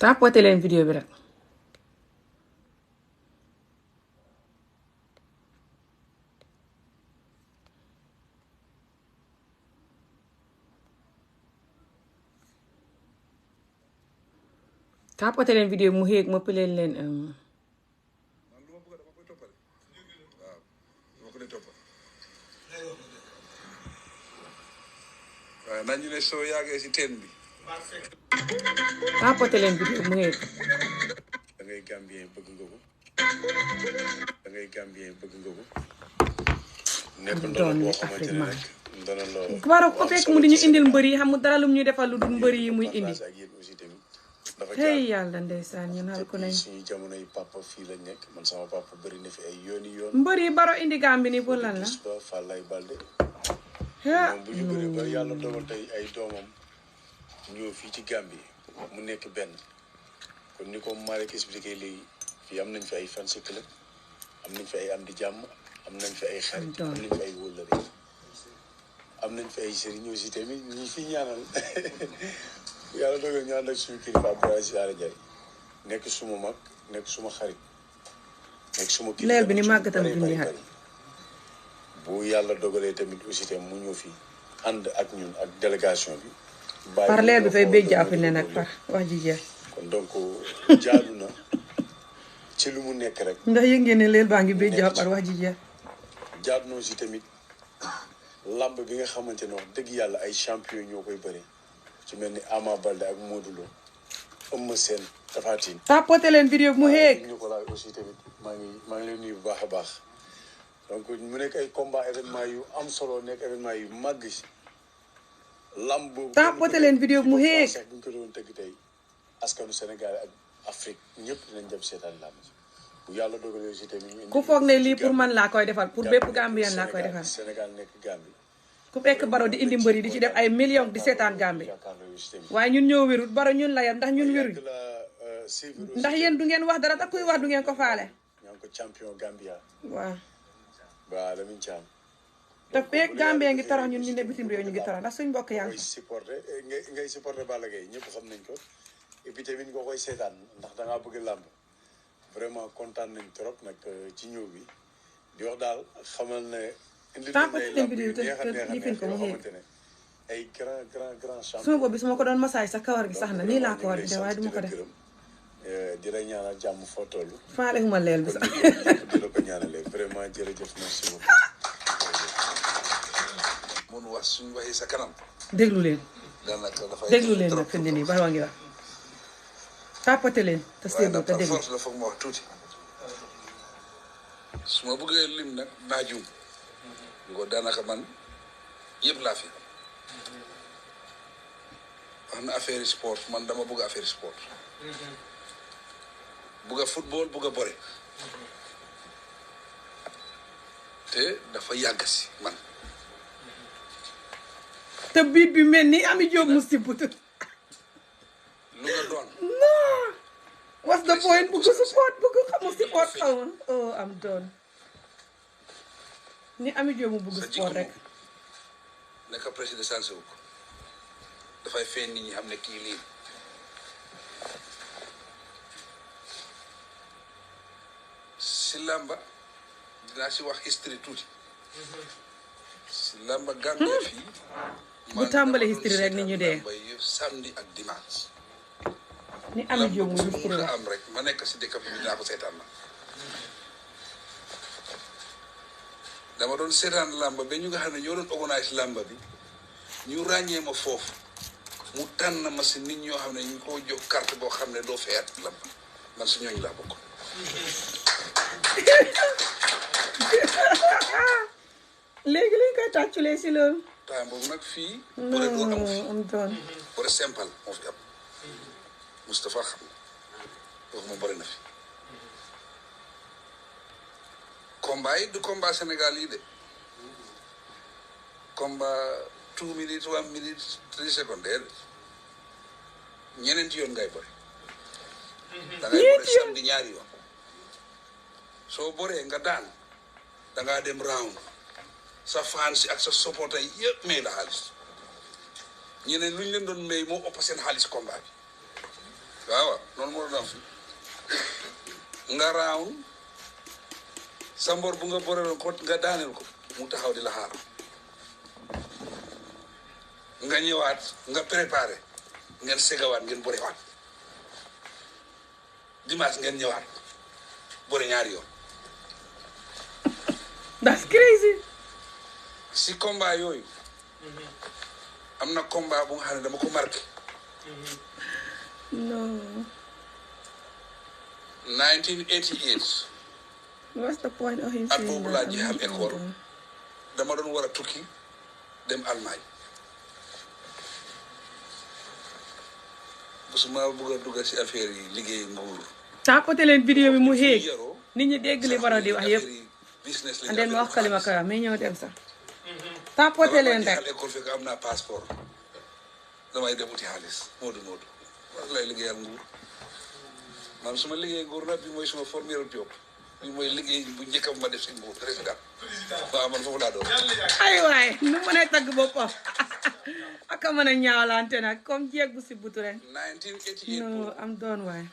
tapoté leen vidéo bi rek. tapoté leen vidéo mu xéeg ma pëleen leen waaw nañu ne soo yàggee si teen bi. tapoté leen vidéo mu xéeg. da ngay Gambien bëgg nga ko. da ngay Gambien bëgg nga ko. nekk ndono boo xamante ne rek ndono loo. Barrow ko fekk mu di ñu indil mbër yi xam mu dara lum ñuy defal lu dul mbër yi muy indi. hey yàlla ndeysaan ñun xal ko nañ. suñu jamono yi papa fii la nekk man sama papa bëri na fi ay yooni yoon. mbër yi Barrow indi Gambie nii pour lan la. Fallay Balde. moom bu ñu bëri ba yàlla dogal tey ay doomam ñëw fii ci Gambie mu nekk benn kon ni ko Malick expliqué léegi fii am nañ fi ay fans club am nañ fi ay am di jàmm am nañ fi ay xarit am nañ fi ay wóllëre am nañ fi ay sëriñ aussi tamit ñi fi ñaanal yàlla dogal ñu ànd ak suñu kilifa Abdoulaye Sylla Ndiaye nekk suma mag nekk suma xarit nekk suma kilifa leel bi ni màggatam junni xat bu yàlla dogalee tamit aussi tamit mu ñëw fii ànd ak ñun ak délégation bi. par leer bi fay béjj àpp ne nag par wax ji jeex. kon donc jaadu na ci lu mu nekk rek. ndax yëg ngeen ne leel baa ngi béjj àpp par wax ji jeex. jaadu na aussi tamit lamb bi nga xamante ne wax dëgg yàlla ay champion ñoo koy bëri ci mel ni Ama Baldé ak Modou Lo Eumeu Sène Tapha Tine. tapoté leen vidéo bi mu xéeg. ñu ko laaj aussi tamit maa ngi leen nuyu bu baax a baax. donc mu nekk ay combat événement yu am solo nekk événement yu màgg si lamb boobu. tapoté leen vidéo mu xéeg. bu ñu ko doon tëgg tey askanu Sénégal ak Afrique ñëpp dinañ dem seetaan lamb bu yàlla dogalee si tamit. ku foog ne lii pour man laa koy defal pour bépp Gambien laa koy defal. Sénégal nekk Gambie. ku fekk Barrow di indi mbër yi di ci def ay millions di seetaan Gambie waaye ñun ñoo wérut Barrow ñun la yam ndax ñun wéruñ ndax yéen du ngeen wax dara tax kuy wax du ngeen ko faale. ñoo ngi ko champion Gambia. waaw. waaw Lamine Thiam. te fekk Gambie ngi torox ñun ñu ne bitim réew ñu ngi torox ndax suñ mbokk yaa ngi koy supporté ngay supporté Balla Gaye ñëpp xam nañ ko et puis tamit nga koy seetaan ndax da ngaa bëgg làmb vraiment kontaan nañ trop nag ci ñëw bi di wax daal xamal ne. indi nañ ay làmb yu neex a neex yoo xamante ne ay grand champion. suma boobu su ma ko doon massage sa kawar gi sax na nii laa ko war di def waaye du ma ko def. di la ñaanal jàmm foo toll. faale huma leel bi sax. di la ko ñaanalee vraiment jërëjëf merci beaucoup. mun wax suñu waxee sa kanam. déglu leen. daanaka dafay déglu leen nag fi mu ne nii Barrow ngi wax. tapoté leen te seetlu te déglu. force la foog ma wax tuuti. su ma bëggee lim nag naa juum. ngo daanaka man yëpp laa fi. wax na affaire sport man dama bëgg affaire sport. bëgg a football bëgg a bëre. te dafa yàgg si man. te biit bi mel ni Ami Diop mu sibut. lu nga doon. non. what's the point bëgg support bëgg xamu support xaw ma oh am doon. ni Ami Diop mu bëgg sport rek. nekk président sanse wu ko dafay feeñ nit ñi xam ne kii lii. si làmba dinaa si wax history tuuti. si làmba Gambia fii. bu tàmbalee history rek ni ñu dee. samedi ak dimanche. ni Ami Diop mu history rek am rek ma nekk si dëkk bi dinaa ko seetaan na. dama doon seetaan làmba ba ñu nga xam ne ñoo doon organise làmba bi ñu ràññee ma foofu mu tànn ma si nit ñoo xam ne ñu ko jox carte boo xam ne doo feyaat làmba man si ñooñu laa bokk. léegi lañ koy tàcculee si loolu. temps boobu nag fii. non amu fi am doon. bëre simple moo fi am Moustapha xam na wax moom bëri na fi. combat yi du combat Sénégal yi de combat 2 minutes 1 minute 3 secondes ñeneenti yoon ngay bëri. da ngay bëri samedi ñaari yoon. soo bëree nga daan da ngaa dem round sa fans si ak sa supporter yëpp may la xaalis ñeneen lu ñu leen doon may moo ëpp seen xaalis combat bi waaw noonu moo doon am fi nga raaw sa mbor bu nga boreloon ko nga daaneel ko mu taxaw di la xaar nga ñëwaat nga préparé ngeen segawaat ngeen borewaat dimanche ngeen ñëwaat bore ñaari yoon. That's crazy. si combat yooyu am na combat bu nga xam ne dama ko marqué. No. 1988. What's the point of him at saying boobu laa jeexal école dama doon war a tukki dem Allemagne bu su ma bëgg a duggal si affaire yi liggéey nguur. tapoté leen vidéo bi mu xéeg nit ñi dégg li Barrow di wax yëpp andeen ma wax kalima ka mais ñëw dem sax tapoté leen rek école fekk am naa passeport damay dem uti xaalis moodu lay liggéeyal nguur man su ma liggéey nguur nag bi mooy suma formel job bi mooy liggéey bu njëkkam ma def si nguur président waaw man foofu laa doon ay waay nu mën a tagg boppam aka mën a ñaawlante nag comme jeeg bu si butu ren 1988 no am doon waay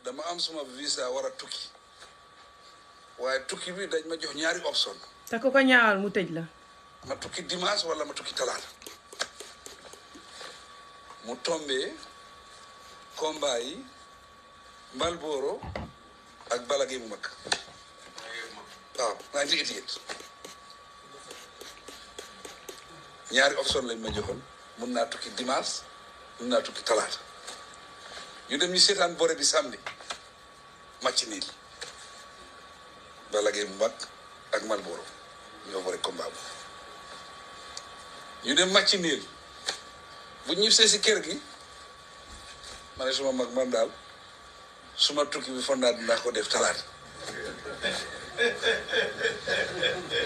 dama am suma visa war a tukki waaye tukki bi dañ ma jox ñaari option te ku ko ñaawal mu tëj la ma tukki dimanche wala ma tukki talaata mu tombé combat yi Malboro ak balagé bu mag waaw 1988 ñaari option lañ ma joxoon mun naa tukki dimanche mun naa tukki talaata ñu dem ñu seetaan bore bi samedi match niil balagé bu mag ak Malboro ñoo bore combat bu ñu dem match niil bu ñu see si kër gi ma ne suma mag man daal suma tukki bi fondaat dinaa ko def talaata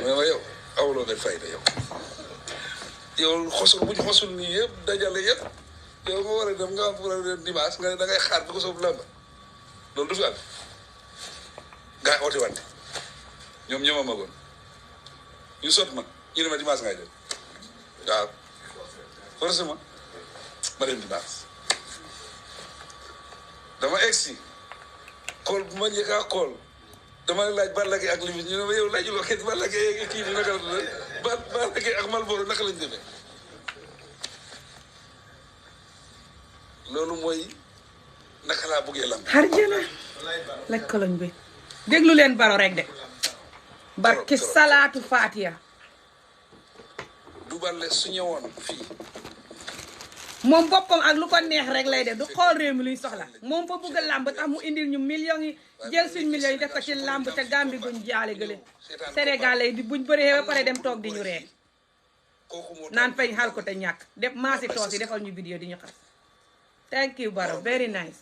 mais ma yow awuloo benn fayda yow xosul bu ñu xosul nii yëpp dajale yëpp yow nga war a dem nga am pour a dem dimanche nga ne da ngay xaar bi ko soob lamba loolu du fi am gaa yi oote wante ñoom ñoo ma magoon ñu sot ma ñu ne ma dimanche ngay dem waaw forcément ma dem dimanche dama egsi kool bu ma njëkkaa kool dama laaj Balla Gaye ak Limite ñu ne ma yow laajuloo kenn Balla Gaye kii bi naka la tudd Balla Gaye ak Malboro naka lañ demee loolu mooy naka laa buggee lamb xar jëna laj koloñ bi déglu leen Barrow rek de barki salaatu Fatiha du balle su ñëwoon fii moom boppam ak lu ko neex rek lay def du xool réew mi luy soxla moom fa bëgg a làmb tax mu indil ñu millions yi jël suñ millions yi def ko ci làmb te Gambie guñ jaale gële Sénégalais yi di buñ bëree ba pare dem toog di ñu ree naan fañ xal ko te ñàkk def maasi toos yi defal ñu vidéo di ñu xas thank you Barrow very nice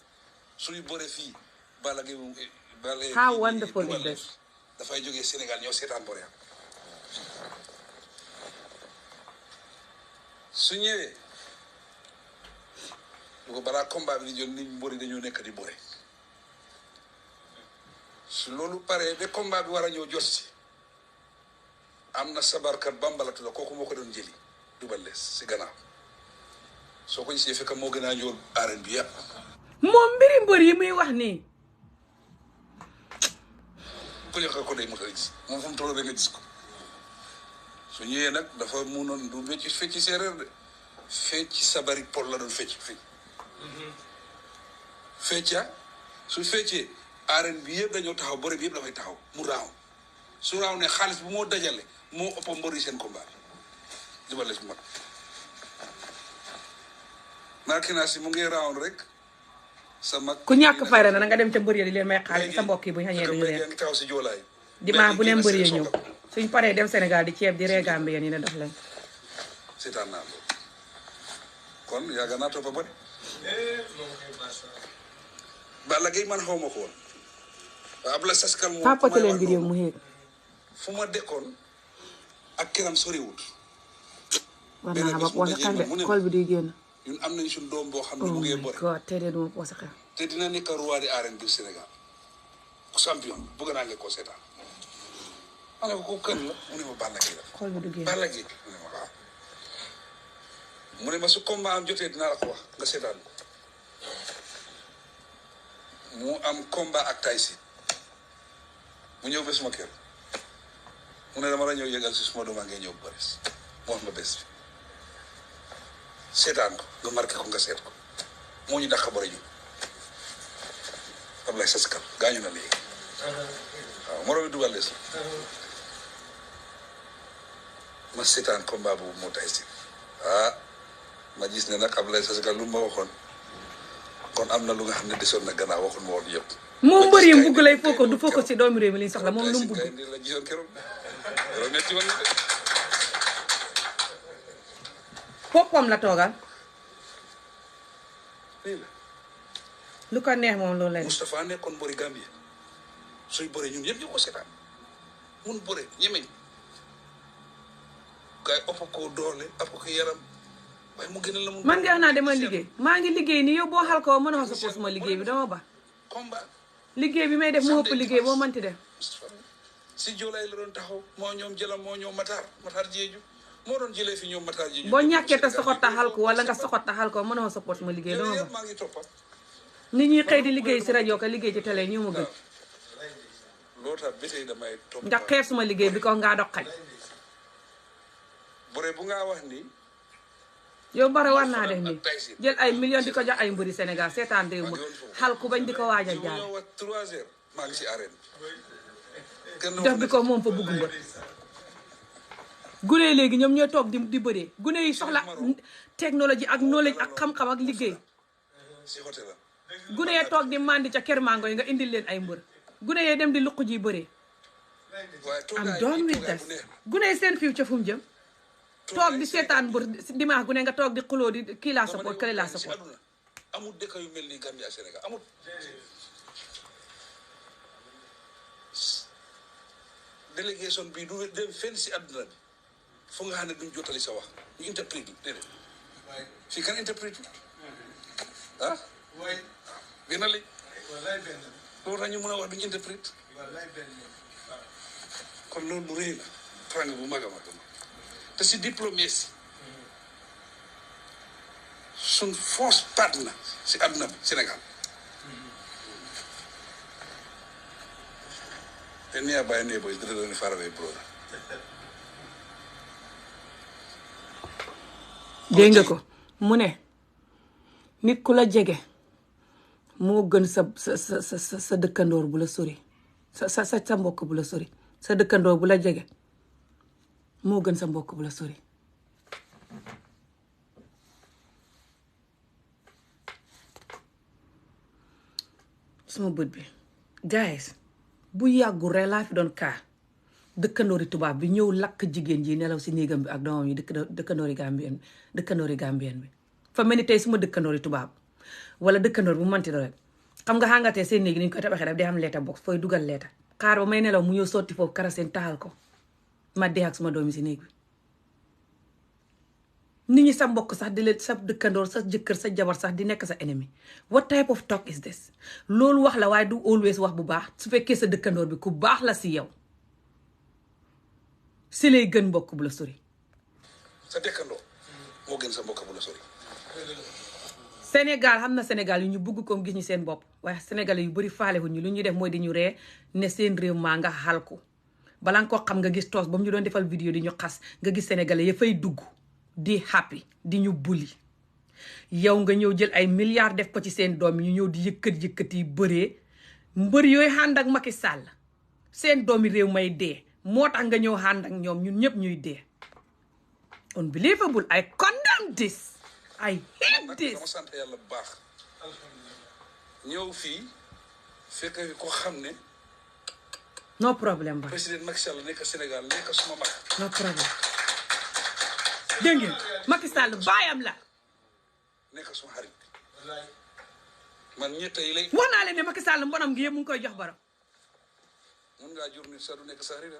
suñu bëre fii Balla Gaye how wonderful is this dafay jógee Sénégal ñëw seetaan bëre su ñëwee lu ko balaa combat bi di jël nit mbëri dañoo nekk di bëre su loolu paree ba combat bi war a ñëw jot si am na sabarkat bambalatu la kooku moo ko doon jëli Double Less si gannaaw soo ko gisee fekk moo gën a ñëw arène bi yàpp moom mbiri mbër yi muy wax nii ku nekk ko day mos a gis moom fu mu toll rek nga gis ko su ñëwee nag dafa munoon du fecc séeréer de fecc sabari pol la doon fecc fii fecca su feccee arène bi yëpp dañoo taxaw bëre bi yëpp dafay taxaw mu raaw su raaw ne xaalis bu moo dajale moo ëpp mbër yi seen combat Double Less bu mag marqué naa si mu ngi raawoon rek sa mag ku ñàkk fayda na nga dem ca mbër yi di leen may xaalis sa mbokk yi bu ñu xañee duñu leen ngi taxaw si joolaay dimanche bu ne mbër yi ñëw suñ paree dem Sénégal di ceeb di ree Gambie yéen yi ne dox leen seetaan naa loolu kon yàgg naa toppa bëri Balla Gaye man xaw ma ko woon waaw Abla Saskal moom tàppate leen vidéo mu xéeg fu ma dekkoon ak kiram soriwut war naa xam ak poose xel de xol bi di génn ñun am nañ suñ doom boo xam ne mu ngee bëri god te de duma poose xel te dina nekk roi de arène du Sénégal champion bëgg naa ko seetaan ma ne ko kën la mu ne ma Balla Gaye la xol bi du génn Balla Gaye mu ne ma waaw mu ne ma su combat am jotee dinaa la ko wax nga seetaan ko mu am combat ak Tyson mu ñëw ba suma kër mu ne dama la ñëw yëgal si suma dooma ngay ñëw bu bëri mu wax ma bés bi seetaan ko nga marqué ko nga seet ko moo ñu dàq bëri ñu Ablaye Saskal gaañu na léegi waaw moroom yi dugal lees ma seetaan combat boobu moo Tyson ma gis ne nag Ablaye Saskal lu ma waxoon kon am na lu nga xam ne desoon na gannaaw waxul ma woon yëpp moom mbër yi bugg lay focus du focus ci doomu réew mi li ñu soxla moom lu mu bugg la gisoon keroog metti woon de boppam la toogal lii la lu ko neex moom loolu lay Moustapha nekkoon mbëri Gambie suy bëre ñun yëpp ñu ko seetaan mun bëre ñemeñ gars yi ëpp ko doole ëpp ko yaram waaye mu gënal la mun man nga naa dama liggéey maa ngi liggéey ni yow boo xal ko mën a wax sa suma liggéey bi dama ba combat liggéey bi may def mu ëpp liggéey boo mënti def si joolaay la doon taxaw moo ñoom jëlam moo ñoom Matar Jeeju moo doon jëlee fi ñoom Matar Jeeju boo ñàkkee te soxot taxal ko wala nga soxot taxal ko mën a wax sa suma liggéey dama ba maa ngi toppa nit ñi xëy di liggéey si rajo ka liggéey ci télé ñu ma gën loolu tax ba tey damay topp ndax xeeb suma liggéey bi ko ngaa dox xaj bëre bu ngaa wax ni yow Barrow war naa def nii jël ay millions di ko jox ay mbëri Sénégal seetaan réew ma xal ku bañ di ko waajal jaal ñëw wax 3 heures maa ngi si arène def bi ko moom fa bugg mbër gune yi léegi ñoom ñooy toog di bëree gune yi soxla technologie ak knowledge ak xam-xam ak liggéey si hôtel la gune yee toog di mandi ca kër mango yi nga indil leen ay mbër gune yee dem di luq ji bëree am doon with das gune yi seen fiw ca fu mu jëm toog di seetaan mbër dimanche gu ne nga toog di xuloo di kii laa support kële laa support amul dëkk yu mel ni Gambia ak Sénégal amul délégation bi du dem fenn si àdduna bi fu nga xam ne duñ jotali sa wax ñu interprète déedéet fii kan interprète benn lañ loolu tax ñu mën a wax duñ interprète kon loolu lu rëy la trang bu mag a mag te si diplomatie suñ force partner si àdduna bi Sénégal te near by neighbor is better than far away brother. dégg nga ko mu ne nit ku la jege moo gën sa dëkkandoor bu la sori sa mbokk bu la sori sa dëkkandoor bu la jege moo gën sa mbokk bu la sori suma bët bi guys bu yàggul rek laa fi doon kaa dëkkandoori tubaab bi ñëw lakk jigéen ji nelaw si néegam bi ak doomam yi dëkkandoori gambien bi fa mel ni tey suma dëkkandoori tubaab wala dëkkandoor bu manti do rek xam nga xàngatee seen néegi ni ñu koy tabaxee daf day am leeta box fooy dugal leeta xaar ba may nelaw mu ñëw sotti foofu kara seen taxal ko ma dee ak suma doom yi si néeg bi nit ñi sa mbokk sax di leen sa dëkkandoor sa jëkkër sa jabar sax di nekk sa ennemi what type of talk is this loolu wax la waaye du always wax bu baax su fekkee sa dëkkandoor bi ku baax la si yow si lay gën mbokk bu la sori sa dëkkandoor moo gën sa mbokk bu la sori Sénégal xam na Sénégal yu ñu bugg ko gis ñu seen bopp waaye Sénégalais yu bari faale wu ñu lu ñuy def mooy di ñu ree ne seen réew maa nga xal ko balaa nga ko xam nga gis toos ba mu ñu doon defal vidéo di ñu xas nga gis Sénégalais ya fay dugg di happy di ñu bulli yow nga ñëw jël ay milliards def ko ci seen doom yi ñu ñëw di yëkkat yi bëree mbër yooyu ànd ak Macky Sall seen doomi réew may dee moo tax nga ñëw ànd ak ñoom ñun ñëpp ñuy dee unbelievable I condemn this I hate this dama sant yàlla bu baax ñëw fii fekk ko xam ne no problème ba président Macky Sall nekk Sénégal nekk suma mag no problème dégg ngeen Macky Sall baayam la nekk suma xarit man ñett yi lay wax naa leen ne Macky Sall mbonam gi yëpp mu ngi koy jox Barrow mun ngaa jur nit sax du nekk sa xarit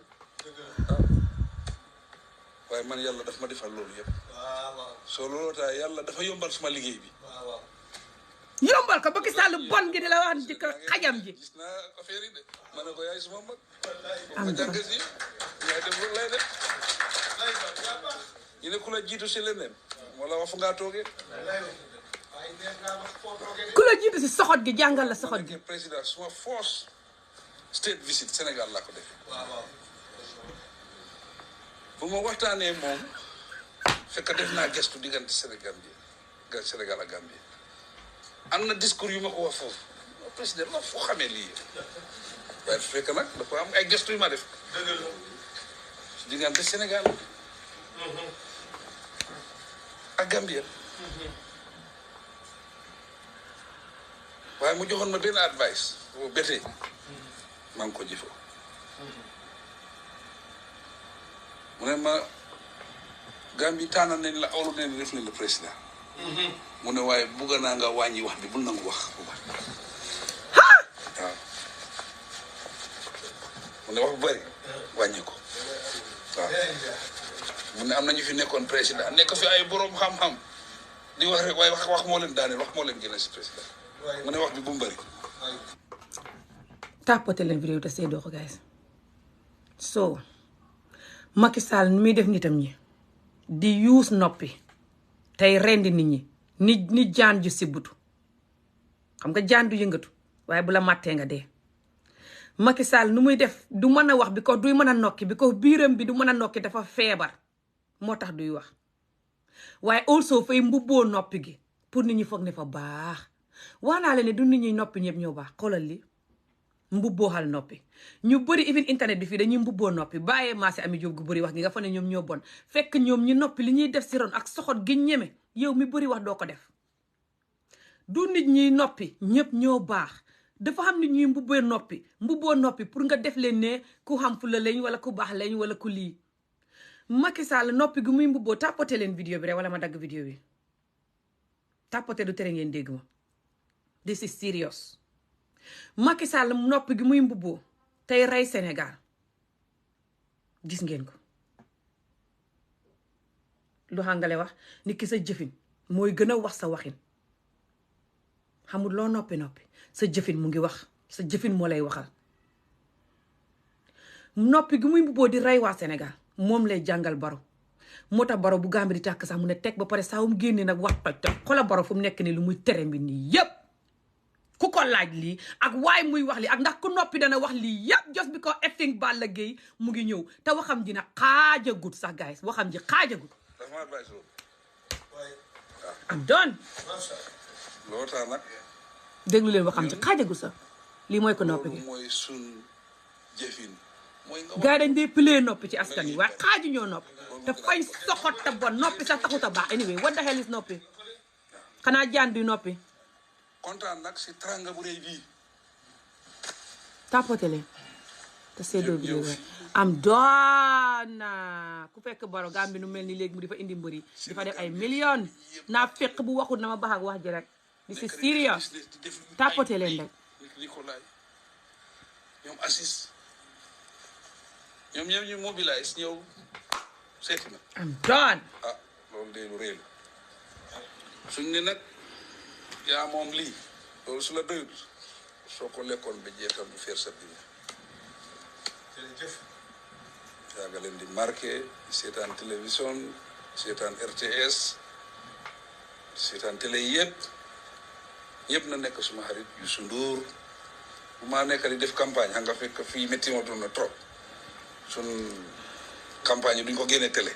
waaye man yàlla daf ma defal loolu yëpp soo looloo tax yàlla dafa yombal suma liggéey bi yombal ko Macky Sall bon gi di la wax jëkkër xajam ji gis naa affaire yi de ma ne ko yaay suma mag ma jàng si yaay def loolu lay def ñu ne ku la jiitu si leneen moo la wax fu ngaa toogee ku la jiitu jiitu si soxot gi jàngal la soxot gi. président suma force state visit Sénégal laa ko defee. bu ma waxtaanee moom fekk def naa gestu diggante Sénégal ak Gambie am na discours yu ma ko wax foofu président ma foo xamee lii waaye fekk nag dafa am ay gestu yu ma def diggante Sénégal ak Gambie waaye mu joxoon ma benn advice boobu betee maa ngi ko jëfoo mu ne ma Gambie tànn nañ la awlu nañ def nañ le président mu ne waaye bugga naa nga wàññi wax bi bul nangu wax bu baax waaw mu ne wax bu bëri wàññi ko waaw mu ne am na ñu fi nekkoon président nekk fi ay borom xam-xam di wax rek waaye wax moo leen daaneel wax moo leen génne si président mu ne wax bi bu mu bëri. tapoté leen vidéo te seedoo ko guys so Macky Sall ni muy def nitam ñi di yuus noppi tey rendi nit ñi ni jaan ju sibbutu xam nga jaan du yëngatu waaye bu la màttee nga dee. Macky Sall nu muy def du mën a wax bi ko duy mën a nokki bi ko biiram bi du mën a nokki dafa feebar moo tax duy wax waaye also fay mbubboo noppi gi pour nit ñi foog ne fa baax wax naa leen ne du nit ñi noppi ñëpp ñoo baax xoolal li mbubboo xal noppi ñu bëri even internet bi fii dañuy mbubboo noppi bàyyee maase ami jóob gu bëri wax gi nga fa ne ñoom ñoo bon fekk ñoom ñu noppi li ñuy def si ron ak soxot gi ñeme yow mi bëri wax doo ko def du nit ñi noppi ñëpp ñoo baax dafa xam nit ñuy mbubboo noppi pour nga def leen ne ku xam fu la lañ wala ku baax lañ wala ku lii Macky Sall noppi gi muy mbubboo tapoté leen vidéo bi rek wala ma dagg vidéo bi tapoté du tere ngeen dégg ma this is serious Macky Sall noppi gi muy mbubboo tey rey Sénégal gis ngeen ko lu xàngale wax nit ki sa jëfin mooy gën a wax sa waxin xamul loo noppi sa jëfin mu ngi wax sa jëfin moo lay waxal noppi gi muy mbubboo di rey waa Sénégal moom lay jàngal Barrow moo tax Barrow bu Gambie di tàkk sax mu ne teg ba pare saa mu génnee nag wax toj xoolal Barrow fu mu nekk nii lu muy tere mbi nii yépp ku ko laaj lii ak waaye muy wax lii ak ndax ku noppi dana wax lii yépp just because effing Balla Gaye mu ngi ñëw te waxam ji na xaajagut sax guys waxam ji xaajagut am doon loolu tax nag déglu leen waxam ji xaajagut sax lii mooy ko noppi gi mooy sun jëfin gars yi dañ dee pilee noppi ci askan wi waaye xaaju ñoo noppi te fañ soxot te bon noppi sax taxut a baax anyway what the hell is noppi xanaa jaan du noppi kontaan nag si tranga bu rëy bii tapoté leen te seedoo bi am doon ku fekk Barrow Gambie nu mel ni léegi mu di fa indi mbëri di fa def ay millions naa fekk bu waxut na ma baax ak wax ji rek di si serious tapoté leen rek ñoom assis ñoom ñëpp ñu mobilise ñëw seeti na am doon loolu de lu réy la suñ ne nag yaa moom lii loolu su la doyut soo ko lekkoon ba jeexal bu feer sa biir jërëjëf yaa nga leen di marqué seetaan télévision seetaan RTS seetaan télé yëpp na nekk suma xarit Youssou Ndour bu maa nekk di def campagne xam nga fekk fii métti ma doon na trop sun campagne yi duñ ko génne télé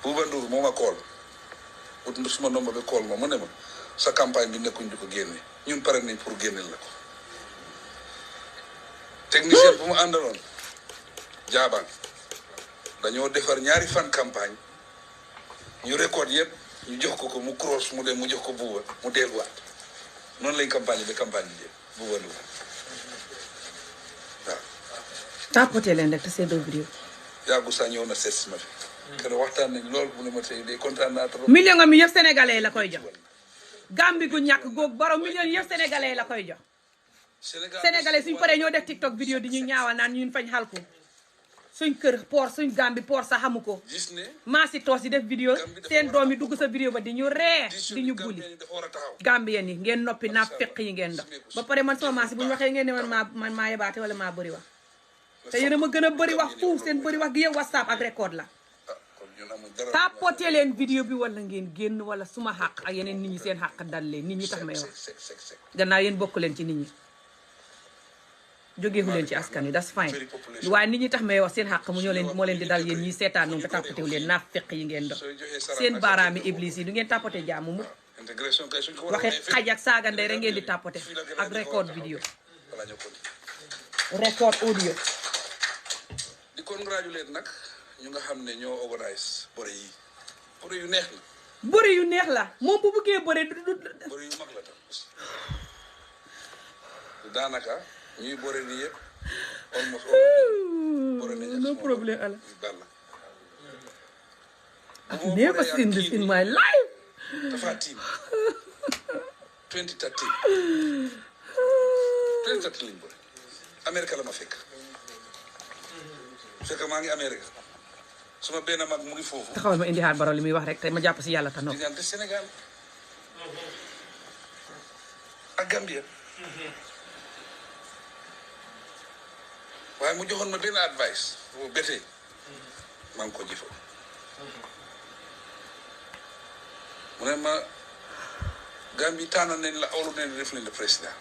Bouba Ndour moo ma kool ut suma nomba bi kool ma mu ne ma sa campagne bi nekkuñ di ko génne ñun pare nañ pour génneel la ko technicien bu mu àndaloon jaabaan dañoo defar ñaari fan campagne ñu record yëpp ñu jox ko mu cross mu dem mu jox ko Bouba mu delluwaat noonu lañ campagne bi campagne bi Bouba Ndour waaw tapoté leen rek te seedoo vidéo yàggu saa ñëw na seet si ma fi keroog waxtaan nañ lool bu ne ma tey day kontaan naa trop million nga mi yëpp sénégalais la koy jox Gambie gu ñàkk googu Barrow million yëpp sénégalais la koy jox sénégalais suñ paree ñoo def TikTok vidéo di ñu ñaawal naan ñun fañ xal ko suñ kër port suñ Gambie port sax xamu ko maa si toos yi def vidéo seen doom yi dugg sa vidéo ba di ñu ree di ñu buli Gambien yi ngeen noppi naa fekk yi ngeen dox ba pare man sama maas bu ñu waxee ngeen ne man maa yebaate wala maa bëri wax te yéen a ma gën a bëri wax fuuf seen bëri wax gi yëpp WhatsApp ak record la ñun amul dara tapoté leen vidéo bi wala ngeen génn wala suma xàq ak yeneen nit ñi seen xàq dal leen nit ñi tax may wax gannaaw yéen bokk leen ci nit ñi jógeewu leen ci askan wi that's fine waaye nit ñi tax may wax seen xàq mu moo leen di dal yéen ñi seetaan noonu te tapoté wu leen naa feq yi ngeen dox seen baaraami iblis yi du ngeen tapoté jàmm mu waxe xaj ak saaga ndey rek ngeen di tapoté ak record vidéo record audio di congratulate nag ñu nga xam ne ñoo organise bëre yi bëre yu neex la bëre yu neex la moom bu bëggee bëre bëre yu mag la tam daanaka ñuy bëre nii yëpp almost bëre nañ no problème ala balla I've never seen this in my life dafa team 2013 lañ bëre Amérique la ma fekk maa ngi Amérique suma benn mag mu ngi foofu taxawal ma indi xaar Barrow li muy wax rek te ma jàpp si yàlla ta noppi diggante Sénégal ak Gambia waaye mu joxoon ma benn advice boobu betee maa ngi ko jëfoo mu ne ma Gambie tànn nañ la awlu nañ def nañ la président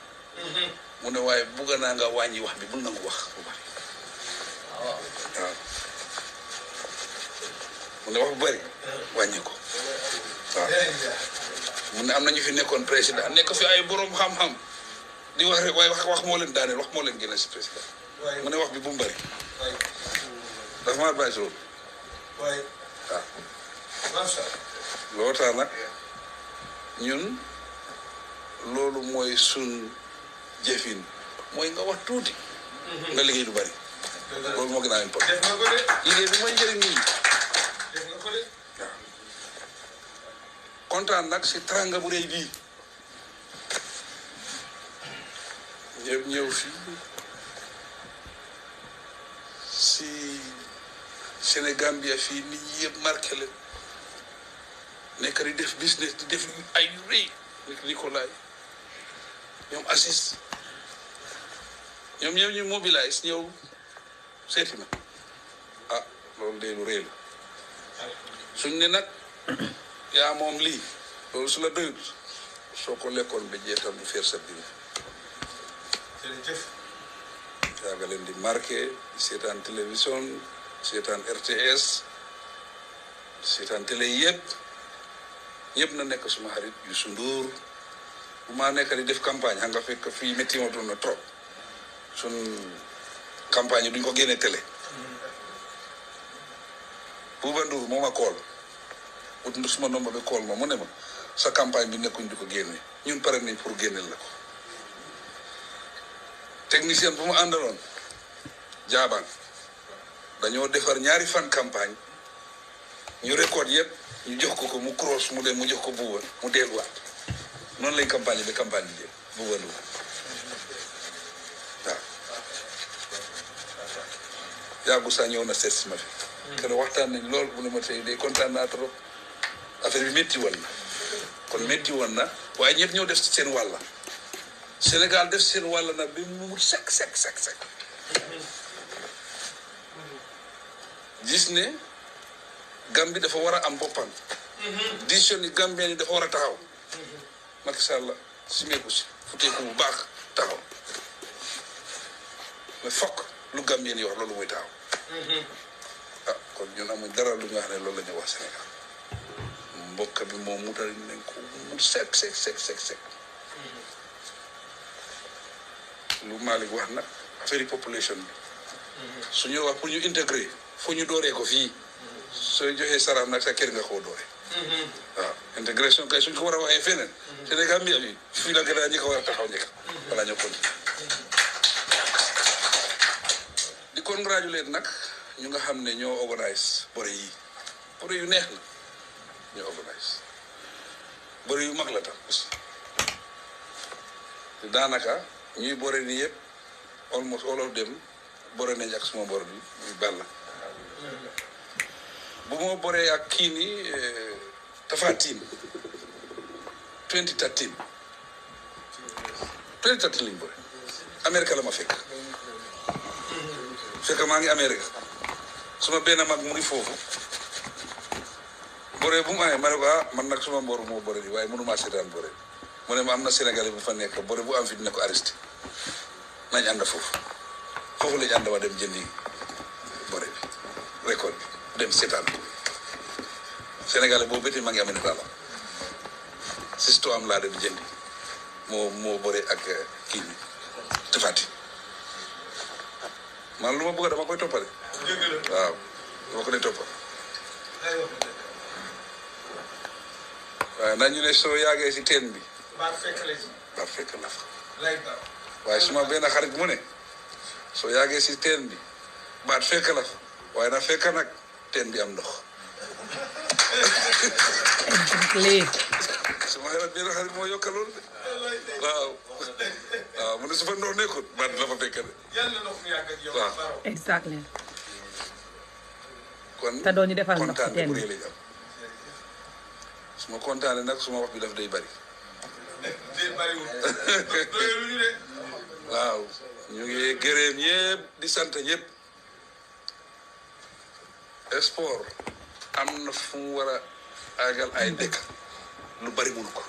mu ne waaye bugga naa nga wàññi wax bi bul nangu wax bu bari waaw mu ne wax bu bari wàññi ko waaw mu ne am na ñu fi nekkoon président nekk fi ay borom xam-xam di wax rek waaye wax moo leen daaneel wax moo leen génne si président mu ne wax bi bu mu bari dafa ma advice loolu waaw loolu tax nag ñun loolu mooy sun jëfin mooy nga wax tuuti nga liggéey du bari loolu moo gën a important liggéey bi mooy njëriñ nit ñi waaw kontaan nag si tànga bu rëy bii ñëw fii si Sénégambia fii nit ñi yëpp marqué leen nekk di def business di def ay rëy nit Nicolas ñoom Assis ñoom ñëw ñu mobilise ñëw seeti ma ah loolu de lu rëy la suñ ne nag yaa moom lii loolu su la doyut soo ko lekkoon ba jeetal du feer sa biir yaa nga leen di marqué seetaan télévision seetaan RTS seetaan télé yëpp na nekk suma xarit Youssou Ndour bu maa nekk di def campagne xam nga fekk fii métti ma doon na trop sun campagne yi duñ ko génne télé Bouba Ndour moo ma kool ut suma nomba bi kool ma mu ne ma sa campagne bi nekkuñ di ko génne ñun pare nañ pour génneel la ko technicien bu mu àndaloon jaabaan dañoo defar ñaari fan campagne ñu record yëpp ñu jox ko mu cross mu dem mu jox ko Bouba mu delluwaat noonu lañ campagne bi campagne bi Bouba Ndour waaw yàggu saa ñëw na seet si ma fi keroog waxtaan nañ lool bu ne ma tey day kontaan naa trop affaire bi métti woon na kon métti woon na waaye ñëpp ñëw def ci seen wàlla Sénégal def seen wàlla nag bi mu sek gis ne Gambie dafa war a am boppam décision yi Gambien yi dafa war a taxaw Macky Sall simeeku si futeeku bu baax taxaw mais fokk lu Gambien yi wax loolu mooy taxaw ah kon ñun amuñ dara lu nga xam ne loolu la ñu wax Sénégal mbokk bi moom mu tari nañ ko mu sek lu Malick wax nag affaire yi population bi su ñu wax pour ñu intégrer fu ñu dooree ko fii sooy joxee saraam nag sa kër nga koo doore waaw intégration kay suñ ko war a waxee feneen Sénégal bi bi fii la gën a ñi ko war a taxaw njëkk balaa ñoo ko di congratulate nag ñu nga xam ne ñoo organise bëre yi bëre yu neex la ñoo organise bëre yu mag la tam aussi te daanaka ñuy bëre nii yëpp almost all of them bëre nañ ak suma bor bi muy Balla bu ma bëree ak kii nii Tapha Tine 2013 lañ bëre Amérique la ma fekk maa ngi Amérique suma benn mag mu ngi foofu Boré bu mu amee ma ne ko man nag suma mbor moo Boré di waaye mënumaa seetaan Boré mu ne ma am na Sénégalais bu fa nekk Boré bu am fi dina ko arrêté nañ ànd foofu lañ ànd wa dem jëndi Boré bi récolte bi dem seetaan Sénégalais boobu béti maa ngi am ne daal sisto am laa dem jëndi moo Boré ak kii bi tafati man lu ma bëgg dama koy toppale waaw dama ko dee toppal waaye nañu ne soo yaagee si teen bi baat fekk la fa waaye suma benn xarit mu ne soo yaagee si teen bi baat fekk la fa waaye na fekk nag teen bi am ndox suma xarit benn xarit moo yokka loolu de waaw mu ne su fa ndox nekkul baat la fa fekk de waaw exactly kon te doo ñu defal ndox kontaan teen bu bi rëy lañ am su ma kontaanee nag suma wax bi daf day bari waaw ñu ngi gërëm ñëpp di sant ñëpp sport am na fu mu war a àggal ay dëkk lu bari mënu ko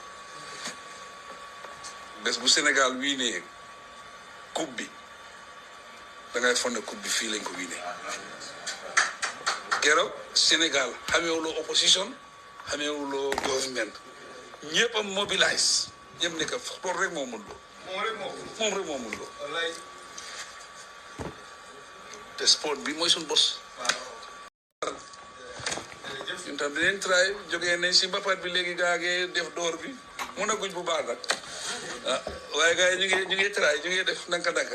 bés bu Sénégal wiinee coupe bi da ngay fonne coupe bi fii lañ ko wiinee keroog Sénégal xamewuloo opposition xamewuloo government ñëpp am mobilise ñëpp nekk sport rek moo mun loo moom rek moo mun loo te sport bi mooy suñu bos ñun tam dinañ try jógee nañ si mbapat bi léegi gaa ngi def door bi mun a guñ bu baax nag waaye gars yi ñu ngi try ñu ngi def ndànk-ndànk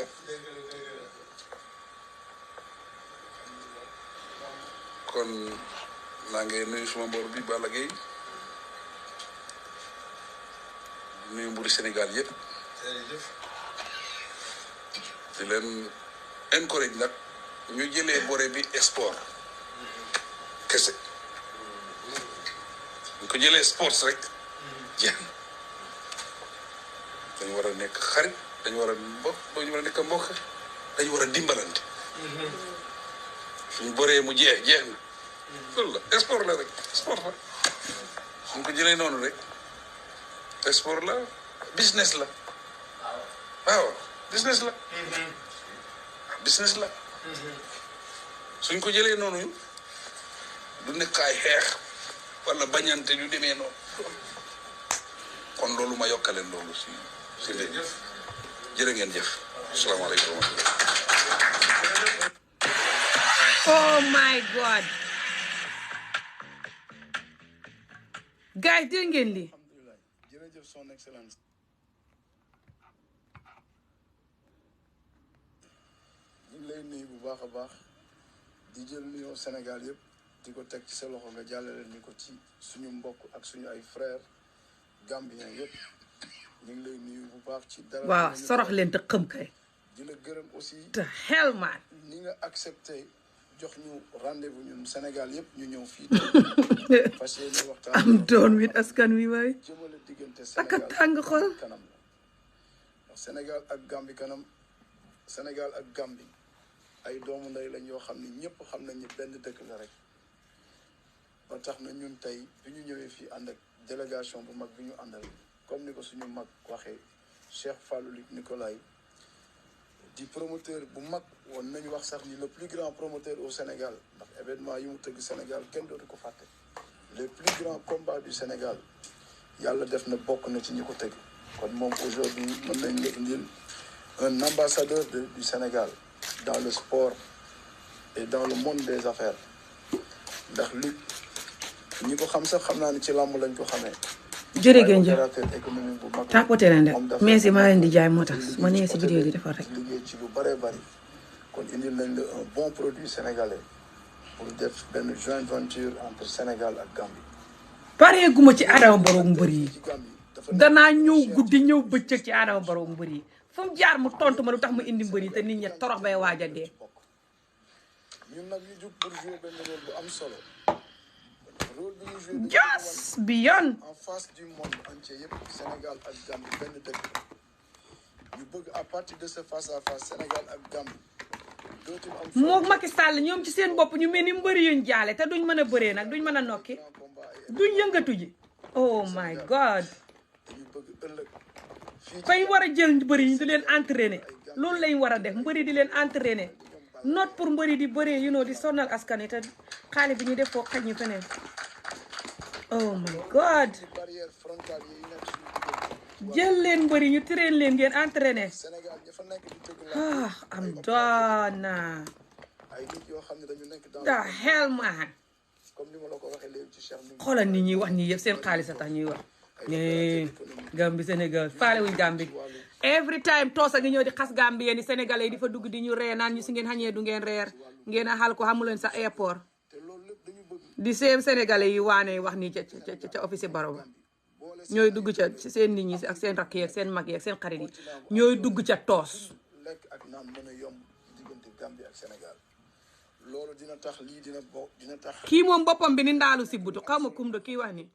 kon maa ngi nuyu suma mbor bi Balla Gaye nuyu mburu Sénégal yëpp di leen encourage nag ñu jëlee Boré bi sport kese ñu ko jëlee sports rek jeex na dañu war a nekk xarit dañu war a nekk mbokk dañu war a dimbalante suñu Boré mu jeex na loolu la sport la rek sport la suñ ko jëlee noonu rek sport la business la waaw business la suñ ko jëlee noonu du nekk ay xeex wala bañante yu demee noonu kon loolu ma yokkaleen loolu si léegi jërë ngeen jëf asalaamaaleykum oh my god guys dégg ngeen lii alhamdulilah jërëjëf son excellence ñu ngi lay nuyu bu baax a baax di jël nuyoo Sénégal yëpp di ko teg ci sa loxo nga jàllale ni ko ci suñu mbokk ak suñu ay frères Gambien yëpp ñu ngi lay nuyu bu baax ci dara waaw sorox leen te xëm kay di la gërëm aussi te xel man ni nga accepté jox ñu rendez-vous ñun Sénégal yëpp ñu ñëw fii fas yéene waxtaan am doon wit askan wi waay jëmale diggante ak Sénégal tàng xol kanam la ndax Sénégal ak Gambie kanam Sénégal ak Gambie ay doomu ndey lañ yoo xam ne ñëpp xam nañ ni benn dëkk la rek ba tax na ñun tey bi ñu ñëwee fii ànd ak délégation bu mag bi ñu àndal comme ni ko suñu mag waxee Cheikh Fallou Luc Nicolaï di promoteur bu mag woon nañu wax sax ni le plus grand promoteur au Sénégal ndax événement yi mu tëgg Sénégal kenn dootu ko fàtte les plus grands combats du Sénégal yàlla def na bokk na ci ñi ko tëgg kon moom aujourd'hui mën nañ la indil un ambassadeur du Sénégal dans le sport et dans le monde des affaires ndax Luc ñi ko xam sax xam naa ni ci làmb lañ ko xamee jërëjëf opérateur économique bu mag tapoté leen rek mais si maa leen di jaay moo tax su ma nee si vidéo di defar rek liggéey ci lu bëree bëri kon indil nañ la un bon produit sénégalais pour def benn joint venture entre Sénégal ak Gambie paree guma ci Adama Barrow mbër yi ci Gambie dafa danaa ñëw guddi ñëw bëccëg ci Adama Barrow mbër yi fu mu jaar mu tontu ma lu tax mu indi mbër yi te nit ñi torox bay waaj a dee ñun nag ñu jug pour jouer benn rôle bu am solo rôle bi ñu jouer just beyond en face du monde entier yëpp Sénégal ak Gambie benn dëkk ñu bëgg à partir de ce face à face Sénégal ak Gambie dootul am moo Macky Sall ñoom ci seen bopp ñu mel ni mbëri yuñ jaale te duñ mën a bëree nag duñ mën a nokki combat ay duñ yëngatu ji oh my god fañ war a jël mbëri yi di leen entraîner loolu lañ war a def mbëri di leen entraîner not pour mbëri di bëree di sonal askan wi te xaalis bi ñu def foo xaj ñu feneen oh my god jël leen mbëri ñu train leen ngeen entraîner am doona the hell man xoolal nit ñi wax ñi yëpp seen xaalis a tax ñuy wax Gambie Sénégal faale wuñ Gambie every time toosa ngi ñëw di xas Gambie yéen sénégalais yi di fa dugg di ñu ree naan ñu si ngeen xañee du ngeen reer ngeen a xal ko xamuleen sa airport di seen sénégalais yi waane wax nii ca office Barrow ba ñooy dugg ca seen nit ñi ak seen rakk yi ak seen mag yi ak seen xarit yi ñooy dugg ca toos kii moom boppam bi ni ndaalu si butu xaw ma kum do kii wax ni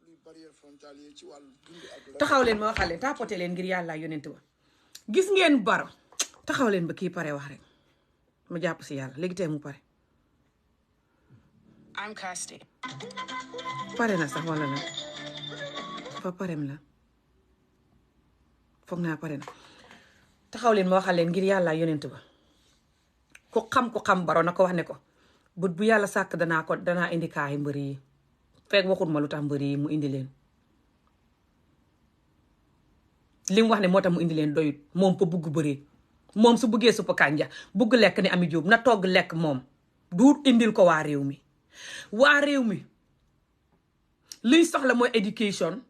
taxaw leen ma waxal leen tapoté leen ngir yàlla yonent ba gis ngeen Barrow taxaw leen ba kii pare wax rek ma jàpp si yàlla léegi tey mu pare pare na sax wala la fa parem la foog naa pare na taxaw leen ma waxal leen ngir yàlla yonent ba ku xam Barrow na ko wax ne ko bët bu yàlla sàkk danaa indi kaay mbëri yi fekk waxut ma lu tax mbëri yi mu indi leen li mu wax ne moo tax mu indi leen doyut moom ko bugg bëree moom su buggee suppu kànja bugg lekk ni Ami Jóob na togg lekk moom du indil ko waa réew mi liñ soxla mooy education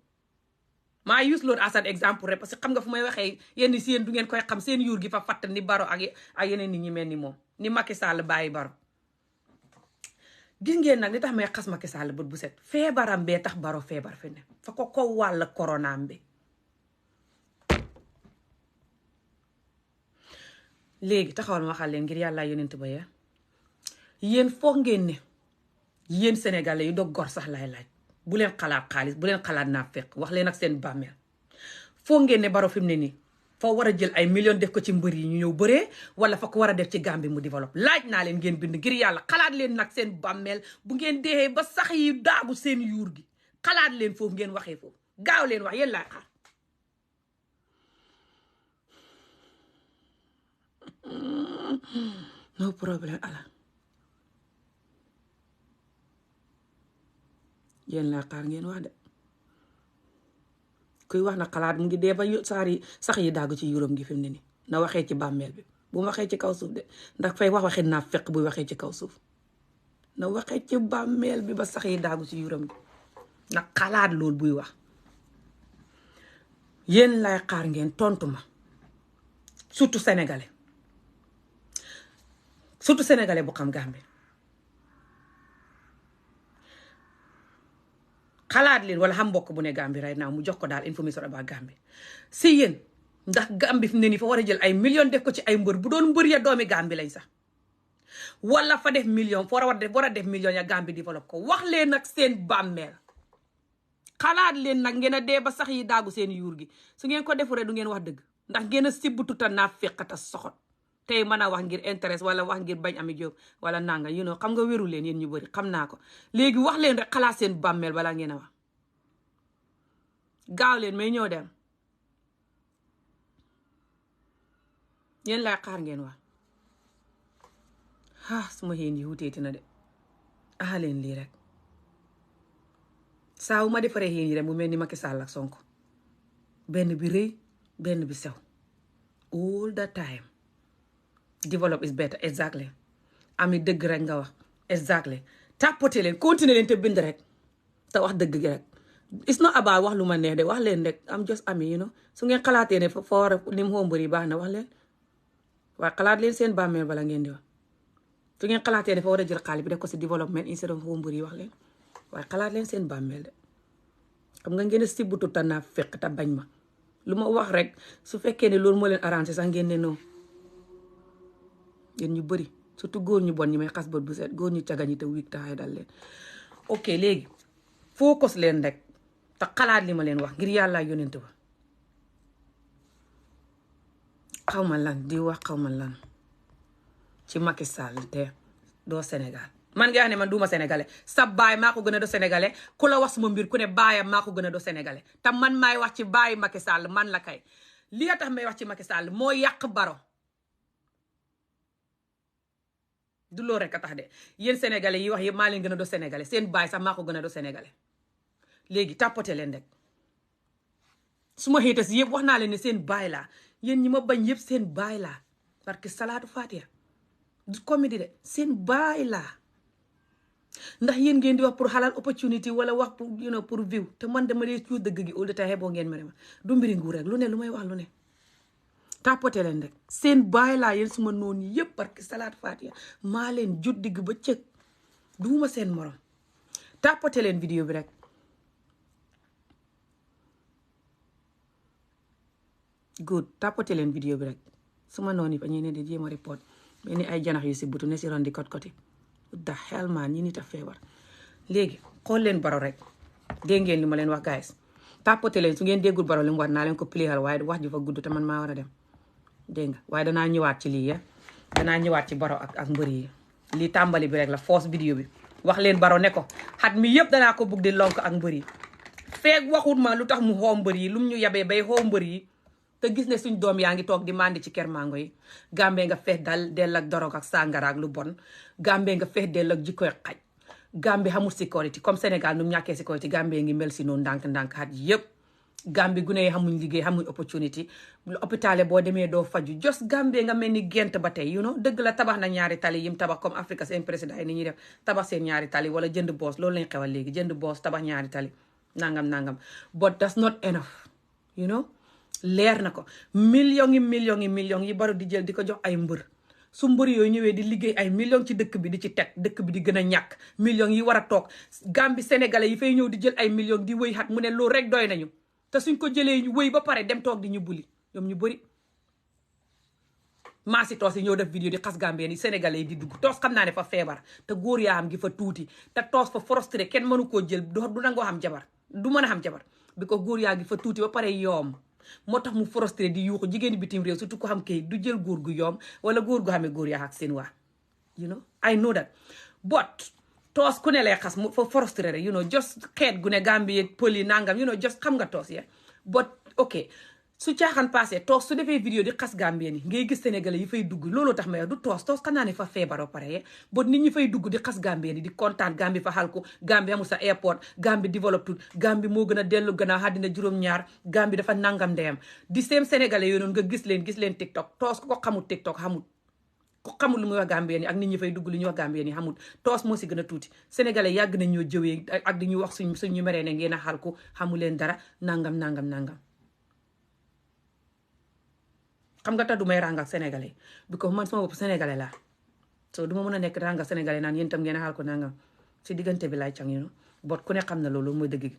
maa use loolu as an exemple rek parce que xam nga fu may waxee yenn si yéen du ngeen koy xam seen yuur gi fa fatt ni Barrow ak yeneen nit ñi mel ni moom ni Macky Sall bàyyi Barrow gis ngeen nag li tax may xas Macky Sall bët bu set feebaram bee tax Barrow feebar fi ne fa ko wàll koronaam bi léegi taxawal ma waxal leen ngir yàlla yonent ba ya yéen foog ngeen ne yéen sénégalais yi dog gor sax lay laaj bu leen xalaat xaalis bu leen xalaat naa fekk wax leen ak seen bàmmeel foog ngeen ne Barrow fi mu ne nii foo war a jël ay millions def ko ci mbër yi ñu ñëw bëree wala fa ko war a def ci Gambie mu développe laaj naa leen ngeen bind ngir yàlla xalaat leen nag seen bàmmeel bu ngeen deexee ba sax yi daagu seen yuur gi xalaat leen foofu ngeen waxee foofu gaaw leen wax yéen laay xaar no problème ala yéen laa xaar ngeen wax de kuy wax na xalaat mu ngi dee ba sax yi daagu ci yuróom gi fi mu ne nii na waxee ci bàmmeel bi bu waxee ci kaw suuf de ndax fay waxee naa fekk buy waxee ci kaw suuf na waxee ci bàmmeel bi ba sax yi daagu ci yuróom gi na xalaat loolu buy wax yéen lay xaar ngeen tontu ma surtout sénégalais bu xam Gambie xalaat leen wala xam mbokk bu ne Gambie right now mu jox ko daal information about Gambie si yéen ndax Gambie fi mu ne nii fa war a jël ay millions def ko ci ay mbër bu doon mbër ya doomi Gambie lañ sax wala fa def million fa war a def millions ya Gambie développe ko wax leen nag seen bàmmeel xalaat leen nag ngeen a dee ba sax yi daagu seen yuur gi su ngeen ko defuree du ngeen wax dëgg ndax ngeen a sibbututa naa fekkata soxot tey mën a wax ngir intérêt wala wax ngir bañ Ami Jóob wala nanga xam nga wéru leen yéen ñu bëri xam naa ko léegi wax leen rek xalaat seen bàmmeel balaa ngeen a wax gaaw leen may ñëw dem yéen lay xaar ngeen wax suma xéen yi wuteeti na de leen lii rek saa wu ma defaree xéen yi rek mu mel ni Macky Sall ak Sonko benn bi rëy benn bi sew all the time develop is better exactly Ami dëgg rek nga wax exactly tapoté leen continuer leen te bind rek te wax dëgg gi rek it's not about wax lu ma neex de wax leen rek am just Ami su ngeen xalaatee ne fa war a ni mu xombër yi baax na wax leen waaye xalaat leen seen bàmmeel bala ngeen di wax su ngeen xalaatee ne fa war a jël xaalis bi def ko si development instead of xombër yi wax leen waaye xalaat leen seen bàmmeel de xam nga ngeen si butu ta naa fekk te bañ ma lu ma wax rek su fekkee ne loolu moo leen arrangé sax ngeen ne non yéen ñu bëri surtout góor ñu bon ñi may xas bët bu set góor ñu cagañi te wiig taxay dal leen ok léegi focus leen rek te xalaat li ma leen wax ngir yàlla yonent ba xaw ma lan di wax xaw ma lan ci Macky Sall te doo Sénégal man nga wax ne man duuma sénégalais sa baay maa ko gën a do sénégalais ku la wax suma mbir ku ne baayam maa ko gën a do sénégalais te man maay wax ci baayi Macky Sall man la kay li nga tax may wax ci Macky Sall moo yàq Barrow du loolu rek a tax de yéen sénégalais yi wax yëpp maa leen gën a do sénégalais seen baay sax maa ko gën a do sénégalais léegi tàppote leen rek su ma xëyta si yëpp wax naa leen ne seen baay laa yéen ñi ma bañ yëpp seen baay laa parce que salaatu fatiha du comédie de seen baay laa ndax yéen ngeen di wax pour xalaal opportunity wala wax pour pour view te man dama dee cuur dëgg gi all the time boo ngeen ma ne ma du mbiri nguur rek lu ne lu may wax lu ne tàppote leen rek seen baay laa yéen suma noonu yëpp parce que salaatu fatiha maa leen jut digg ba cëg duuma seen morom tàppote leen vidéo bi rek good tàppote leen vidéo bi rek suma noonu yi fa ñu ne di jéem a report mais ni ay janax yu si butu ne si ron di kot-koti da xel maan ñi nit a feebar léegi xool leen Barrow rek dégg ngeen li ma leen wax guys tàppote leen su ngeen déggul Barrow li mu war naa leen ko pliixal waaye wax ji fa gudd te man maa war a dem dégg nga waaye danaa ñëwaat ci lii danaa ñëwaat ci Barrow ak mbëri yi lii tàmbali bi rek la force vidéo bi wax leen Barrow ne ko xat mi yëpp danaa ko bugg di lonk ak mbëri yi feeg waxut ma lu tax mu xoo mbëri yi lu mu ñu yabee bay xoo mbëri yi te gis ne suñ doom yaa ngi toog di mandi ci kermango yi Gambie nga fees dell ak dorog ak sàngara ak lu bon Gambie nga fees dell ak jikkoy xaj Gambie xamul sécurité comme Sénégal nu mu ñàkkee sécurité Gambie ngi mel si noonu ndànk-ndànk xat yëpp Gambie gune yi xamuñ liggéey xamuñ opportunité hôpital boo demee doo faju jos Gambie nga mel ni gent ba tey dëgg la tabax na ñaari tali yim tabax comme Afrique seen président yi ni ñuy def tabax seen ñaari tali wala jënd boos loolu lañ xewal léegi jënd boos tabax ñaari tali nangam but that's not enough leer na ko millions yi Barrow di jël di ko jox ay mbër su mbër yooyu ñëwee di liggéey ay millions ci dëkk bi di ci teg dëkk bi di gën a ñàkk millions yi war a toog Gambie sénégalais yi fay ñëw di jël ay millions di wëy xat mu ne loolu rek doy nañu te suñ ko jëlee ñu wëy ba pare dem toog di ñu buli ñoom ñu bëri maa si toos yi ñëw def vidéo di xas Gambien yi sénégalais yi di dugg toos xam naa ne fa feebar te góor yaa am gi fa tuuti te toos fa frustré kenn mënu koo jël du nangoo xam jabar du mën a xam jabar bi ko góor yaa gi fa tuuti ba pare yoom moo tax mu frustré di yuuxu jigéen bitim réew surtout ko xam kay du jël góor gu yoom wala góor gu xamee góor yaa ak seen waa I know that but toos ku ne lay xas mu fa frustré rek just xeet gu ne Gambie pël yi nangam just xam nga toos ya but ok su caaxaan passé toos su defee vidéo di xas Gambien yi ngay gis sénégalais yi fay dugg looloo tax may du toos xam naa ne fa feebaroo pare but nit ñi fay dugg di xas Gambien yi di kontaan Gambie fa xal ko Gambie amul sa airport Gambie develop tout Gambie moo gën a dellu gën a àddina juróom-ñaar Gambie dafa nangam ndeyam di seen sénégalais yooyu noonu nga gis leen TikTok toos ko xamul TikTok xamul ko xamul lu muy wax Gambien yi ak nit ñi fay dugg li ñuy wax Gambien yi xamul toos moo si gën a tuuti sénégalais yàgg nañ ñoo jëwee ak di ñu wax suñu meree ne ngeen a xal ko xamu leen dara nangam xam nga tax du may ràng ak sénégalais because man sama bopp sénégalais laa so du ma mën a nekk ràng ak sénégalais naan yéen tam ngeen a xaal ko nangam si diggante bi laay càng bot ku ne xam na loolu mooy dëgg gi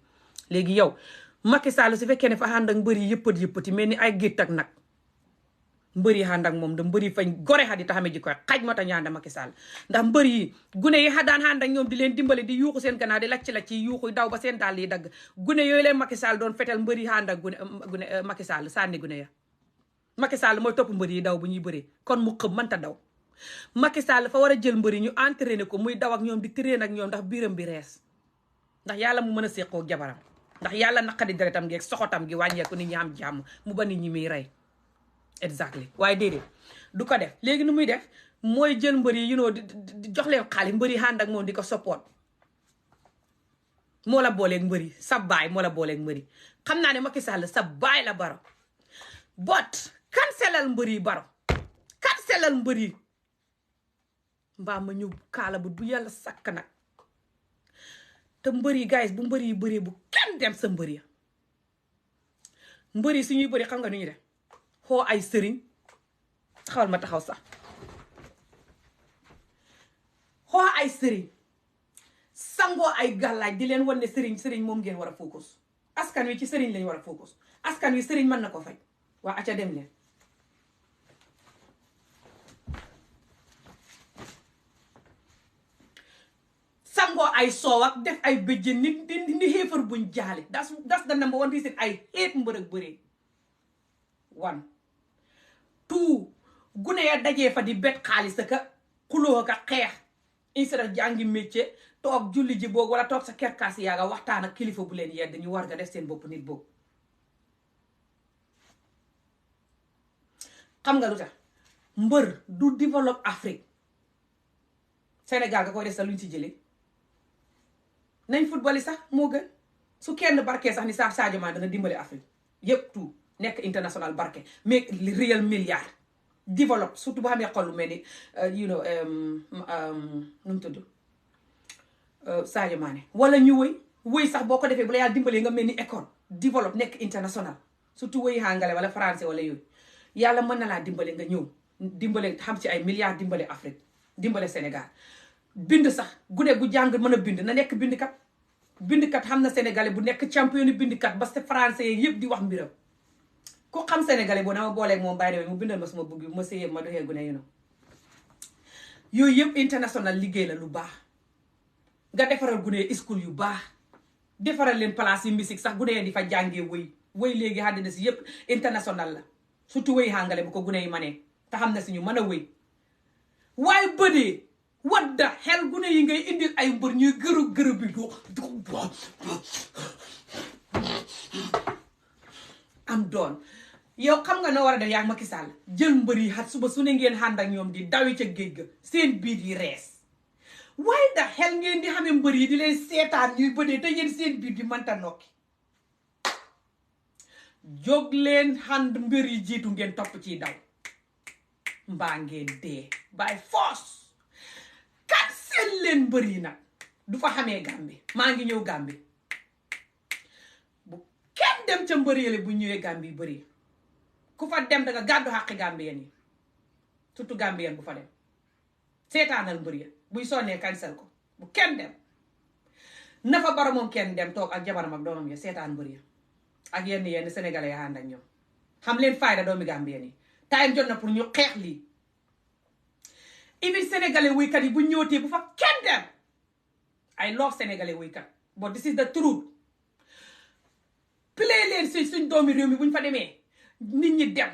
léegi yow Macky Sall su fekkee ne fa ànd ak mbër yi yëppati mel ni ay gétt ak nag mbër yi ànd ak moom da mbër yi fañ gore xa di taxamee ji koy xaj moo tax ñu ànd ak Macky Sall ndax mbër yi gune yi daan ànd ak ñoom di leen dimbale di yuuxu seen gannaaw di lacc yi yuuxu daw ba seen dàll yi dagg gune yooyu leen Macky Sall doon fetal mbër yi ànd ak gune Macky Sall sànni gune ya Macky Sall mooy topp mbër yi daw bu ñuy bëree kon mu xëb mënta daw Macky Sall fa war a jël mbër yi ñu entraîné ko muy daw ak ñoom di traîner ak ñoom ndax biiram bi rees ndax yàlla mu mën a séqoo jabaram ndax yàlla naqadi deretam gi ak soxotam gi wàññeeku nit ñi am jàmm mu ba nit ñi muy rey exactly waaye déedéet du ko def léegi nu muy def mooy jël mbër yi di jox leen xaalis mbër yi ànd ak moom di ko support moo la booleeg mbër yi sa baay moo la booleeg mbër yi xam naa ne Macky Sall sa baay la Barrow bot kanselal mbër yi Barrow kanselal mbër yi mbaa ma ñëw kaala bu yàlla sakk nag te mbër yi guys bu mbër yi bëree bu kenn dem sa mbër ya mbër yi suñuy bëri xam nga nu ñuy def xoo ay sëriñ xawal ma taxaw sax xoo ay sëriñ sangoo ay gàllaaj di leen wan ne sëriñ moom ngeen war a focus askan wi ci sëriñ lañ war a focus askan wi sëriñ mën na ko faj waa aca dem leen sangoo ay soow ak def ay bëjjën ni xéefar buñ jaale das the number one reason ay xeet mbër ak bëree 1 2 gune ya dajee fa di bet xaalis ka xuloo ka xeex instead of jàngi métier toog julli ji boog wala toog sa kerkaas yaa nga waxtaan ak kilifa bu leen yedd ñu war nga def seen bopp nit boobu. xam nga lu tax mbër du développe Afrique Sénégal nga koy def sa luñ ci jëlee nañ football yi sax moo gën su kenn barke sax ni sax Sadio Mané dana dimbali Afrique yëpp tout nekk international barke mais réel milliard développe surtout boo xamee xol lu mel ni nu mu tudd Sadio Mané wala ñu wëy sax boo ko defee bu la yàlla dimbalee nga mel ni école développe nekk international surtout wëy angale wala français wala yooyu yàlla mën na laa dimbale nga ñëw dimbale xam ci ay milliards dimbale Afrique dimbale Sénégal bind sax gune gu jàng mën a bind na nekk bindkat xam na sénégalais bu nekk champion bindkat ba sa français yëpp di wax mbiram ku xam sénégalais boo dama booleeg moom bàyyi mu bindal ma suma bugg bi ma séyee ma doxee gune yu no yooyu yëpp international liggéey la lu baax nga defaral gune school yu baax defaral leen place yi musique sax gune di fa jàngee wëy léegi àddina si yëpp international la surtout wëy hàngale bu ko gune yi manee te xam na si ñu mën a wëy waaye bëdee what the hell gune yi ngay indil ay mbër ñuy gërëb bi do am doon yow xam nga noo war a def yaa Macky Sall jël mbër yi xat suba su ne ngeen ànd ak ñoom di dawi ca géej ga seen biir yi rees waaye the hell ngeen di xamee mbër yi di leen seetaan ñuy bëdee te yéen seen biir di mënta nokki jóg leen xand mbër yi jiitu ngeen topp ciy daw mbaa ngeen dee by force kat seen leen mbër yi nag du fa xamee Gambie maa ngi ñëw Gambie bu kenn dem ca mbër yële bu ñëwee Gambie bëri ku fa dem da nga gàddu xàqi Gambien yi surtout Gambien bu fa dem seetaanal mbër ya buy sonnee cancel ko bu kenn dem na fa Barrow moom kenn dem toog ak jabaram ak doomam ya seetaan mbër ya ak yenn sénégalais ya ànd ak ñoom xam leen fayda doomi Gambien yi time jot na pour ñu xeex lii even sénégalais wuykat yi bu ñëwtee bu fa kenn dem I love sénégalais wuykat but this is the truth play leen suñ doomi réew mi bu ñu fa demee nit ñi dem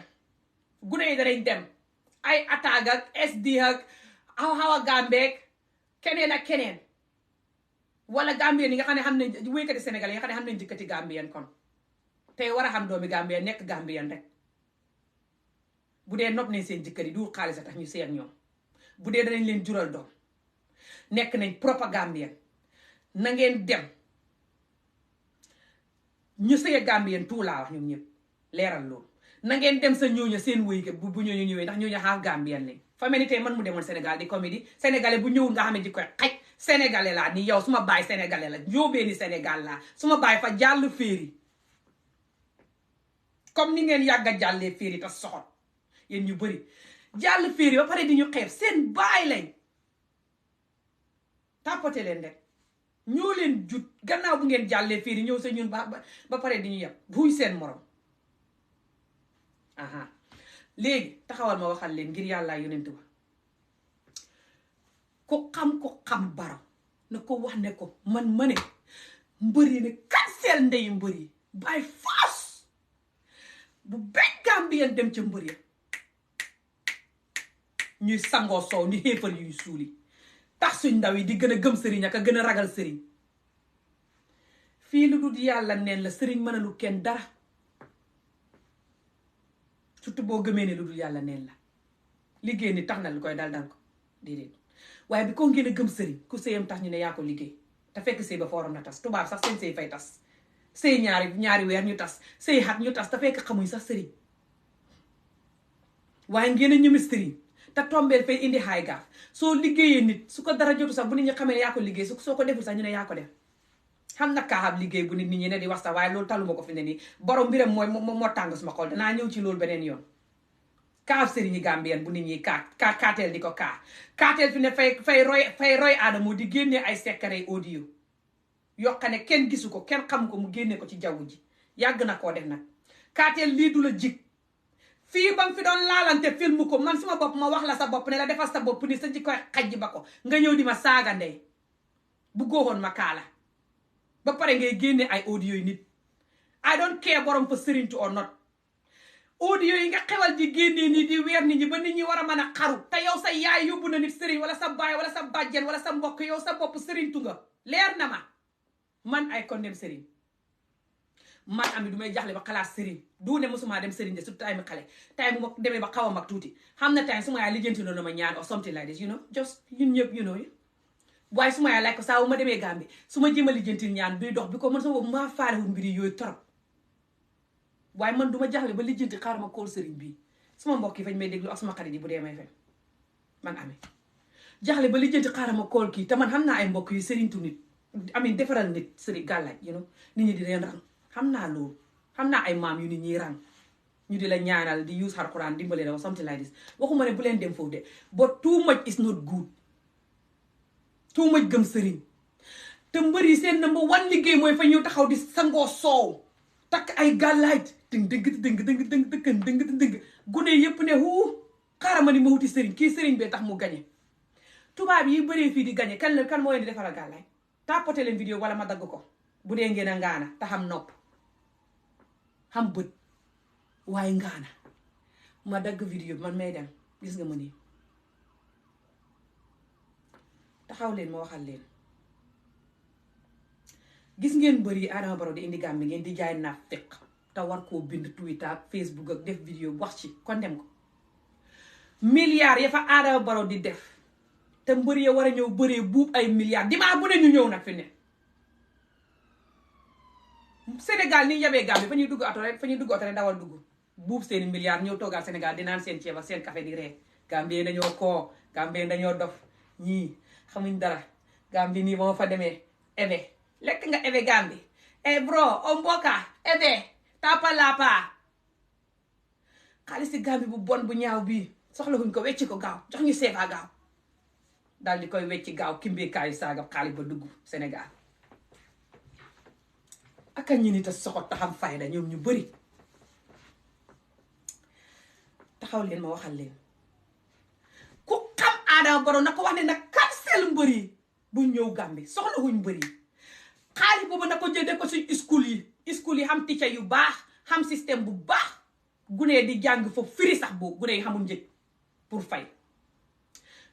gune yi danañ dem ay attaque ak SD ak xawa Gambeek keneen ak keneen wala Gambien yi nga xam ne xam nañ wuykati sénégalais yi nga xam ne xam nañ jëkkati Gambien kon tey war a xam doomi Gambien nekk Gambien rek bu dee nopp nañ seen jëkkër yi du xaalis a tax ñu seet ñoom bu dee danañ leen jural doom nekk nañ propagandien na ngeen dem ñu sëye Gambien tout laa wax ñoom ñëpp leeral loolu na ngeen dem sa ñooña seen wëy bu ñooñu ñëwee ndax ñooñu xaaf Gambien lañ fa mel ni tey man mu demoon Sénégal di comédie sénégalais bu ñëwul nga xam ne di koy xaj sénégalais laa ni yow suma baay sénégalais la njóobee ni Sénégal laa suma baay fa jàll féeri comme ni ngeen yàgg a jàllee féeri te soxot yéen ñu bëri jàll féeri ba pare di ñu xeeb seen baay lañ tàppate leen rek ñoo leen jut gannaaw bu ngeen jàllee féeri ñëw sa ñun ba pare di ñu yeb buy seen morom aha léegi taxawal ma waxal leen ngir yàlla yonent ba ko xam Barrow na ko wax ne ko man ma ne mbëri ne cancel ndeyu mbëri by force bu benn Gambien dem ca mbër ya ñuy sangoo soow ni xéefar yuy suuli tax suñ ndaw yi di gën a gëm sëriñ ak a gën a ragal sëriñ fii lu dul yàlla neen la sëriñ mënalu kenn dara surtout boo gëmee ne lu dul yàlla neen la liggéey ni tax na lu koy dal ko déedéet waaye bi ko ngeen a gëm sëriñ ku sëyam tax ñu ne yaa ko liggéey te fekk sëy ba fooram na tas tubaab sax seen sëy fay tas sëy ñaari weer ñu tas sëy xat ñu tas te fekk xamuñ sax sëriñ waaye ngeen a ñëmi sëriñ te tombeel fay indi xaay gaaf soo liggéeyee nit su ko dara jotu sax bu nit ñi xamee ne yaa ko liggéey soo ko deful sax ñu ne yaa ko def xam na kaaxab liggéey bu nit ñi ne di wax sax waaye loolu taluma ko fi ne nii borom mbiram moo tàng suma xol danaa ñëw ci loolu beneen yoon kaaf sëriñi Gambien bu nit ñi kaateel di ko kaateel fi ne fay roy aadamoo di génnee ay secret audio yokka ne kenn gisu ko kenn xam ko mu génne ko ci jaww ji yàgg na koo def nag kaateel lii du la jig fii ba nga fi doon laalante film ko man suma bopp ma wax la sa bopp ne la defal sa bopp ni sa jikkoy xaj ba ko nga ñëw di ma saaga ndey bu góoxoon ma kaala ba pare ngay génne ay audio yi nit I don't care borom fa sëriñtu or not audio yi nga xewal di génnee nii di weer nit ñi ba nit ñi war a mën a xaru te yow sa yaay yóbbu na nit sëriñ wala sa baay wala sa bàjjen wala sa mbokk yow sa bopp sëriñ tunga leer na ma man ay condemn sëriñ man ami du may jaxle ba xalaat sëriñ du ne mosuma dem sëriñ de surtout time xale time bu ma demee ba xaw a mag tuuti xam na time su ma yaay lijjanti loolu ma ñaan or something like this you know just ñun ñëpp you know waaye su ma yaay like ko saa bu ma demee Gambie su ma jéem a lijjanti ñaan buy dox bi ko man sama boobu maa faalewul mbiri yooyu trop waaye man du ma jaxle ba lijjanti xaar ma kool sëriñ bii suma mbokk yi fañ may déglu ak suma xarit yi bu dee may fen man amee jaxle ba lijjanti xaar ma kool kii te man xam naa ay mbokk yu sëriñtu nit amin defaral nit sëriñ gàllaaj you know nit ñi di leen rang xam naa loolu xam naa ay maam yu nit ñiy rang ñu di la ñaanal di use Alquran dimbale la something like this waxuma ne bu leen dem foofu de but too much is not good too much gëm sëriñ te mbër yi seen number one liggéey mooy fa ñëw taxaw di sangoo soow takk ay gàllaaj dëng gune yëpp ne xaaral ma ni ma wuti sëriñ kii sëriñ bee tax mu gañe tubaab yi bëree fii di gañe kan moo leen di defaral gàllaaj tapoté leen vidéo wala ma dagg ko bu dee ngeen a ngaana te xam nopp xam bët waaye ngaana ma dagg vidéo bi man may dem gis nga ma nii taxaw leen ma waxal leen gis ngeen bëri Adama Barrow di indi Gambie ngeen di jaay naafeq te war koo bind Twitter ak Facebook ak def vidéo wax ci kon dem ko milliards ya fa Adama Barrow di def te mbër ya war a ñëw bëree buub ay milliards dimanche bu ne ñu ñëw nag fi ne Sénégal ni yabee Gambie fa ñuy dugg oto rek dawal dugg buub seeni milliards ñëw toogal Sénégal di naan seen ceeb ak seen café di ree Gambie dañoo koo Gambie dañoo dof ñii xamuñ dara Gambie nii ba ma fa demee ebe lekk nga ebe Gambie bro o mboka ebe tapalapa xaalis si Gambie bu bon bu ñaaw bii soxla wuñ ko wecci ko gaaw jox ñu seefaa gaaw daal di koy wecci gaaw kimbeekaayu saaga xaalis ba dugg Sénégal aka ñi nit a soxot taxam fayda ñoom ñu bëri taxaw leen ma waxal leen ku xam Adama Barrow na ko wax ne nag cancel mbëri bu ñëw Gambie soxla wuñ mbëri xaalis boobu na ko jëndee ko suñ school yi xam teacher yu baax xam système bu baax gunee di jàng foofu firi sax boobu gunee yi xamul njëg pour fay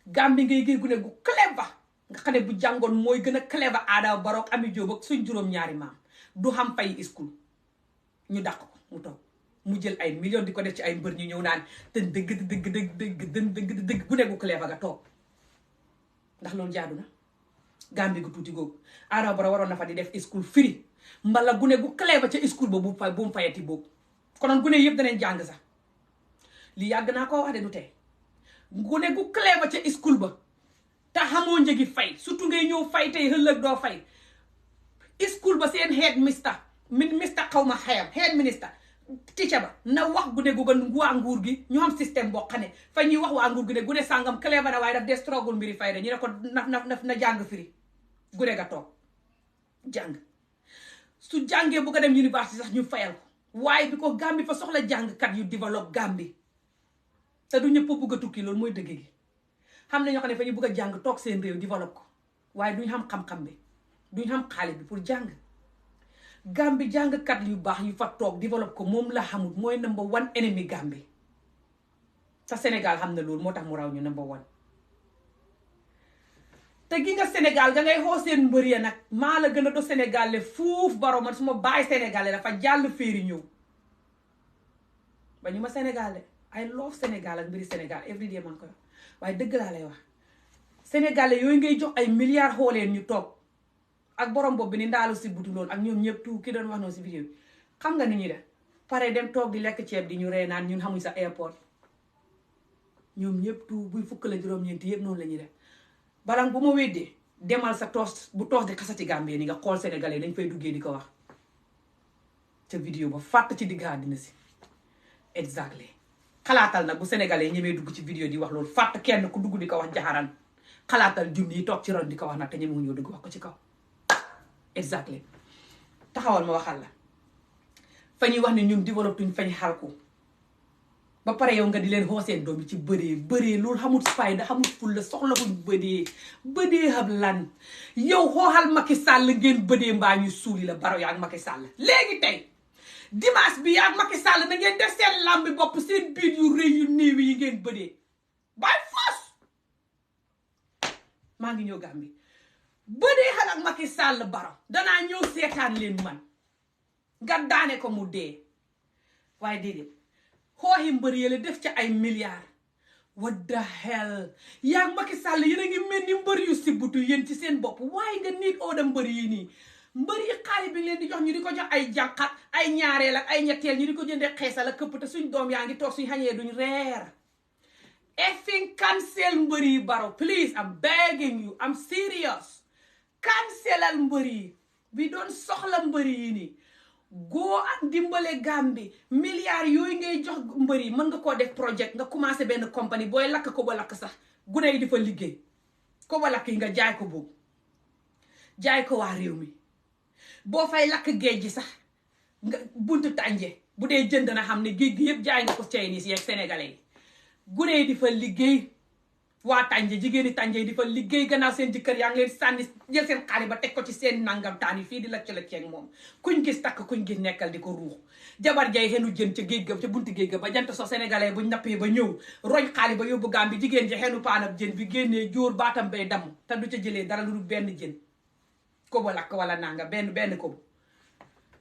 Gambie ngay gay gune gu clever nga xam ne bu jàngoon mooy gën a clever Adama Barrow ak Ami Jóob ak suñ juróom-ñaari maam du xam fay school ñu dàq ko mu toog mu jël ay millions di ko def ci ay mbër ñu ñëw naan te dëgg gune gu clever ga toog ndax loolu jaadu na Gambie gu tuuti googu Adama Barrow waroon na fa di def school free mbala gune gu clever ca school ba bu mu fayati boobu konoon gune yëpp danañ jàng sax li yàgg naa koo wax de du tey gune gu clever ca school ba te xamoo njëgi fay surtout ngay ñëw fay tey ëllëg doo fay school ba seen head mister xaw ma xayam head minister teacher ba na wax gune gu waa nguur gi ñu xam système boo xam ne fa ñuy wax waa nguur gi ne gune sàngam clever na waaye daf dee struggle mbiri fay da ñu ne ko na jàng firi gune ga toog jàng su jàngee bu ko dem université sax ñu fayal ko waaye bi ko Gambie fa soxla jàngkat yu développe Gambie te du ñëpp bëgg a tukki loolu mooy dëgg gi xam na ñoo xam ne fa ñu bëgg a jàng toog seen réew développe ko waaye duñ xam xam-xam bi duñ xam xaalis bi pour jàng Gambie jàngkat yu baax yu fa toog développe ko moom la xamul mooy number one ennemi Gambie sa Sénégal xam na loolu moo tax mu raw ñu number one te gi nga Sénégal ga ngay xoo seen mbër ya nag maa la gën a do Sénégal le fuuf Barrow man su ma bàyyi Sénégal dafa jàll féeri ñëw ba ñu ma Sénégal I love Sénégal ak mbiri Sénégal every day man ko waaye dëgg laa lay wax Sénégalais yooyu ngay jox ay milliards xooleen ñu toog ak borom boobu ni ndaalu si butu loolu ak ñoom ñëpp tout ki doon wax noonu si vidéo bi xam nga ni ñuy def pare dem toog di lekk ceeb di ñu ree naan ñun xamuñ sa airport ñoom ñëpp tout buy fukk la juróom-ñeenti yëpp noonu la ñuy def balang bu ma weddee demal sa toos bu toos di xasati Gambie ni nga xool Sénégalais dañ fay duggee di ko wax ca vidéo ba fàtt ci digg àddina si exactly xalaatal nag bu Sénégalais ñemee dugg ci vidéo di wax loolu fàtt kenn ku dugg di ko wax jaxaran xalaatal junni yi toog ci ron di ko wax nag te ñemewuñu ñoo dugg wax ko ci kaw exactly taxawal ma waxal la fa ñuy wax ne ñun développé tuñ fañ xalku ba pare yow nga di leen xooseen doom yi ci bëree loolu xamul fayda xamul fulla soxla fuñ bëdee xam lan yow xooxal Macky Sall ngeen bëdee mbaa ñu suuli la Barrow yaa ak Macky Sall léegi tey dimanche bi yaa Macky Sall na ngeen def seen lambi bopp seen biir yu rëy yu néew yi ngeen bëdee bay foos maa ngi ñëw Gambie bëdee xal ak Macky Sall Barrow danaa ñëw seetaan leen man nga daane ko mu dee waaye déedéet xooxi mbër yële def ca ay milliards what the hell yaa Macky Sall yéen a ngi mel ni mbër yu sibbutu yéen ci seen bopp waaye nga nit ooda mbër yi nii mbër yi xaalis bi leen di jox ñu di ko jox ay jànqat ay ñaareel ak ay ñetteel ñu di ko jëndee xeesal ak këpp te suñ doom yaa ngi toog suñ xañee duñ reer effing cancel mbër yi Barrow please I'm begging you I'm serious cancelal mbër yi bi doon soxla mbër yi nii goo ak dimbale Gambie milliards yooyu ngay jox mbër yi mën nga koo def projet nga commencé benn compagnie booy lakk ko ba lakk sax gune yi di fa liggéey ko ba lakk yi nga jaay ko boobu jaay ko waa réew mi boo fay lakk géej gi sax nga buntu tànje bu dee jënd na xam ne géej gi yëpp jaay nga ko Chinese yi ak sénégalais yi gune yi di fa liggéey waa tànje jigéeni tànje yi di fa liggéey gannaaw seen jëkkër yaa ngi leen sànni jël seen xaalis ba teg ko ci seen nangam taan yi fii di lacc ceeg moom kuñ gis takk kuñ gis nekkal di ko ruux jabar jay xenu jën ca géej ga ca buntu géej ga ba jant so sénégalais buñ nappee ba ñëw roñ xaalis ba yóbbu Gambie jigéen ji xenu paanab jën bi génnee jóor baatam bay damm te du ca jëlee dara lu dul benn jën ko ba lakk wala nanga benn ko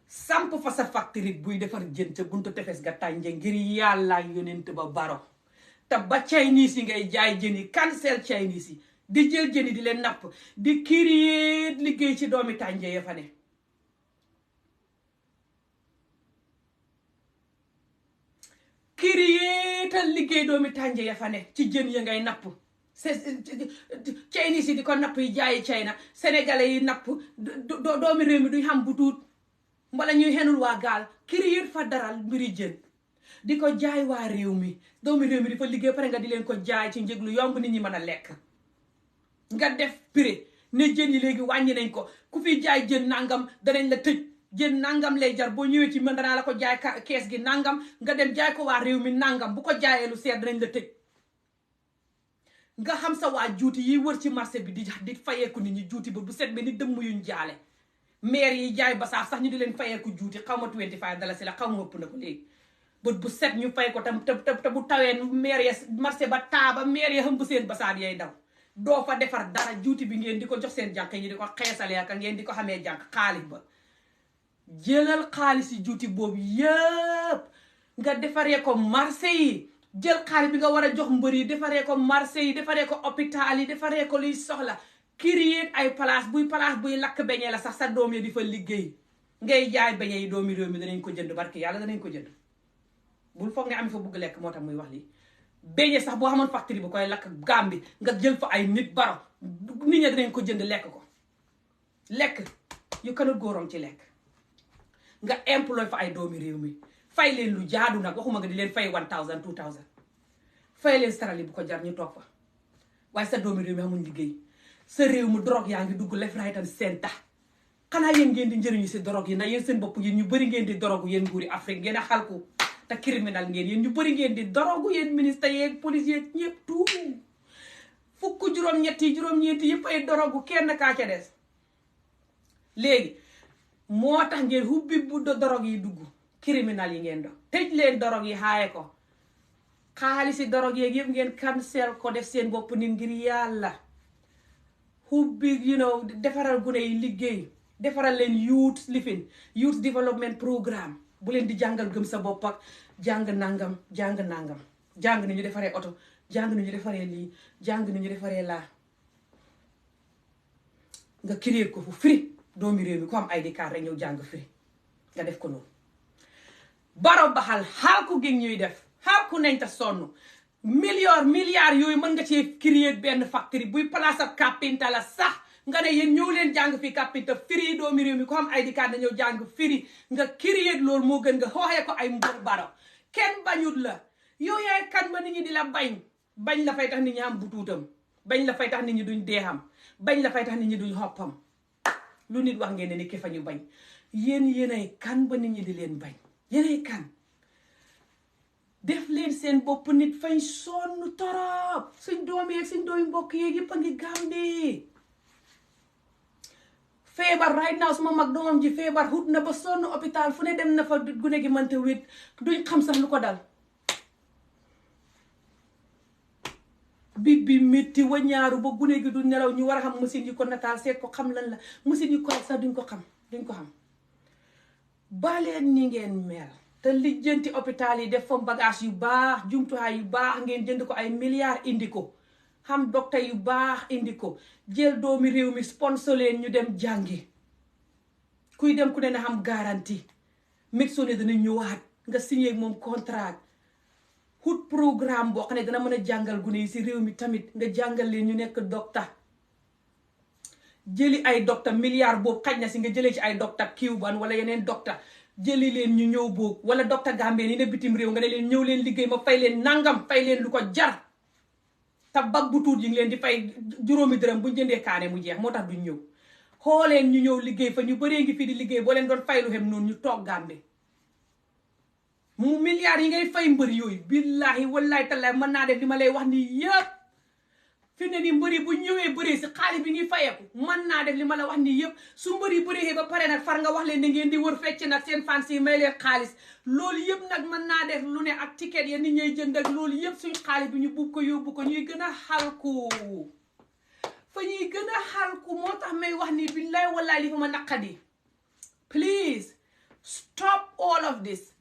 samp fa sa factory buy defar jën ca buntu tefes ga tànje ngir yàlla yonent ba Barrow te ba Chinese yi ngay jaay jën yi cancel Chinese yi di jël jën yi di leen napp di créer liggéey ci doomi tànje ya fa ne créer tal liggéey doomi tànje ya fa ne ci jën ya ngay napp Chinese yi di ko napp yi jaayi China sénégalais yi napp doomi réew mi duñ xam bu tuut mbala ñuy xenul waa gaal créer fa daral mbiri jën di ko jaay waa réew mi doomi réew mi di fa liggéey pare nga di leen ko jaay ci njëg lu yomb nit ñi mën a lekk nga def prix ne jën yi léegi wàññi nañ ko ku fi jaay jën nangam danañ la tëj jën nangam lay jar boo ñëwee ci man danaa la ko jaay kees gi nangam nga dem jaay ko waa réew mi nangam bu ko jaayee lu seet danañ la tëj nga xam sa waa juuti yi wër ci marché bi di fayeeku nit ñi juuti ba bu set bi ni dëmm yuñ jaale maire yi jaay basaaf sax ñu di leen fayeeku juuti xaw ma 25 dalasi la xaw ma ëpp na ko léegi bët bu set ñu fay ko te bu tawee maire ya marché ba taaba maire ya hëmb seen basaat yay daw doo fa defar dara juuti bi ngeen di ko jox seen jànq yi di ko xeesalee ak ngeen di ko xamee jànq xaalis ba jëlal xaalis yi juuti boobu yëpp nga defaree ko marché yi jël xaalis bi nga war a jox mbër yi defaree ko marché yi defaree ko hôpital yi defaree ko luy soxla créer ay place buy lakk beñee la sax sa doom yi di fa liggéey ngay jaay beñee yi doomi réew mi danañ ko jënd barki yàlla danañ ko jënd bul foog nga am fa bugg lekk moo tax muy wax lii beñee sax boo xamoon facture bu koy lakk Gambie nga jël fa ay nit Barrow nit ñi danañ ko jënd lekk ko lekk yu kanut góorom ci lekk nga employé fa ay doomi réew mi fay leen lu jaadu nag waxuma nga di leen fay 1000 2000 fay leen sarali bu ko jar ñu toog fa waaye sa doomi réew mi xamuñ liggéey sa réew mu drogue yaa ngi dugg left right and center xanaa yéen ngeen di njëriñu si drogue yi ndax yéen seen bopp yéen ñu bëri ngeen di drogue yéen nguuri Afrique ngeen a xalku te criminal ngeen yéen ñu bëri ngeen di drogue yéen ministre yeeg policier ñëpp tout fukk juróom-ñetti juróom-ñeenti yëpp ay drogue kenn kaa ca des léegi moo tax ngeen hubbi bu drogue yi dugg criminal yi ngeen do tëj leen drogue yi xaaye ko xaalisi drogue yeeg yëpp ngeen cancel ko def seen bopp nit ngir yàlla hubbi defaral gune yi liggéey defaral leen youth development programme bu leen di jàngal gëm sa bopp ak jàng nangam jàng ni ñu defaree oto jàng ni ñu defaree lii jàng ni ñu defaree laa nga créer ko fu free doomi réew mi ku am ID card rek ñëw jàng free nga def ko noonu Barrow baxal xaalku gi ñuy def xaalku nañ ta sonn milliards yooyu mën nga ci créer benn factory buy place ab kapinta la sax nga ne yéen ñëw leen jàng fii kapinta free doomi réew mi ku am ID card na ñëw jàng free nga créer loolu moo gën nga xooxee ko ay mbër Barrow kenn bañut la yow yaay kan ba nit ñi di la bañ la fay tax nit ñi am butuutam bañ la fay tax nit ñi duñ deexam bañ la fay tax nit ñi duñ xoppam lu nit wax ngeen ne ni ki fa ñu bañ yéenay kan ba nit ñi di leen bañ yéenay kan def leen seen bopp nit fañ sonn torop suñ doom yeeg suñ doomi mbokk yeeg yëpp a ngi Gambie feebar right now suma mag doomam ji feebar hut na ba sonn hôpital fu ne dem na fa gune gi mënta wét duñ xam sax lu ko dal bi métti wañaaru ba gune gi du nelaw ñu war a xam machine yi ko nataal seet ko xam lan la machine yi ko sax duñ ko xam baleen ni ngeen mel te lijjanti hôpital yi def fa bagage yu baax jumtuwaay yu baax ngeen jënd ko ay milliards indi ko xam docteur yu baax indi ko jël doomi réew mi sponsor leen ñu dem jàngi kuy dem ku ne na xam garantie médecin ne dana ñëwaat nga signé moom contrat hut programme boo xam ne dana mën a jàngal gune yi si réew mi tamit nga jàngal leen ñu nekk docteur jëli ay docteur milliard boobu xaj na si nga jëlee ci ay docteur Cuban wala yeneen docteur jëli leen ñu ñëw boobu wala docteur Gambie yi ne bitim réew nga ne leen ñëw leen liggéey ma fay leen nangam fay leen lu ko jar te bag bu tuut yi ngi leen di fay juróomi dërëm bu jëndee kaane mu jeex moo tax duñ ñëw xooleen ñu ñëw liggéey fa ñu bëree ngi fii di liggéey boo leen doon fay lu xem noonu ñu toog Gambie mu milliards yi ngay fay mbër yooyu billahi wallahi tallahi mën naa def li ma lay wax nii yëpp fi ne ni mbëri bu ñëwee bëree si xaalis bi ngi fayeeku mën naa def li ma la wax nii yëpp su mbëri bëree ba pare nag far nga wax leen da ngeen di wër fecc nag seen fans yi may leen xaalis loolu yëpp nag mën naa def lu ne ak ticket ya nit ñay jënd ak loolu yëpp suñ xaalis bi ñu bugg ko yóbbu ko ñuy gën a xalku fa ñuy gën a xalku moo tax may wax nii billahi wallahi li fa ma naqadi please stop all of this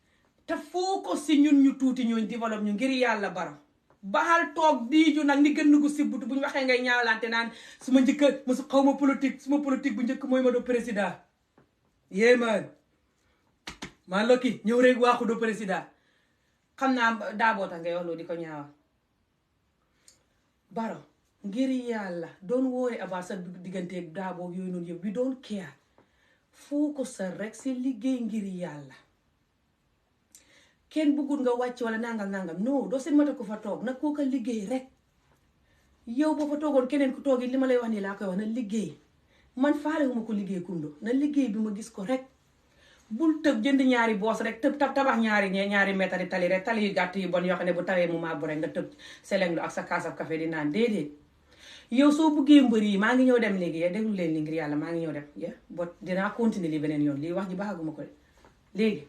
te focus si ñun ñu tuuti ñooñ développe ñu ngir yàlla Barrow baxal toog diiju nag ni gën gu sibbutu bu ñu waxee ngay ñaawlante naan su ma njëkk musu xaw ma politique suma politique bu njëkk mooy ma do président yée man maa lokki ñëw rek waaxu do président xam naa daaboo tax ngay wax loolu di ko ñaawal Barrow ngir yàlla doon worry about sa digganteeg daaboo yooyu noonu yëpp we don't care focus sa rek si liggéey ngir yàlla kenn bëggul nga wàcc wala nangam non doo seen mata ko fa toog nag koo ko liggéey rek yow boo fa toogoon keneen ku toog it li ma lay wax nii laa koy wax na liggéey man faalewuma ko liggéey kundo na liggéey bi ma gis ko rek bul tëb jënd ñaari boos rek tëb tabax ñaari mètre tali rek tali yu gàtt yu bon yoo xam ne bu tawee mu maabu rek nga tëb selenglu ak sa kaasab café di naan déedéet yow soo buggee mbër yi maa ngi ñëw dem léegi déglu leen li ngir yàlla maa ngi ñëw dem bot dinaa continuer li beneen yoon lii wax ji baaxaguma ko de léegi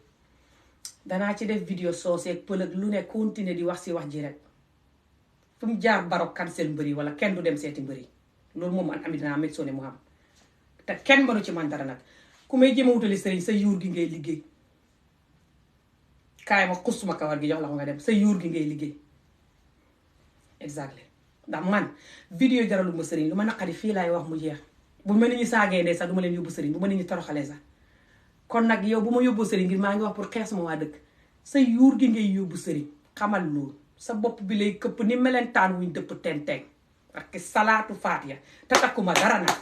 danaa ci def vidéo sooseeg pëlëg lu ne continuer di wax si wax ji rek fu mu jaar Barrow cancel mbëri wala kenn du dem seeti mbëri loolu moom an ami dinaa met sone mu xam te kenn mënu ci man dara nag ku may jéem a wutali sëriñ sa yuur gi ngay liggéey kaay ma xustuma kawar gi jox la ko nga dem sa yuur gi ngay liggéey exactly ndax man vidéo jaralu ma sëriñ lu ma naqari fii laay wax mu jeex bu ma nit ñi saagee ne sax du ma leen yóbbu sëriñ bu ma nit ñi toroxalee sax kon nag yow bu ma yóbbu sëriñ ngir maa ngi wax pour xees ma waa dëkk sa yuur gi ngay yóbbu sëriñ xamal loolu sa bopp bi lay këpp ni melentaan wuñ dëpp tenteng ak salaatu faatiya te takkuma dara nag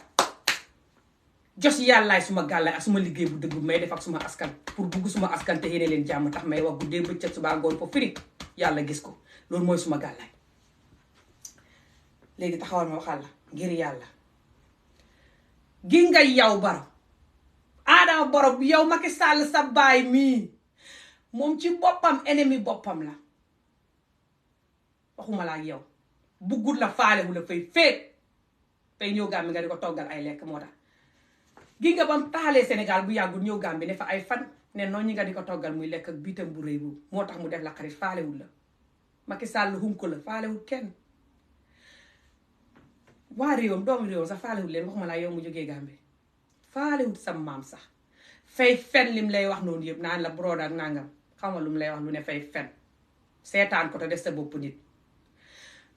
jos yàllaay suma gàllaay ak suma liggéey bu dëgg may def ak suma askan pour bugg suma askan te yéene leen jàmm tax may wax guddee bëccëg suba ngoon ko firi yàlla gis ko loolu mooy suma gàllaay léegi taxawal ma waxal la ngir yàlla gi nga yow Barrow Adama Barrow yow Macky Sall sa baay mii moom ci boppam ennemi boppam la waxuma la ak yow buggut la faalewu la fay féet tey ñëw Gambie nga di ko toggal ay lekk moo tax gi nga bam taxalee Sénégal bu yàggul ñëw Gambie ne fa ay fan ne noonu ñi nga di ko toggal muy lekk ak biitam bu rëy boobu moo tax mu def la xarit faalewul la Macky Sall hunko la faalewul kenn waa réewam doomu réewam sax faalewul leen waxuma laa yow mu jógee Gambie faalewul sa maam sax fay fen lim lay wax noonu yëpp naan la broda ak nangam xam nga lu mu lay wax lu ne fay fen seetaan ko te def sa bopp nit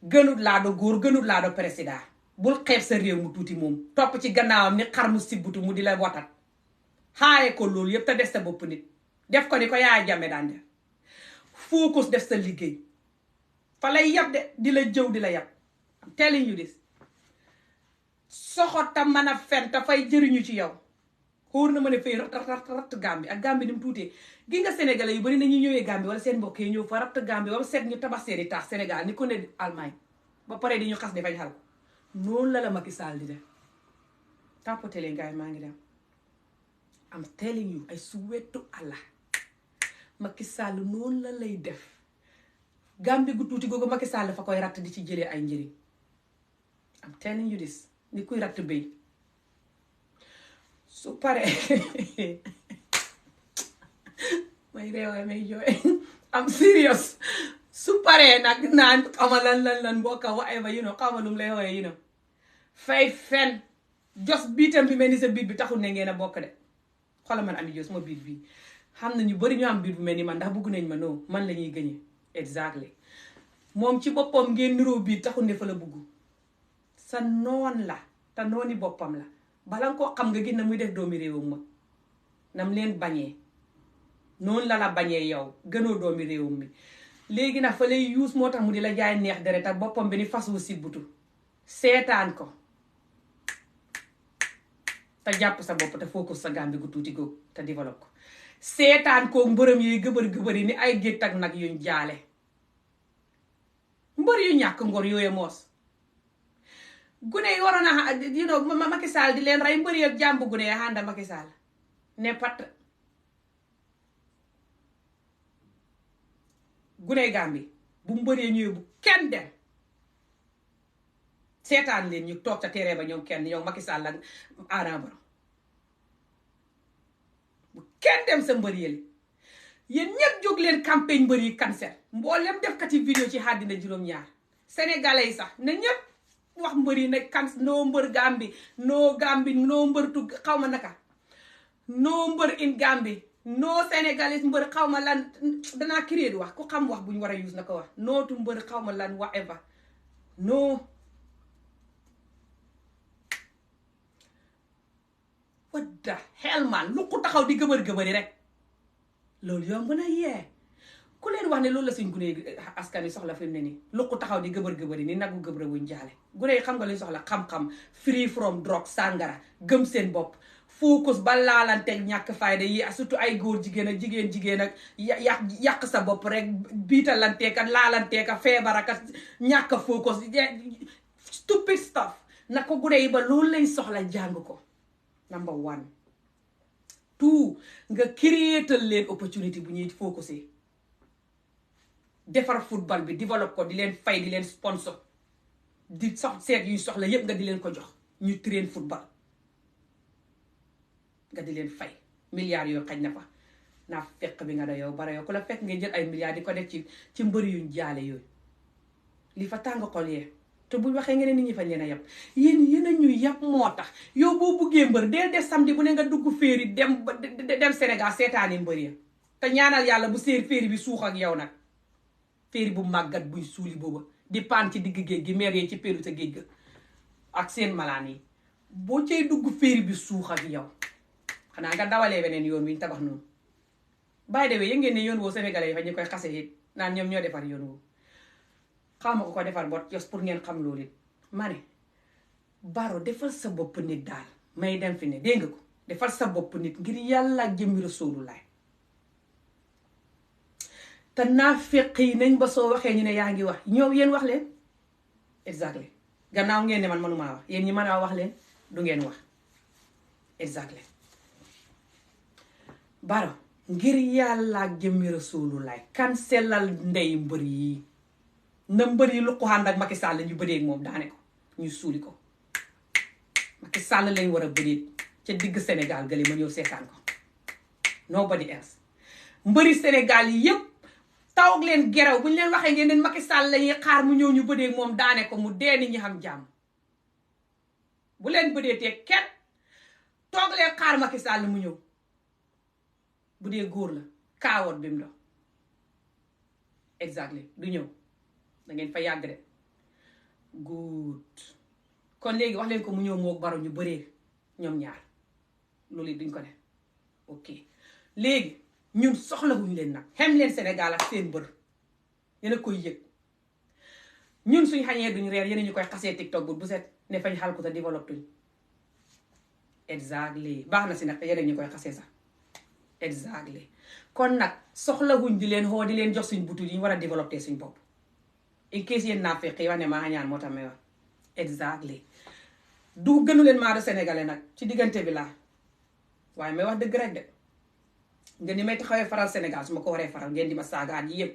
gënut laa do góor gënut laa do président bul xeeb sa réew mu tuuti moom topp ci gannaawam ni xar mu sibbutu mu di la watat xaaye ko loolu yëpp te def sa bopp nit def ko ni ko Yaya Jammeh daan def focus def sa liggéey fa lay yab de di la jëw di la yab I'm telling you this soxota mën a fen te fay jëriñu ci yow xóor na ma ne fay ratt Gambie ak Gambie ni mu tuutee gi nga sénégalais yu bari nañuy ñëwee Gambie wala seen mbokk yi ñëw fa ratt Gambie ba mu seet ñu tabax seeni taax Sénégal ni ko ne Allemagne ba pare di ñu xas defañ xal ko noonu la Macky Sall di def tapoté leen gars yi maa ngi dem I'm telling you I swear to Allah Macky Sall noonu la lay def Gambie gu tuuti googu Macky Sall fa koy ratt di ci jëlee ay njëriñ I'm telling you this ni kuy ratt béy su paree may réewee may jooy am serious su paree nag naan xama lan mbokka whatever xama lum lay wooye fay fen jos biitam bi mel ni sa biit bi taxul ne ngeen a bokk de xoolal man Ami Jos sama biit bi xam na ñu bari ñu am biit bu mel ni man ndax bëgg nañ ma non man la ñuy gëñee exactly moom ci boppam ngeen niroo biit taxul ne fa la bëgg sa noon la te nooni boppam la bala nga koo xam nga gis na muy def doomi réewam ma nam leen bañee noonu la bañee yow gënoo doomi réewam mi léegi nag fa lay yuus moo tax mu di la jaay neex deret ak boppam bi ni fas wu sibbutu seetaan ko te jàpp sa bopp te focus sa Gambie gu tuuti googu te développe ko seetaan ko mbërëm yi gëbër yi ni ay gétt ak nag yuñ jaale mbër yu ñàkk ngor yooyu moos gune yi waroon a Macky Sall di leen rey mbër yi ak jàmb gune yi ànda Macky Sall ne pat gune Gambie bu mbëree ñëwee bu kenn dem seetaan leen ñu toog ca terrain ba ñoom kenn yow Macky Sall ak Adama Barrow bu kenn dem sa mbër yële yéen ñëpp jóg leen campagne mbër yi cancer mboolem def kati vidéo ci àddina juróom-ñaar sénégalais yi sax ne ñëpp wax mbër yi ne kan noo mbër Gambie noo mbër tu xaw ma naka noo mbër in Gambie noo sénégalais mbër xaw ma lan danaa créer di wax ku xam wax bu ñu war a use na ko wax nootu mbër xaw ma lan whatever noo what the hell man lu ko taxaw di gëbër-gëbëri rek loolu yomb na yee ku leen wax ne loolu la suñ gune askan wi soxla fi mu ne nii lu ko taxaw di gëbër-gëbëri ni nagu gëbër wuñ jaale gune yi xam nga li soxla xam-xam free from drogue sàngara gëm seen bopp focus ba laalanteeg ñàkk fayda yi surtout ay góor jigéen ak jigéen ak yàq sa bopp rek biitalanteeg ak laalanteeg ak feebar ak ñàkk focus stupid stuff na ko gune yi ba loolu lañ soxla jàng ko number 1 2 nga créatal leen opportunity bu ñuy focusé defar football bi développe ko di leen fay di leen sponsor di seet yuy soxla yépp nga di leen ko jox ñu train football nga di leen fay milliards yooyu xaj na fa naa fekk bi nga da yow bara yow ku la fekk nga jël ay milliards di ko def ci mbëri yuñ jaale yooyu li fa tàng xol yee te buñ waxee nga ne nit ñi fañ leen a yab yéen a ñuy yab moo tax yow boo buggee mbër dee def samedi bu ne nga dugg féeri dem Sénégal seetaani mbër ya te ñaanal yàlla bu séer féeri bi suux ak yow nag féeri bu màggat buy suuli booba di paan ci digg géej gi meer yee ci péeru sa géej ga ak seen malaan yi boo cay dugg féeri bi suux ak yow xanaa nga dawalee beneen yoon wi ñu tabax noonu by the way yëg ngeen ne yoon woo sénégalais yi fa ñu koy xase it naan ñoom ñoo defar yoon woo xawma ko defar bot jos pour ngeen xam loolu it ma ne Barrow defal sa bopp nit daal may dem fi ne dégg nga ko defal sa bopp nit ngir yàlla ak jëmmi Rasulullah te naa fekk yi nañ ba soo waxee ñu ne yaa ngi wax ñoom yéen wax leen exactly gannaaw ngeen ne man manumaa wax yéen ñi mën a wax leen du ngeen wax exactly Barrow ngir yàlla ak jëmmi Rasulullah kan sellal ndey mbër yi na mbër yi lu ko ànd ak Macky Sall ñu bëree ak moom daane ko ñu suuli ko Macky Sall lañ war a bëree ca digg Sénégal gële ma ñëw seetaan ko nobody else mbëri Sénégal yi yëpp taw leen geraw bu ñu leen waxee ngeen ne Macky Sall lañuy xaar mu ñëw ñu bëree ak moom daane ko mu dee nit ñi xam jàmm bu leen bëree te kenn toog leen xaar Macky Sall mu ñëw bu dee góor la kaawoot bi mu dox exactly du ñëw da ngeen fa yàgg de good kon léegi wax leen ko mu ñëw moo Barrow ñu bëree ñoom ñaar loolu it duñ ko def ok léegi ñun soxlawuñ leen nag xem leen Sénégal ak seen bër yéen a koy yëg ñun suñ xañee duñ reer yéen ñu koy xasee TikTok bu set ne fañ xal ko te développe tuñ exactly baax na si nag te yéen ñu koy xasee sax exactly kon nag soxlawuñ di leen xoo di leen jox suñ butul yi ñu war a développé suñ bopp in case yéen naa fekk wax ne maa ñaan moo tax may wax exactly du gënu leen maa de sénégalais nag ci diggante bi laa waaye may wax dëgg rek de nga ni may taxawee faral Sénégal su ma ko waree faral ngeen di ma saagaat yi yëpp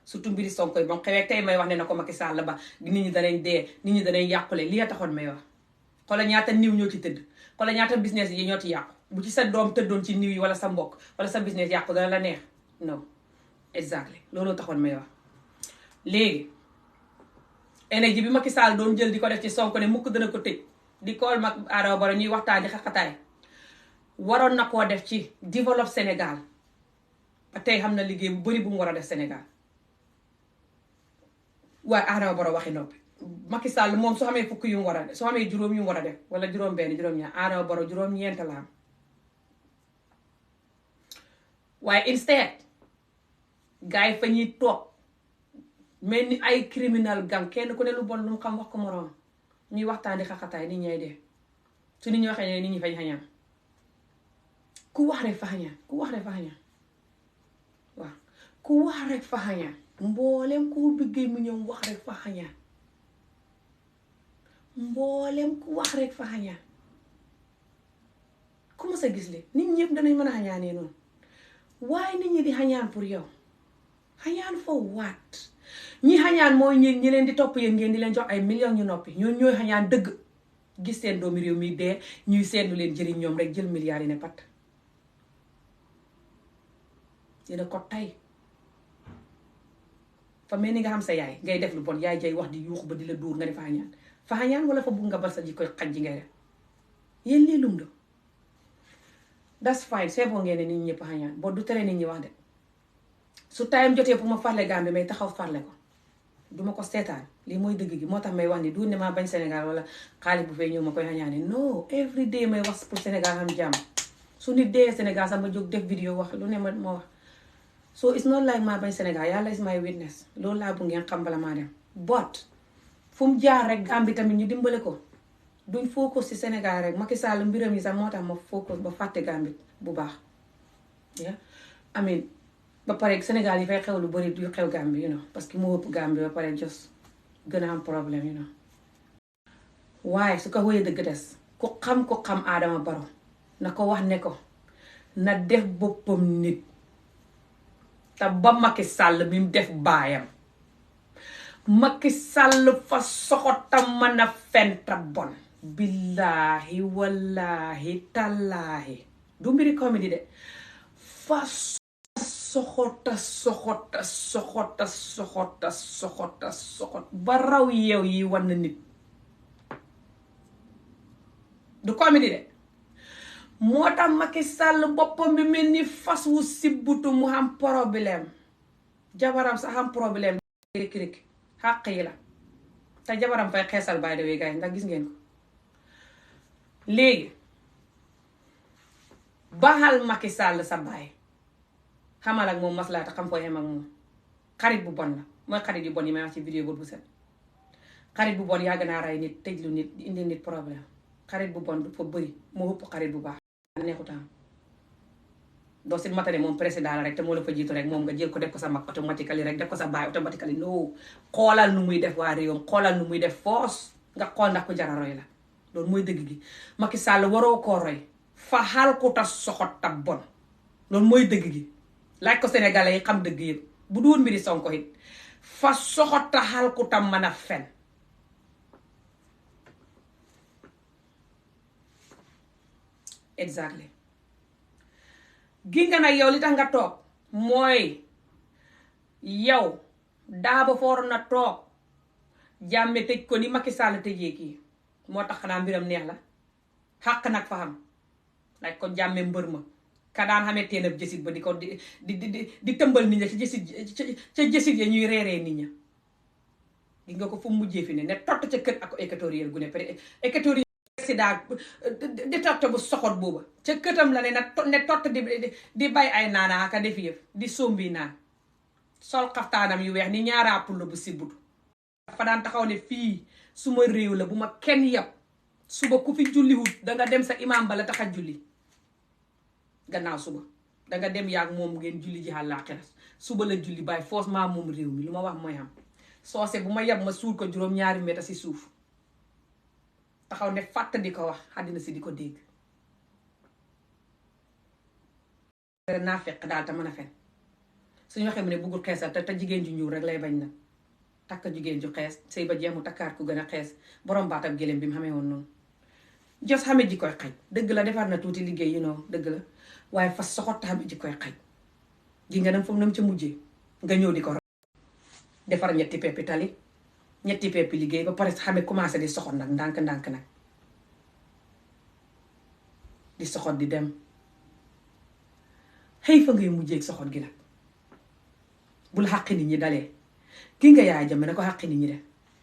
surtout mbiri Sonko yi moom xewee tey may wax ne na ko Macky Sall ba nit ñi danañ dee nit ñi danañ yàqule li a taxoon may wax xoolal ñaata niw ñoo ci tëdd xoolal ñaata business yi ñoo ci yàqu bu ci sa doom tëddoon ci niw yi wala sa mbokk wala sa business yàqu dana la neex non exactly looloo taxoon may wax léegi énergie bi Macky Sall doon jël di ko def ci Sonko ne mukk dana ko tëj di kool mag Adama Barrow ñuy waxtaan di xaqataay waroon na koo def ci développe Sénégal ba tey xam na liggéey bu bari bu mu war a def Sénégal waaye Adama Barrow waxi noppi Macky Sall moom su xamee fukk yu mu war a def su xamee juróom yu mu war a def wala juróom benn juróom ñaar Adama Barrow juróom ñeent la am waaye instead gars yi fa ñuy toog mel ni ay criminal gang kenn ku ne lu bon lu mu xam wax ko moroom ñuy waxtaan di xaxataay nit ñay dee su nit ñi waxee ne nit ñi fañ xañaan ku wax rek fa xañaan ku wax rek fa xañaan waaw ku wax rek fa xañaan mboolem ku bëggee mu ñëw wax rek fa xañaan mboolem ku wax rek fa xañaan ku ma sa gis li nit ñëpp danañ mën a xañaanee noonu waaye nit ñi di xañaan pour yow xañaan for what ñi xañaan mooy ñi leen di topp yéen ngeen di leen jox ay millions ñu noppi ñooy xañaan dëgg gis seen doomi réew mi dee ñuy seetlu leen jëriñ ñoom rek jël milliards yi ne pat dina ko tay fa mel ni nga xam sa yaay ngay def lu bon yaay jay wax di yuux ba di la dóor nga ne fa xañaan wala fa bugg nga bal sa ji koy xaj ji ngay def yéen lii lum do that's fine c'est bon ngeen ne nit ñi ñëpp xañaan boo du tere nit ñi wax de su time jotee pour ma farle Gambie may taxaw farle ko duma ko seetaan lii mooy dëgg gi moo tax may wax ni du ne maa bañ Sénégal wala xaalis bu fay ñëw ma koy xañaane no every day may wax pour Sénégal xam jàmm su nit dee Sénégal sax ma jóg def vidéo wax lu ne ma wax so it's not like maa bañ Sénégal yàlla is my witness loolu laa bu ngeen xam bala maa dem but fu mu jaar rek Gambie tamit ñu dimbale ko duñ focus ci Sénégal rek Macky Sall mbiram yi sax moo tax ma focus ba fàtte Gambie bu baax yeah amin ba pare Sénégal yi fay xew lu bari du xew Gambie you know parce que moo ëpp Gambie ba pare just gën a am problème you know waaye su ko wéyee dëgg des ku xam Adama Barrow na ko wax ne ko na def boppam nit te ba Macky Sall mi mu def baayam Macky Sall fa soxota mën a fenta bon billaahi wallaahi tallaahi du mbiri comédie de fa soxot ba raw yeew yi wan na nit du comédie de moo tax Macky Sall boppam bi mel ni fas wu sibbutu mu xam problème jabaram sax xam problème rek xàq yi la te jabaram fay xeesal by the way gars yi ndax gis ngeen ko léegi baxal Macky Sall sa baay xamal ak moom maslaata xam foo xem ak moom xarit bu bon la mooy xarit yu bon yi may wax ci vidéo bu set xarit bu bon yàgg naa rey nit tëj lu nit indi nit problème xarit bu bon dafa bëri moo ëpp xarit bu baax neexutaan doo si matane moom président la rek te moo la fa jiitu rek moom nga jël ko def ko sa mag automatically rek def ko sa baay automatically no xoolal nu muy def waa réewam xoolal nu muy def force nga xool ndax ko jara roy la loolu mooy dëgg gi Macky Sall waroo koo roy fa xal ko ta soxot ta bon loolu mooy dëgg gi laaj ko sénégalais yi xam dëgg yëpp bu doon mbiri Sonko it fa soxot ta xal ko ta mën a fen exactly gi nga nag yow li tax nga toog mooy yow daaba foor na toog jàmme tëj ko ni Macky Sall tëjee kii moo tax xanaa mbiram neex la xàq nag fa xam laaj ko jàmme mbër ma ka daan xamee teen ab jësit ba di ko di tëmbal nit ña ca jësit ya ñuy reeree nit ña gi nga ko fu mujjee fi ne tott ca kër ak équatorial gu ne équatorial président di tott bu soxot booba ca këtam la ne tott di bay ay naana aka def yëf di sombi naan sol xaftaanam yu weex ni ñaaraa pulla bu sibbutu fa daan taxaw ne fii suma réew la bu ma kenn yab suba ku fi julliwut danga dem sa imam bala tax a julli gannaaw suba danga dem yaag moom ngeen julli ji àllaaxira suba la julli bàyyi foos maa moom réew mi lu ma wax mooy am soose bu ma yab ma suul ko juróom-ñaari mètre si suuf taxaw ne fàtt di ko wax àddina si di ko dégg naa fekk daal te mën a fen suñu waxee mu ne bëggul xeesal te jigéen ju ñuul rek lay bañ nag takk jigéen ju xees sëy ba jeex mu takkaat ku gën a xees borom baatam gëléem bi mu xamee woon noonu jos xame ji koy xaj dëgg la defar na tuuti liggéey you know dëgg la waaye fas soxot xame ji koy xaj ji nga dem foofu nam ca mujjee nga ñëw di ko defar ñetti peppi tali ñetti peppi liggéey ba pare xame commencé di soxot nag ndànk nag di soxot di dem xëy fa ngay mujjeeg soxot gi nag bul xàqi nit ñi dalee ki nga yaay jame na ko xàqi nit ñi de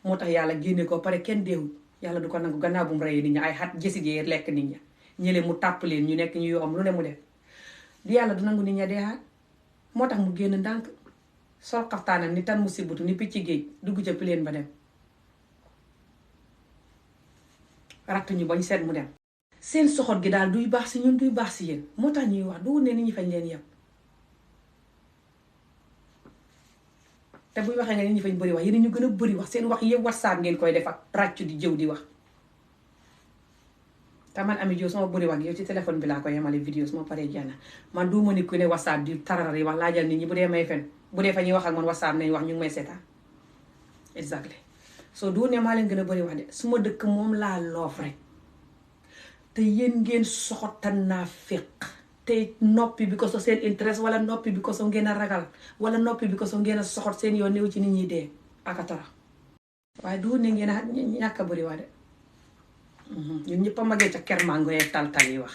moo tax yàlla génne ko pare kenn deewul yàlla du ko nangu gannaaw bu mu reyee nit ñi ay xat jësigee lekk nit ña ñële mu tàpp leen ñu nekk ñu yoom lu ne mu def di yàlla du nangu nit ña dee xaat moo tax mu génn ndànk sol xaftaanam ni tan mu sibutu ni picc géej dugg ca pileen ba dem ratt ñu bañ seet mu dem seen soxot gi daal duy baax si ñun duy baax si yéen moo tax ñuy wax du ne nit ñi fañ leen yem te buy waxee nga nit ñi fañ bëri wax yéen ñu gën a bëri wax seen wax yëpp whatsapp ngeen koy def ak ràccu di jëw di wax te man Ami Jo sama bëri wax yow ci téléphone bi laa koy yemale vidéo suma paree jana man du ma ni ku ne whatsapp di tararari wax laajal nit ñi bu dee may fen bu dee fa ñuy wax ak man whatsapp nañ wax ñu ngi may seetaan exactly so du ne maa leen gën a bëri wax de suma dëkk moom laa loof rek te yéen ngeen soxotan naa féq te noppi bi ko so seen interest wala noppi bi ko so ngeen a ragal wala noppi bi ko so ngeen a soxot seen yoon néew ci nit ñi dee aka tara waaye du ne ngeen a ñàkk a bëri wax de ñun ñëpp a magee ca ker mango yeeg tal-tal yi wax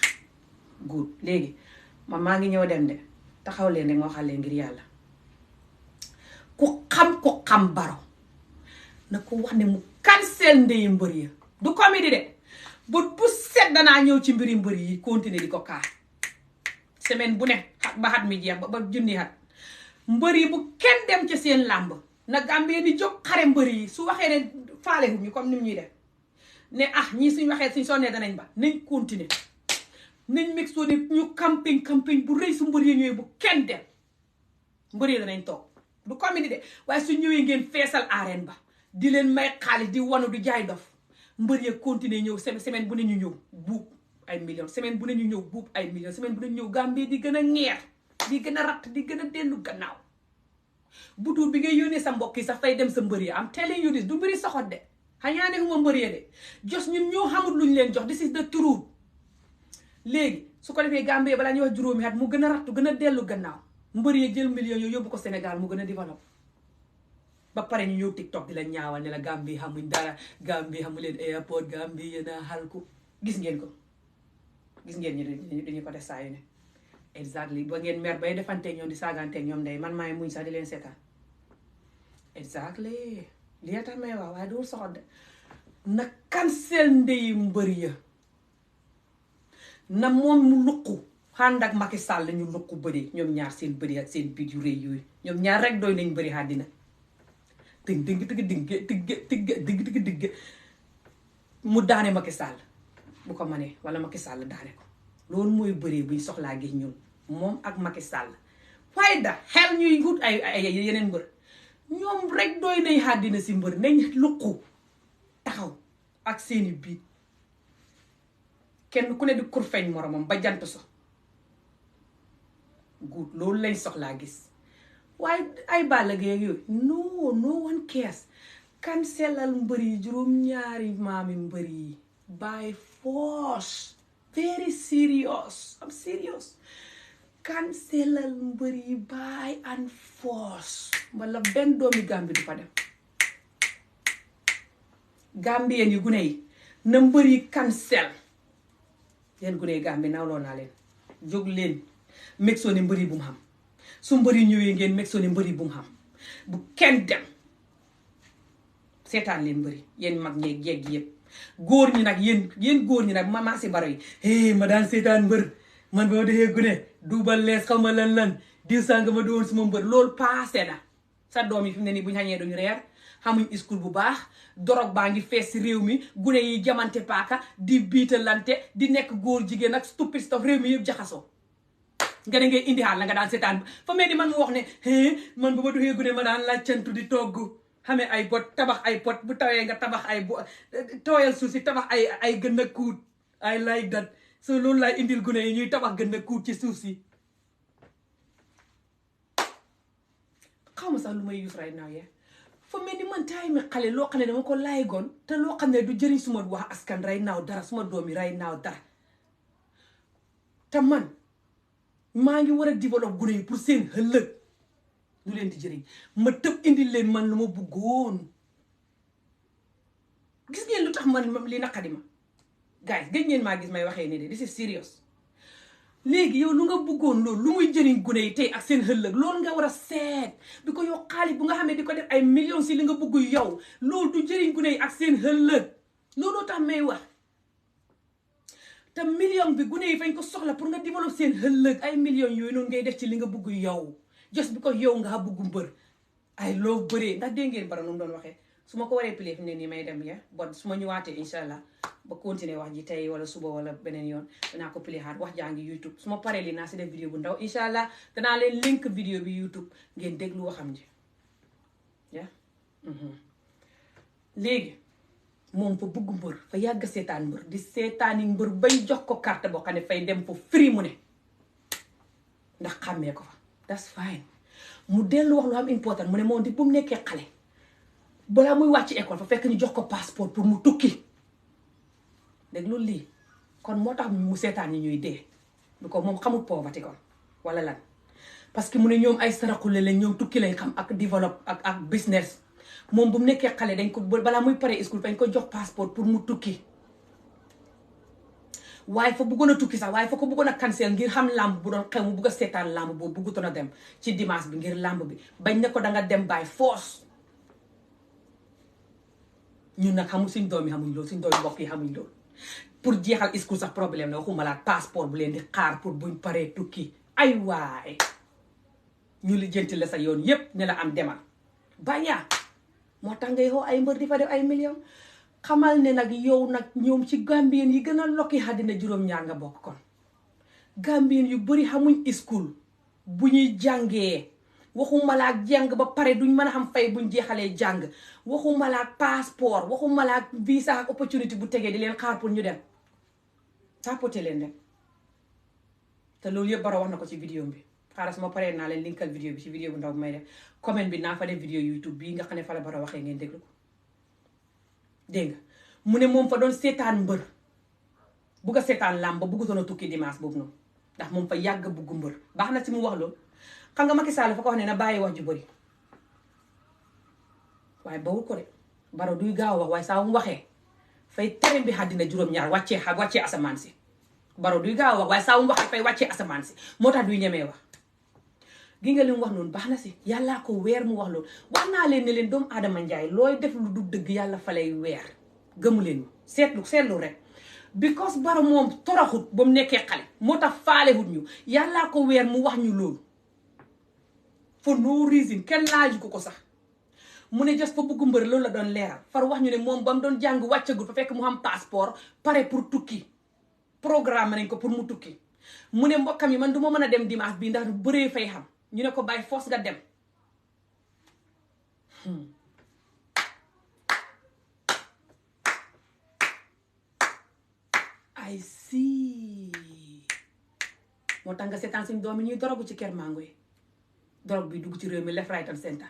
good léegi maa ngi ñëw dem de taxaw leen rek ma waxal leen ngir yàlla ku xam Barrow na ko wax ne mu cancel ndeyi mbër yi du comédie de bu set danaa ñëw ci mbiri mbër yi continuer di ko kaa semaine bu ne xat ba xat mi jeex ba junni xat mbër yi bu kenn dem ci seen làmb na Gambie di jóg xare mbër yi su waxee ne faale wu ñu comme ni ñuy def ne ñii suñ waxee suñ sonnee danañ ba nañ continuer nañ meg soo ne ñu campagne bu rëy su mbër yi ñëwee bu kenn dem mbër yi danañ toog du comédie de waaye su ñëwee ngeen feesal arène ba di leen may xaalis di wanu di jaay dof mbër ya continuer ñëw semaine bu ne ñu ñëw buub ay millions semaine bu ne ñu ñëw buub ay millions semaine bu ne ñu ñëw Gambie di gën a ñeer di gën a ratt di gën a dellu gannaaw bu tuur bi ngay yónnee sa mbokk yi sax fay dem sa mbër ya am telling you this du mbëri soxot de xañaa ne xuma mbër ya de jos ñun ñoo xamul luñ leen jox this is the truth léegi su ko defee Gambie balaa ñuy wax juróomi at mu gën a rattu gën a dellu gannaaw mbër ya jël millions yooyu yóbbu ko Sénégal mu gën a développé ba pare ñu ñëw TikTok di la ñaawal ne la Gambie xamuñ dara Gambie xamu leen airport Gambie yéen a xalku gis ngeen ko gis ngeen ñi dañu ko def saa yu ne exactly ba ngeen mer bay defanteeg ñoom di saagaanteeg ñoom ndey man maay muñ sax di leen seetaan exactly li tax may wax waaye doo soxot de na cancel ndeyi mbër ya na moom mu luqu xànd ak Macky Sall ñu luqu bëri ñoom ñaar seen bëri ak seen bit yu rëy yooyu ñoom ñaar rek doy nañ bëri àddina digg mu daane Macky Sall bu ko manee wala Macky Sall daane ko loolu mooy bëree buñ soxlaa gis ñun moom ak Macky Sall waaye da xel ñuy wut ay yeneen mbër ñoom rek doy nañ àddina si mbër nañ luqu taxaw ak seeni biit kenn ku ne di kur feeñ moromam ba jant so guut loolu lañ soxlaa gis waaye ay Balla Gaye yooyu no one cares cancelal mbër yi juróom-ñaari maami mbër yi by force very serious I'm serious cancelal mbër yi by and force wala benn doomi Gambie du fa dem Gambien yu gune yi na mbër yi cancel yéen gune yi Gambie nawloo naa leen jóg leen meg soo ne mbër yi bu mu xam su mbër yi ñëwee ngeen meg soo ne mbër yi bu mu xam bu kenn dem seetaan leen mbër yi yéen mag ñeeg jeeg gi yëpp góor ñi nag yéen góor ñi nag ma si Barrow yi ma daan seetaan mbër man ba ma defee gune duubal lees xaw ma lan diw sànga ma doon suma mbër loolu paase na sa doom yi fi mu ne nii bu ñu xañee duñu reer xamuñ iskul bu baax dorog baa ngi fees si réew mi gune yi jamante paaka di biitalante di nekk góor jigéen ak stupid stuff réew mi yëpp jaxasoo nga ne ngay indi xaal la nga daan seetaan fa mel ni man mu wax ne man ba ma doxee gune ma daan làccantu di togg xamee ay bot tabax ay pot bu tawee nga tabax ay tooyal suuf si tabax ay gën a kuut I like that so loolu laay indil gune yi ñuy tabax gën a kuut ci suuf si xaw ma sax lu may use right now fa mel ni man taay mi xale loo xam ne dama ko laay goon te loo xam ne du jëriñ suma wax askan ray naaw dara suma doom yi ray naaw dara te man maa ngi war a développer gune yi pour seen ëllëg lu leen di jëriñ ma tëb indi leen man lu ma bëggoon gis ngeen lu tax man li naqadi ma guys gëj ngeen maa gis may waxee nii de this is serious léegi yow lu nga bëggoon loolu lu muy jëriñ gune yi tey ak seen ëllëg loolu nga war a seet bi ko yow xaalis bu nga xam ne di ko def ay millions si li nga bëgg yow loolu du jëriñ gune yi ak seen ëllëg looloo tax may wax te million bi gune yi fañ ko soxla pour nga développer seen ëllëg ay millions yooyu noonu ngay def ci li nga bëgg yow just bi ko yow nga bëgg mbër ay loo bëree ndax dégg ngeen Barrow nu mu doon waxee su ma ko waree play fi ne nii may dem ya bon su ma ñëwaatee incha allah ba continuer wax ji tey wala suba wala beneen yoon danaa ko play xaat wax jaa ngi YouTube su ma paree lii naa si def vidéo bu ndaw incha allah danaa leen link vidéo bi YouTube ngeen déglu waxam ji ya léegi moom fa bëgg mbër fa yàgg seetaan mbër di seetaani mbër bay jox ko carte boo xam ne fay dem fa free mu ne ndax xàmmee ko fa that's fine mu dellu wax lu am important mu ne moom di bu mu nekkee xale balaa muy wàcc école fa fekk ñu jox ko passeport pour mu tukki dégg loolu lii kon moo tax mu seetaan ñi ñuy dee bi ko moom xamul pauvreté kon wala lan parce que mu ne ñoom ay saraxule lañ ñoom tukki lañ xam ak développe ak business moom bu mu nekkee xale dañ ko balaa muy pare school fañ ko jox passeport pour mu tukki waaye fa bëggoon a tukki sax waaye fa ko bëggoon a cancel ngir xam làmb bu doon xew mu bëgg a seetaan làmb boobu bëggutoon a dem ci dimanche bi ngir làmb bi bañ ne ko danga dem by force ñun nag xamul suñ doom yi xamuñ loolu suñ doom yi mbokk yi xamuñ loolu pour jeexal school sax problème la waxuma la passeport bu leen di xaar pour buñ paree tukki ay waay ñu lijjanti la sa yoon yépp ne la am demal bañaa moo tax ngay xoo ay mbër di fa def ay millions xamal ne nag yow nag ñoom ci Gambien yi gën a lokki àddina juróom-ñaar nga bokk kon Gambien yu bari xamuñ school bu ñuy jàngee waxuma la ak jàng ba pare duñ mën a xam fay buñ jeexalee jàng waxuma la ak passeport waxuma la ak visa ak opportunité bu tegee di leen xaar pour ñu dem tapoté leen dem te loolu yëpp Barrow wax na ko ci vidéo bi xaaral su ma paree naa leen linkal vidéo bi ci vidéo bu ndaw bi may def comment bi naa fa def vidéo YouTube bii nga xam ne fa la Barrow waxee ngeen déglu ko dégg nga mu ne moom fa doon seetaan mbër bugg a seetaan làmb ba buggutoon a tukki dimanche boobu noonu ndax moom fa yàgg bugg mbër baax na si mu wax loolu xam nga Macky Sall fa ko wax ne na bàyyi wax ju bëri waaye bawul ko de Barrow duy gaaw a wax waaye saa mu waxee fay tere bi àddina juróom-ñaar wàccee asamaan si Barrow duy gaaw a wax waaye saa mu waxee fay wàccee asamaan si moo tax duy ñemee wax gi nga li mu wax noonu baax na si yàllaa ko weer mu wax loolu wax naa leen ne leen doomu aadama njaay looy def lu du dëgg yàlla fa lay weer gëmu leen seetlu rek because Barrow moom toroxut ba mu nekkee xale moo tax faalewut ñu yàllaa ko weer mu wax ñu loolu for no reason kenn laaju ko sax mu ne just fa bëgg mbër loolu la doon leeral far wax ñu ne moom ba mu doon jàng wàccagul fa fekk mu am passeport pare pour tukki programme nañ ko pour mu tukki mu ne mbokkam yi man du ma mën a dem dimanche bi ndax bëree fay xam ñu ne ko bàyyi force nga dem I see moo tax nga seetaan suñ doom yi ñuy dorogu ci kër mango yi dorog bi dugg ci réew mi left right and center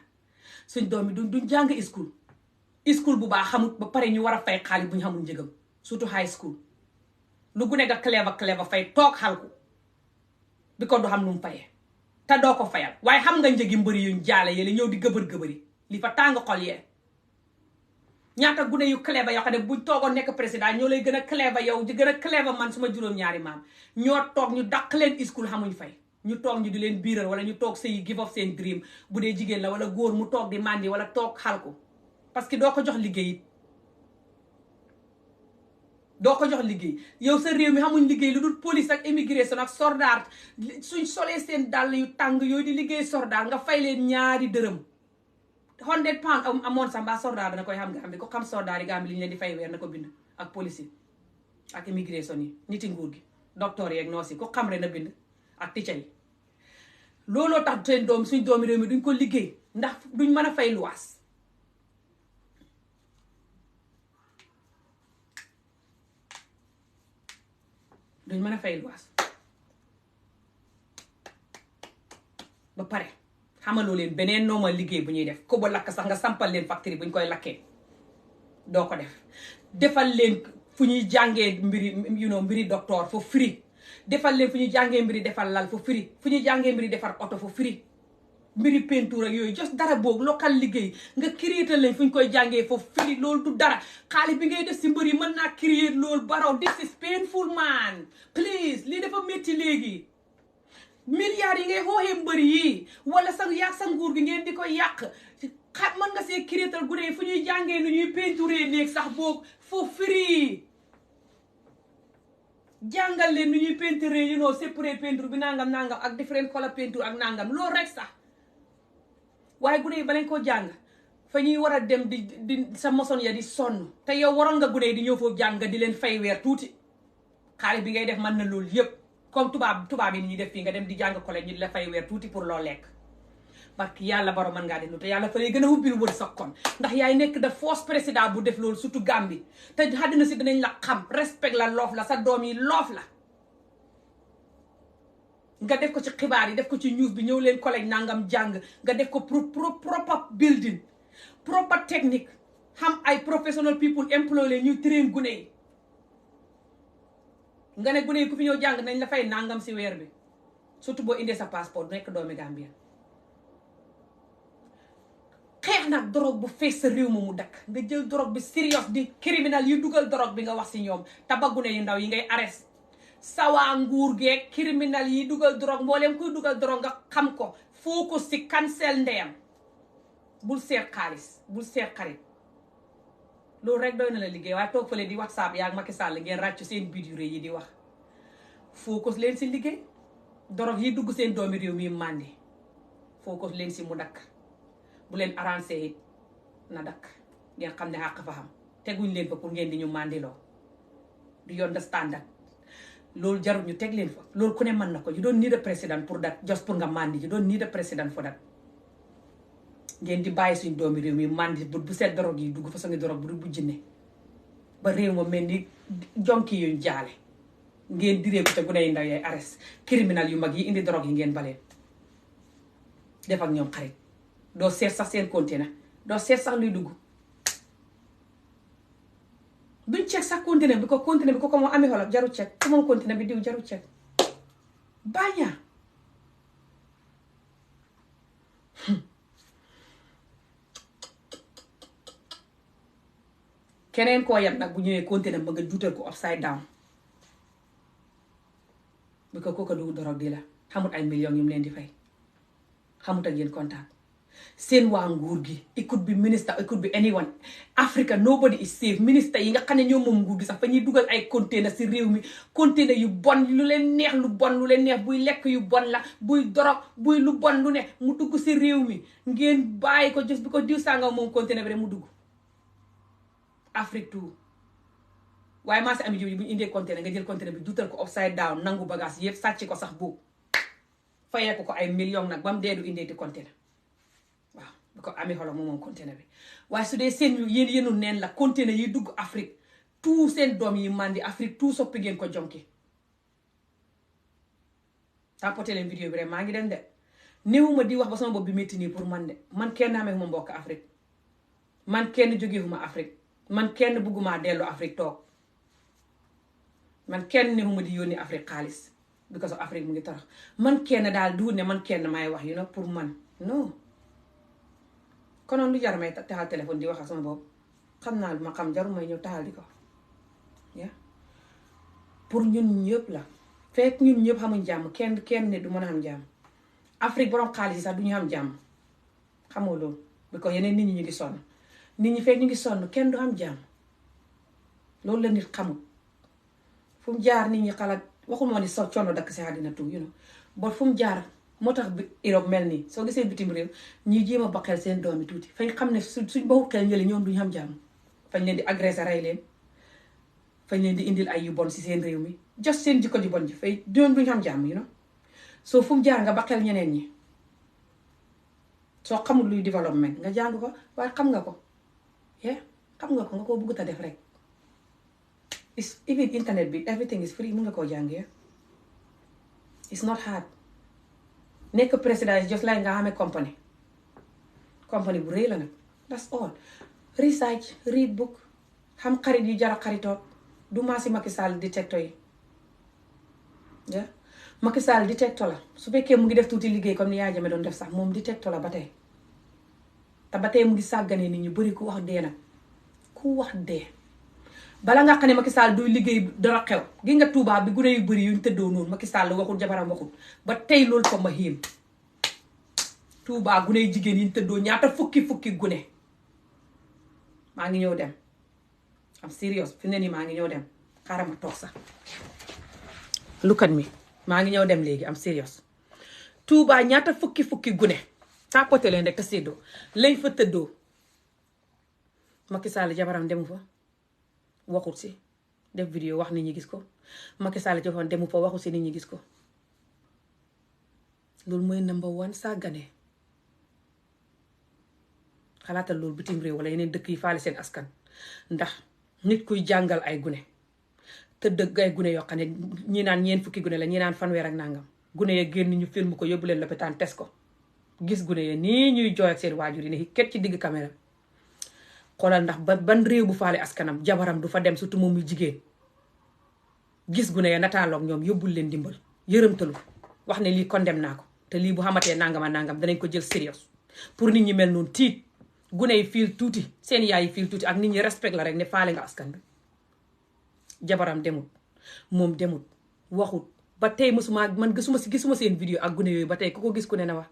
suñ doom yi duñ jàng school bu baax xamut ba pare ñu war a fay xaalis bu ñu xamul njëgam surtout high school lu gune nga clever fay toog xalku bi ko du xam lu mu fayee te doo ko fayal waaye xam nga njëgi mbëri yuñ jaale yéen ñëw di gëbër-gëbëri li fa tàng xol yee ñaata gune yu clever yoo xam ne buñ toogoon nekk président ñoo lay gën a clever yow di gën a clever man suma juróom-ñaari maam ñoo toog ñu dàq leen school xamuñ fay ñu toog ñu di leen biiral wala ñu toog sëy give up seen dream bu dee jigéen la wala góor mu toog di mandi wala toog xalku parce que doo ko jox liggéey yow sa réew mi xamuñ liggéey lu dul police ak immigration ak soldat suñ solee seen dàll yu tàng yooyu di liggéey soldat nga fay leen ñaari dërëm 100 pounds amoon sax mbaa soldat dana koy xam nga am bi ko xam soldat yi nga am li ñu leen di fay weer na ko bind ak police yi ak immigration yi niti nguur gi docteur yi ak nurse yi ko xam rek na bind ak ticca yi looloo tax seen doom suñ doomi réew mi duñ ko liggéey ndax duñ mën a fay luwaas ba pare xamaloo leen beneen normal liggéey bu ñuy def ko ba lakk sax nga sampal leen factory bu ñu koy lakkee doo ko def. defal leen fu ñuy jàngee mbiri docteur for free. defal leen fu ñuy jàngee mbiri defar lal for free. fu ñuy jàngee mbiri defar oto for free. mbiri peinture ak yooyu just dara boog local liggéey nga créer leen fu ñu koy jàngee for free. loolu du dara xaalis bi ngay def si mbër yi mën naa créer loolu. Barrow this is painful man please lii dafa métti léegi. milliards yi ngay xooxee mbër yi wala sa yàq sa nguur gi ngeen di ko yàq mën nga see créatal gune yi fu ñuy jàngee nu ñuy peinture néeg sax boog for free. jàngal leen nu ñuy peinture séparé peinture bi nangam ak different color peinture ak nangam loolu rek sax. waaye gune yi ba lañ ko jàng fa ñuy war a dem di sa moson ya di sonn te yow waroon nga gune yi di ñëw foofu jàng di leen fay weer tuuti xaalis bi ngay def mën na loolu yëpp comme tubaab yi ni ñuy def fii nga dem di jàng collège ñu di la fay weer tuuti pour loo lekk. parce que yàlla Barrow mën ngaa def loolu te yàlla fa lay gën a ubbil wër sa kon ndax yaay nekk da force président bu def loolu surtout Gambie te àddina si dinañ la xam respect la loof la sa doom yi loof la. nga def ko ci xibaar yi def ko ci news bi ñëw leen collège nangam jàng nga def ko proper building proper technique xam ay professional people employé leen ñuy train gune yi nga ne gune yi ku fi ñëw jàng nañ la fay nangam si weer bi surtout boo indee sa passeport nekk doomi Gambia. xeex nag drogue bu fees sa réew mu dakk nga jël drogue bi serious di criminal yi dugal drogue bi nga wax si ñoom taba gune yu ndaw yi ngay arrest sawaa nguur geeg criminal yi dugal drogue mbooleem kuy dugal drogue nga xam ko focus si cancel ndeyam bul seet xaalis bul seet xarit loolu rek doy na la liggéey waaye toog fële di WhatsApp yaa Macky Sall ngeen ràccu seen biir yi di wax focus leen si liggéey drogue yi dugg seen doomi réew mi màndi focus leen si mu dakk bu leen arrangé it na dakk ngeen xam ne xàq fa xam teguñ leen fa pour ngeen di ñu màndiloo du yoon da standard loolu jarul ñu teg leen fa loolu ku ne mën na ko you don't need a president pour that just pour nga mandi you don't need a president for that ngeen di bàyyi suñ doomi réew mi mandi bu seet dorog yi dugg façon ngi dorog bu bu jinne ba réew ma mel ni jonki yuñ jaale ngeen diree ko te gune yi ndaw yay arrest criminal yu mag yi indi dorog yi ngeen baleen def ak ñoom xarit doo seet sax seen conteneur doo seet sax luy dugg duñ ceeg sax conteneur bi ko moo amee xolop jaru ceeg ku moom conteneur bi diw jaru ceeg baña keneen koo yem nag bu ñëwee conteneur ba nga juutal ko upside down bi ko kooka du dorog di la xamut ay millions yu mu leen di fay xamut ak yéen contact seen waa nguur gi it could be minister it could be anyone Africa nobody is safe ministre yi nga xam ne ñoom moom nguur gi sax fa ñuy dugal ay container si réew mi container yu bon lu leen neex lu bon lu leen neex buy lekk yu bon la buy dorog buy lu bon lu ne mu dugg si réew mi ngeen bàyyi ko just bi ko diw sànga moom container bi rek mu dugg Afrique tout waaye maa si ami jiw yi bu ñu indee container nga jël container bi duutal ko upside down nangu bagage yëpp sàcc ko sax boobu fayee ko ay millions nag ba mu dee du indee di container waaw bu ko amee xolo moom container bi waaye su dee seen yéenu neen la container yi dugg Afrique tout seen doom yi mandi Afrique tout soppi ngeen ko jonki tapoté leen vidéo bi rek maa ngi dem de néewuma di wax ba sama bopp bi métti nii pour man de man kenn amee ma mbokk Afrique man kenn jógeewuma Afrique man kenn bëgguma dellu Afrique toog man kenn néewuma di yónni Afrique xaalis because of Afrique mu ngi torox man kenn daal du ne man kenn may wax pour man non konoon lu jar may taxal téléphone di wax ak sama bopp xam naa lu ma xam jaru may ñëw taxal di ko pour ñun ñëpp la fekk ñun ñëpp xamuñ jàmm kenn ne du mën a am jàmm Afrique borom xaalis yi sax du ñu am jàmm xamoo loolu because yeneen nit ñi ñu ngi sonn nit ñi fekk ñu ngi sonn kenn du am jàmm loolu la nit xamul fu mu jaar nit ñi xalaat waxul moo ni so coono dakk si àddina tout ba fu mu jaar moo tax bi Europe mel nii soo gisee bitim réew ñuy jéem a baqeel seen doomi tuuti fañ xam ne suñ baxut xel ñële ñoom duñu am jàmm fañ leen di agressé rey leen fañ leen di indil ay yu bon si seen réew mi just seen jikko ju bon ji fay ñoom duñu am jàmm soo fu mu jaar nga baqeel ñeneen ñi soo xamul luy développement nga jàng ko waaye xam nga ko xam nga ko nga koo bëggut a def rek even internet bi everything is free mun nga koo jàngee it's not hard nekk président just like nga xamee compagnie bu rëy la nag. That's all. Research, read book, xam xarit yu jara xaritoot du maasi Macky Sall détecteur yi. Yeah. Macky Sall détecteur la su fekkee mu ngi def tuuti liggéey comme ni Yaya Jammeh doon def sax moom détecteur la ba tey. te ba tey mu ngi sàgganee nit ñu bari ku wax dee nag ku wax dee. bala nga xam ne Macky Sall duy liggéey dara xew gi nga Touba bi gune yu bëri yuñ tëddoo noonu Macky Sall waxul jabaram waxul ba tey loolu fa ma xiim Touba gune yu jigéen yiñ tëddoo ñaata fukki gune maa ngi ñëw dem am serious fi ne nii maa ngi ñëw dem xaaral ma toog sax look at me maa ngi ñëw dem léegi am serious Touba ñaata fukki gune tàppote leen rek te séddoo lañ fa tëddoo Macky Sall jabaram demu fa waxut si def vidéo wax nit ñi gis ko Macky Sall joxoon demu fa waxut si nit ñi gis ko loolu mooy number one sàggane xalaatal loolu bitim réew wala yeneen dëkk yi faale seen askan ndax nit kuy jàngal ay gune te dëgg ay gune yoo xam ne ñi naan ñeen fukki gune la ñi naan fanweer ak nangam gune ya génn ñu film ko yóbbu leen lopitaan tes ko gis gune ya nii ñuy jooy ak seen waajur yi ne ket ci digg caméra xoolal ndax ban réew bu faale askanam jabaram du fa dem surtout moom muy jigéen gis gune ya nataaloog ñoom yóbbul leen dimbal yërëmtalu wax ne lii condamné naa ko te lii bu xamatee nangama nangam danañ ko jël sérieux pour nit ñi mel noonu tiit gune yi fiil tuuti seen yaay yi fiil tuuti ak nit ñi respect la rek ne faale nga askan bi jabaram demut moom demut waxut ba tey man gisuma seen vidéo ak gune yooyu ba tey ku ko gis ku ne na wax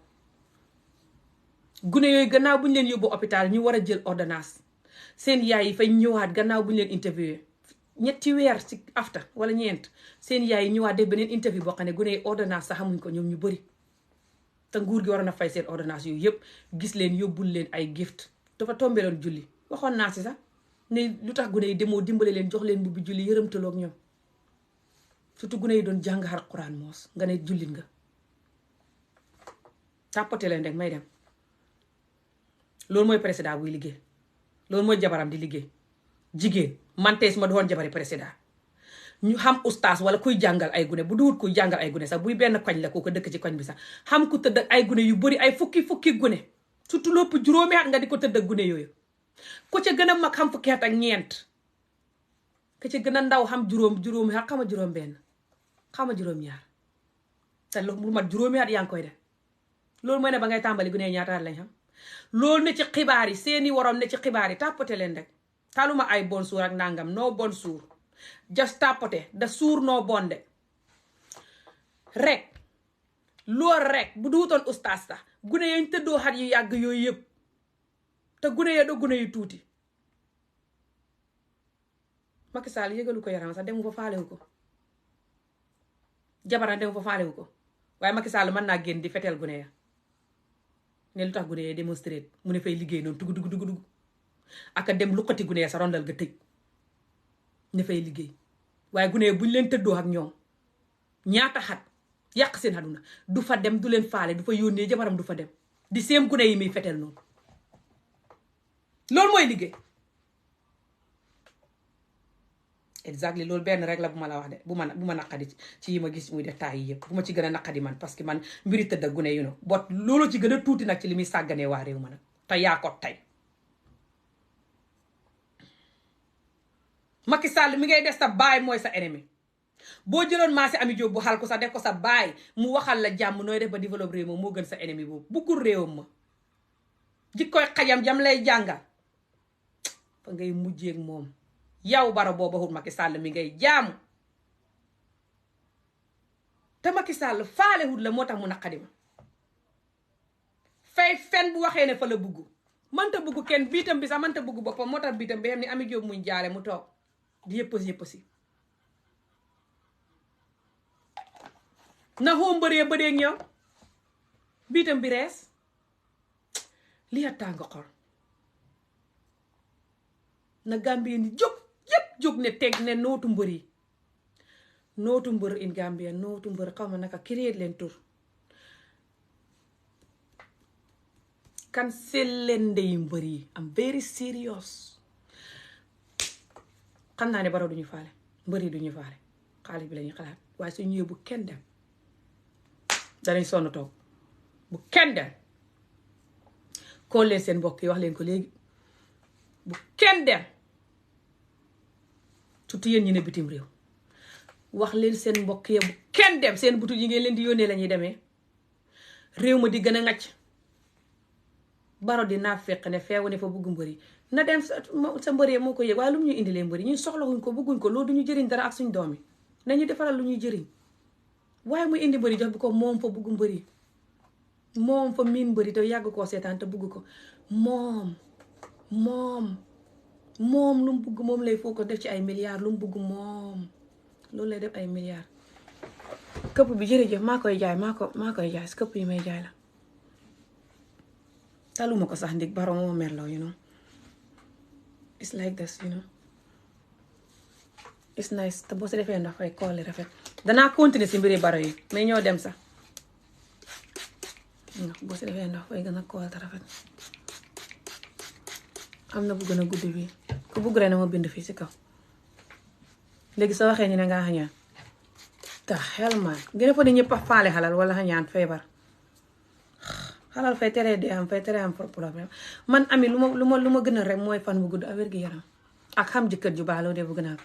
gune yooyu gannaaw bu ñu leen yóbbu hôpital ñu war a jël ordonnance seen yaay yi fay ñëwaat gannaaw bu ñu leen interviewé ñetti weer ci after wala ñeent seen yaay yi ñëwaat def beneen interview boo xam ne gune yi ordonnance sax xamuñ ko ñoom ñu bëri te nguur gi waroon na fay seen ordonnance yooyu yëpp gis leen yóbbul leen ay gift dafa tombeeloon julli waxoon naa si sax ne lu tax gune yi demoo dimbale leen jox leen mbubbi julli yërëmtaloog ñoom surtout gune yi doon jàng Alxuraan moos nga ne jullit nga tàppate leen rek may dem loolu mooy président buy liggéey loolu mooy jabaram di liggéey jigéen man tey su ma doon jabari président ñu xam ustaas wala kuy jàngal ay gune bu duwut kuy jàngal ay gune sax buy benn koñ la kooku dëkk ci koñ bi sax xam ku tëdd ay gune yu bëri ay fukki gune surtout lépp juróomi at nga di ko tëdd ak gune yooyu ku ca gën a mag xam fukki at ak ñeent ku ca gën a ndaw xam juróomi at xama juróom benn xama juróom ñaar te lu mat juróomi at yaa ngi koy def loolu mooy ne ba ngay tàmbali gune ñaata at lañ xam loolu ne ci xibaar yi seeni waroom ne ci xibaar yi tàppate leen rek taluma ay bon suur ak nangam noo bon suur just tàppate da suur noo bonde rek loolu rek bu duutoon ustaas sax gune yañ tëddoo xat yu yàgg yooyu yëpp te gune ya do gune yu tuuti Macky Sall yëgalu ko yaram sax demu fa faalewu ko jabara demu fa faalewu ko waaye Macky Sall mën naa génn di feteel gune ya ne lu tax gune yee démonstré mu ne fay liggéey noonu dugg aka dem luqati gune yee sa rondal nga tëj ne fay liggéey waaye gune yee buñ leen tëddoo ak ñoom ñaata xat yàq seen àdduna du fa dem du leen faale du fa yónnee jabaram du fa dem di seem gune yi muy fetel noonu loolu mooy liggéey exactly loolu benn rek la bu ma la wax de bu ma naqadi ci yi ma gis muy def taay yi yëpp bu ma ci gën a naqadi man parce que man mbiri tëdd ak gune yu no bot loolu ci gën a tuuti nag ci li muy sàgganee waa réew ma nag te yaa ko tey Macky Sall mi ngay des sa baay mooy sa ennemi boo jëloon maa si Ami Jóob bu xal ko sax def ko sa baay mu waxal la jàmm nooy def ba développe réew ma moo gën sa ennemi boobu buggul réewam ma jikkoy xajam jam lay jàngal fa ngay mujjeeg moom yow Barrow booba xut Macky Sall mi ngay jaamu te Macky Sall faale xut la moo tax mu naqadi ma fay fen bu waxee ne fa la bugg mënta bugg kenn biitam bi sax mënta bugg boppam moo tax biitam bi xam ni Ami Jóob muñ jaale mu toog di yëpp si na xoo mbëree bëdeeg ñoom biitam bi rees li a tàng xol na Gambien ni jóg ne teg ne nootu mbër yi nootu mbër in Gambia nootu mbër xaw ma naka créer leen tur cancel leen ndeyu mbër yi am very serious xam naa ne Barrow duñu faale mbër yi duñu faale xaalis bi lañuy xalaat waaye suñu yóbbu kenn dem danañ sonn toog bu kenn dem koo leen seen mbokk yi wax leen ko léegi bu kenn dem surtout yéen ñi ne bitim réew wax leen seen mbokk yi bu kenn dem seen butu yi ngeen leen di yónnee la ñuy demee réew ma di gën a ŋacc Barrow di naa fekk ne feewu ne fa bugg mbëri na dem sa mbëree moo ko yëg waaye lu mu ñuy indilee mbëri ñuy soxlawuñ ko bugguñ ko loolu duñu jëriñ dara ak suñ doom yi nañu defaral lu ñuy jëriñ waaye muy indi mbëri jox bi ko moom fa bugg mbëri moom fa miin mbëri te yàgg koo seetaan te bugg ko moom lu mu bugg moom lay foo ko def ci ay milliards lu mu bugg moom loolu lay def ay milliards këpp bi jërëjëf maa koy jaay maa koy jaay si këpp yi may jaay la taluma ko sax ndig Barrow moo merloo you know it's like this you know it's nice te boo si defee ndox fay kooli rafet danaa continuer si mbiri Barrow yi mais ñoo dem sax boo si defee ndox fay gën a kool te rafet am na bu gën a guddi bi ku bugg rek na ma bind fii si kaw léegi soo waxee ñu ne nga xañaan te xel man gën a fa di ñëpp a faale xalal wala xañaan feebar xalal fay teree dee am fay teree am problème man ami lu ma gën a rek mooy fan bu gudd a wér gi yaram ak xam jëkkër ju baax loolu de bëgg naa ko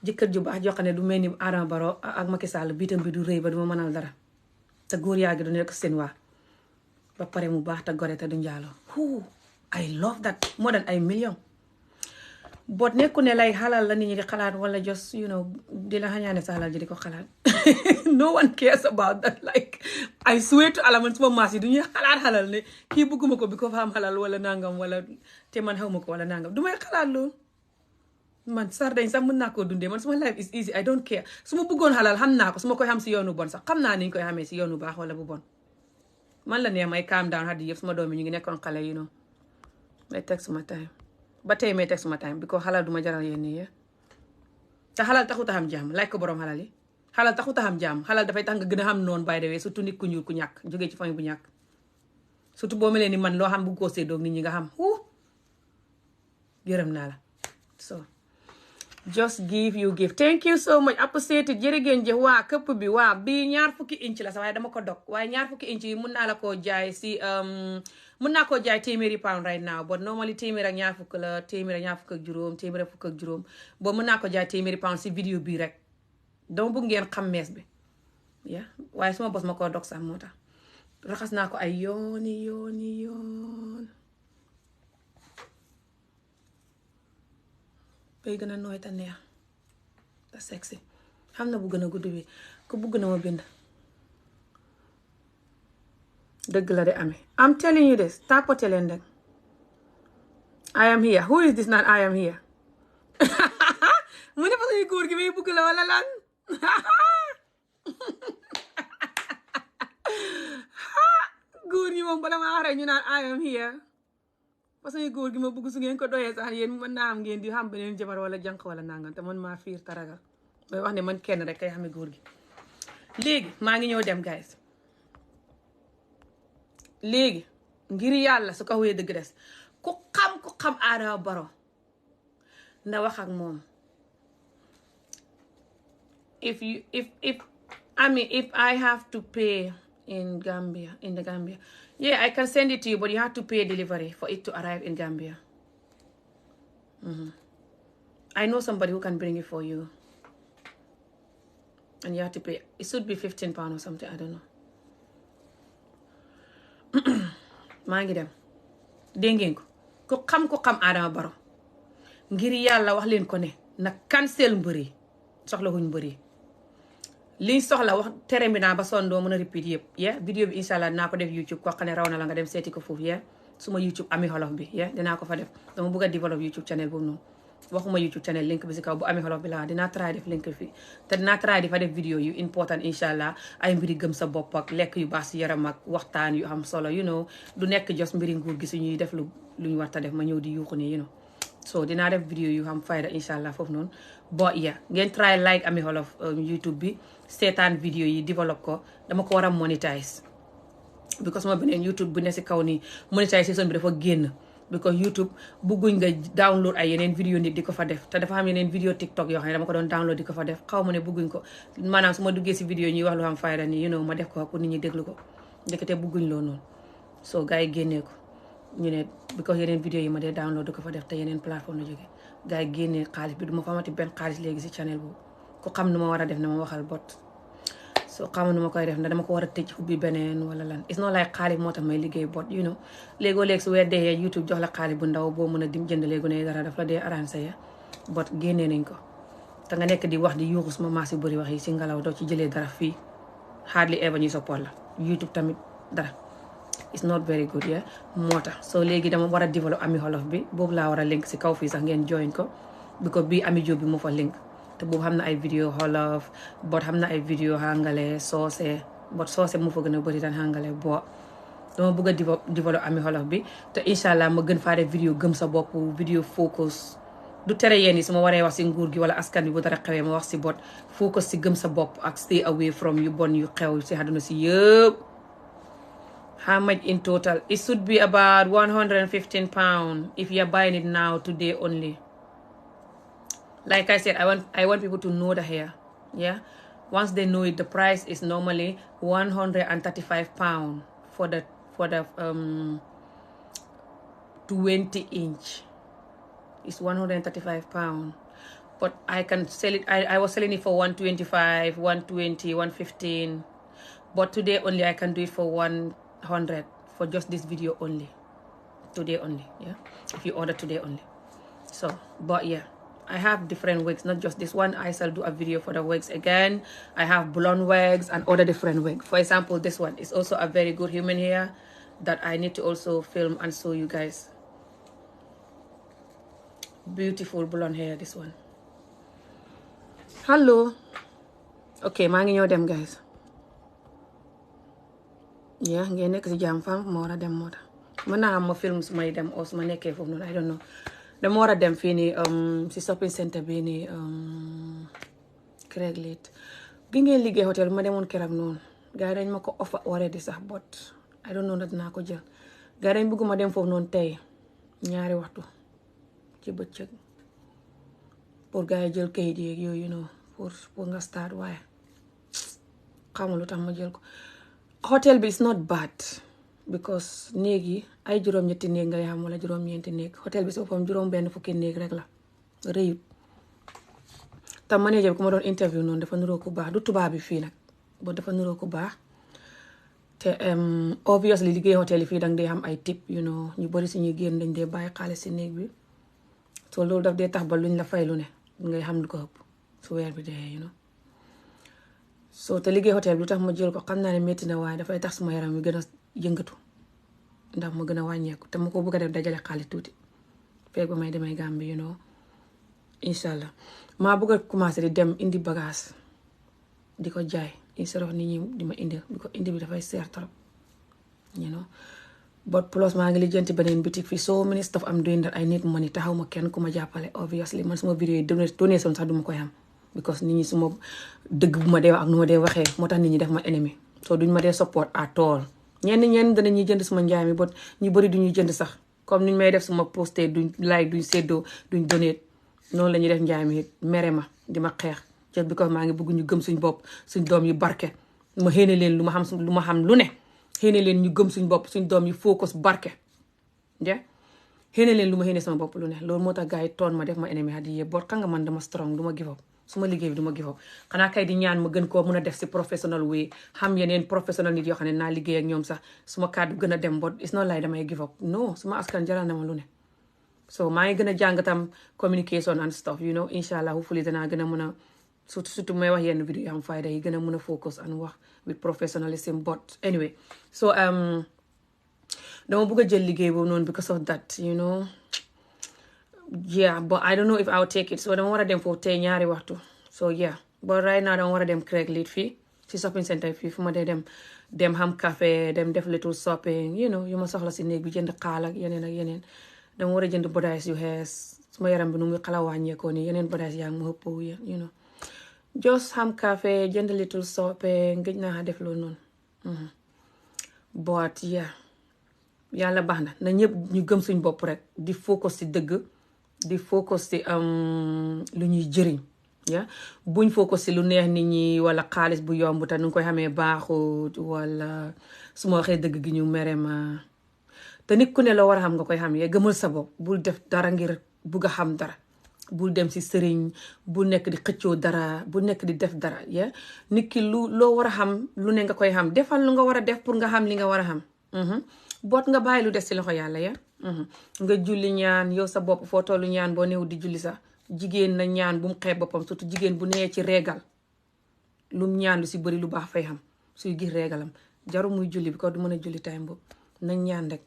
jëkkër ju baax joxe ne du mel ni Adama Barrow ak Macky Sall biitam bi du rëy ba du ma mënal dara te góor yaa gi du nekk seen waa ba pare mu baax te gore te du njaaloo I love that more than ay million but nekku ne lay xalal la nit ñi di xalaat wala just you know di la xañaane sa xalal ji di ko xalaat no one cares about that like I swear to Allah man suma maas yi du ñuy xalaat xalal ne kii bëgguma ko bi ko fa am xalal wala nangam wala te man xawma ko wala nangam du may xalaat loolu man sardañ sax mën naa koo dundee man suma life is easy I don't care su ma bëggoon xalal xam naa ko su ma koy xam si yoonu bon sax xam naa ni ñu koy xamee si yoonu baax wala bu bon man la nee may calm down xaddi yëpp suma doom yi ñu ngi nekkoon xale you know may teg suma time ba tey may teg suma time bi ko xalal duma jaral yéen nii te xalal taxut a xam jàmm laaj ko borom xalal yi xalal taxut a xam jàmm xalal dafay tax nga gën a xam noonu by the way surtout nit ku ñuul ku ñàkk jógee ci famille bu ñàkk surtout boo melee ni man loo xam bu ko séddoog nit ñi nga xam yërëm naa la so just give thank you so much appreciate it jërëgéen jëf waa këpp bi waa bii 20 inch la sax waaye dama ko dog waaye 20 inch yi mun naa la koo jaay si mun naa koo jaay £100 right now but normally téeméer ak ñaar fukk la téeméer ak ñaar fukk ak juróom téeméer ak fukk ak juróom boo mun naa ko jaay £100 si vidéo bii rek dama bëgg ngeen xam mees bi waaye suma bos ma koo dog sax moo tax raxas naa ko ay yoon bay gën a nooy te neex te sexy xam na bu gën a gudd bi ku bugg na ma bind dëgg la de amee I'm telling you this tapote leen rek I am here who is this naan I am here mu ne fa suñu góor gi may bugg la wala lan góor ñi moom bala ma xare ñu naan I am here parce que góor gi ma bëgg su ngeen ko doyee sax yéen mën naa am ngeen di xam beneen jabar wala jànq wala nangam te man maa fiir taragal bay wax ne man kenn rek kay xamee góor gi léegi maa ngi ñëw dem guys léegi ngir yàlla su ko wéy dëgg des ku xam Adama Barrow na wax ak moom if I have to pay in the Gambia yeah I can send it to you but you have to pay delivery for it to arrive in Gambia I know somebody who can bring it for you and you have to pay it should be £15 or something I don't know maa ngi dem dégg ngeen ko ku xam Adama Barrow ngir yàlla wax leen ko ne na cancel mbëri soxla wuñ mbëri liñ soxla wax tere bi naa ba son doo mën a repeat yëpp vidéo bi incha allah dinaa ko def YouTube koo xam ne raw na la nga dem seeti ko foofu suma YouTube Ami Olof bi dinaa ko fa def dama bëgg a develop YouTube channel boobu noonu waxuma YouTube channel link bi si kaw bu Ami Olof bi la dinaa try def link fi te dinaa try di fa def vidéo yu important incha allah ay mbiri gëm sa bopp ak lekk yu baax si yaram ak waxtaan yu am solo du nekk jos mbiri nguur gi suñuy def lu ñu war ta def ma ñëw di yuuxu ne so dinaa def vidéo yu xam fayda incha allah foofu noonu bo ngeen try like Ami Olof YouTube bi seetaan vidéo yi develop ko dama ko war a monetize because ma beneen YouTube bu ne si kaw nii monetisation bi dafa génn because YouTube bugguñ nga download ay yeneen vidéo nit di ko fa def te dafa xam yeneen vidéo TikTok yoo xam ne dama ko doon download di ko fa def xaw ma ne bugguñ ko maanaam su ma duggee si vidéo ñuy wax lu xam fayda nii ma def ko pour nit ñi déglu ko ndekete bugguñ loo noonu so gars yi génnee ko ñu ne because yeneen vidéo yi ma dee download du ko fa def te yeneen plateforme la jógee gars yi génnee xaalis bi du ma fa amati benn xaalis léegi si channel boobu ku xam nu ma war a def na ma waxal bot so xamu nu ma koy def ndax dama ko war a tëj ubbi beneen wala lan it's not like xaalis moo tax may liggéey bot you know léegoo léegi su weer dee YouTube jox la xaalis bu ndaw boo mën a dim jënd léegi ne dara daf la dee arrangé ya bot génnee nañ ko te nga nekk di wax di yuuxu suma maas yu bëri wax yi si ngelaw doo ci jëlee dara fii hardly ever ñu support la YouTube tamit dara it's not very good yeah moo tax so léegi dama war a développer Ami Wolof bi boobu laa war a link si kaw fii sax ngeen join ko because bii Ami Jobe bi moo fa link te boobu xam na ay vidéo Wolof bot xam na ay vidéo hangale soose bot soose mu fa gën a bëri daan hangale boo dama bëgg a développer Ami Wolof bi te incha allah ma gën faa def vidéo gëm sa bopp vidéo focus du tere yéen yi su ma waree wax si nguur gi wala askan bi bu dara xewee ma wax si bot focus si gëm sa bopp ak stay away from yu bon yu xew si àdduna si yëpp. How much in total? It should be about £115 if you're buying it now today only. Like I said, I want people to know the hair. Yeah. Once they know it, the price is normally £135 for the 20-inch. It's £135. But I can sell it. I was selling it for £125, £120, £115. But today only I can do it for £100 for just this video only. Today only, yeah. If you order today only. So, but yeah. I have different wigs, not just this one. I shall do a video for the wigs again. I have blonde wigs and other different wigs. For example, this one is also a very good human hair that I need to also film and show you guys. Beautiful blonde hair, this one. Hello. Okay, maa ngi ñëw dem guys. Yeah, ngeen nekk si jàmm fam ma war a dem moo tax. Mën naa am ma film su may dem oo su ma nekkee foofu noonu I don't know. Dama war a dem fii nii si shopping center bii nii Craiglit gi ngeen liggéey hôtel ma demoon keroog noonu gars yi dañ ma ko offer already sax but I don't know na dinaa ko jël gars yi dañ bëgguma dem foofu noonu tey 2 waxtu ci bëccëg pour gars yi jël kayit yeeg yooyu noonu pour nga start waaye xamul lu tax ma jël ko hôtel bi is not bad because néeg yi ay juróom-ñetti néeg ngay xam wala juróom-ñeenti néeg hôtel bi si boppam juróom-benn fukki néeg rek la rëyut te manager bi ku ma doon interview noonu dafa nuroo ku baax du tubaab bi fii nag boo dafa nuroo ku baax te obviously liggéey hôtel yi fii danga dee xam ay tip you know ñu bari si ñuy génn dañ dee bàyyi xaalis si néeg bi so loolu daf dee tax ba luñ la fay lu ne ngay xam lu ko ëpp su weer bi dee you know so te liggéey hôtel bi lu tax ma jël ko xam naa ne métti na waaye dafay tax suma yaram wi gën a yëngatu ndax ma gën a wàññeeku te ma ko bëgg a def dajale xaalis tuuti feeg ba may demee Gambie you know incha allah maa bëgg a commencé di dem indi bagage di ko jaay instead of nit ñi di ma indi di ko indi bi dafay seer trop you know but plus maa ngi lijjanti beneen boutique fii so many stuff am doing that I need money taxaw ma kenn ku ma jàppale obviously man suma vidéo yi donation sax duma koy am because nit ñi suma dëgg bu ma dee wax ak nu ma dee waxee moo tax nit ñi def ma ennemi so duñ ma dee support at all ñenn dana ñuy jënd suma njaay mi but ñu bëri duñuy jënd sax comme niñ may def suma posté duñ like duñ séddoo duñ donate noonu la ñuy def njaay mi mere ma di ma xeex just because maa ngi bëgg ñu gëm suñ bopp suñ doom yi barke ma xéene leen lu ma xam lu ne xéene leen ñu gëm suñ bopp suñ doom yi focus barke ja xéene leen lu ma xéene sama bopp lu ne loolu moo tax gars yi toon ma def ma ennemi hadi yee boot xam nga man dama strong du ma give up su ma liggéey bi du ma give up xanaa kay di ñaan ma gën koo mën a def si professional way xam yeneen professional nit yoo xam ne naa liggéey ak ñoom sax suma kàddu gën a dem but it's not like damay give up non suma askan jaral na ma lu ne so maa ngi gën a jàng tam communication and stuff you know incha allah hopefully danaa gën a mën a surtout may wax yenn vidéo yoo xam fayda yi gën a mën a focus and wax with professionalism but anyway so dama bëgg a jël liggéey boobu noonu because of that you know yeah but I don't know if I'll take it so dama war a dem foofu tey 2 waxtu so yeah but right now dama war a dem Craiglit fii si shopping center fii fu ma dee dem xam café dem def little shopping you know yu ma soxla si néeg bi jënd xaal ak yeneen dama war a jënd bodays yu xees suma yaram bi nu muy xala wàññeekoo nii yeneen bodays yaa ngi ma ëpp you know just xam café jënd little shopping gëj naa def loolu noonu but yeah yàlla baax na ñëpp ñu gëm suñ bopp rek di focus si dëgg di focus ci lu ñuy jëriñ ya buñ focus si lu neex nit ñi wala xaalis bu yomb te nu ngi koy xamee baaxut wala su ma waxee dëgg gi ñu mere ma te nit ku ne la war a xam nga koy xam ya gëmal sa bopp bul def dara ngir bugg a xam dara bul dem si sëriñ bul nekk di xëccoo dara bul nekk di def dara ya nit ki loo war a xam lu ne nga koy xam defal lu nga war a def pour nga xam li nga war a xam boot nga bàyyi lu des si loxo yàlla ya nga julli ñaan yow sa bopp foo tollu ñaan boo néew di julli sax jigéen na ñaan bu mu xeeb boppam surtout jigéen bu nee ci régal lum ñaan lu si bëri lu baax fay xam suy gis régalam jaru muy julli bi ko du mën a julli time boobu nañ ñaan rek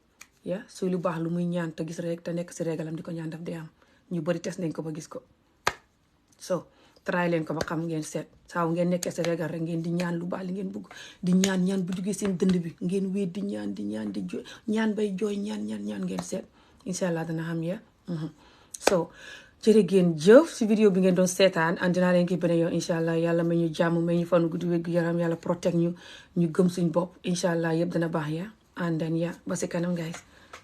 ya suy lu baax lu muy ñaan te gis rek te nekk si régalam di ko ñaan daf dee am ñu bëri tes nañ ko ba gis ko so try leen ko ba xam ngeen seet saaw ngeen nekkee si régal rek ngeen di ñaan lu baax li ngeen bëgg di ñaan bu jugee seen dënd bi ngeen wéet di ñaan di jooy ñaan bay jooy ñaan ngeen seet incha allah dana xam ya so jërë ngeen jëf si vidéo bi ngeen doon seetaan and dinaa leen ki beneen yoon incha allah yàlla may ñu jàmm may ñu fan guddi wér gu yaram yàlla protect ñu gëm suñ bopp incha allah yëpp dana baax ya and then ya ba si kanam guys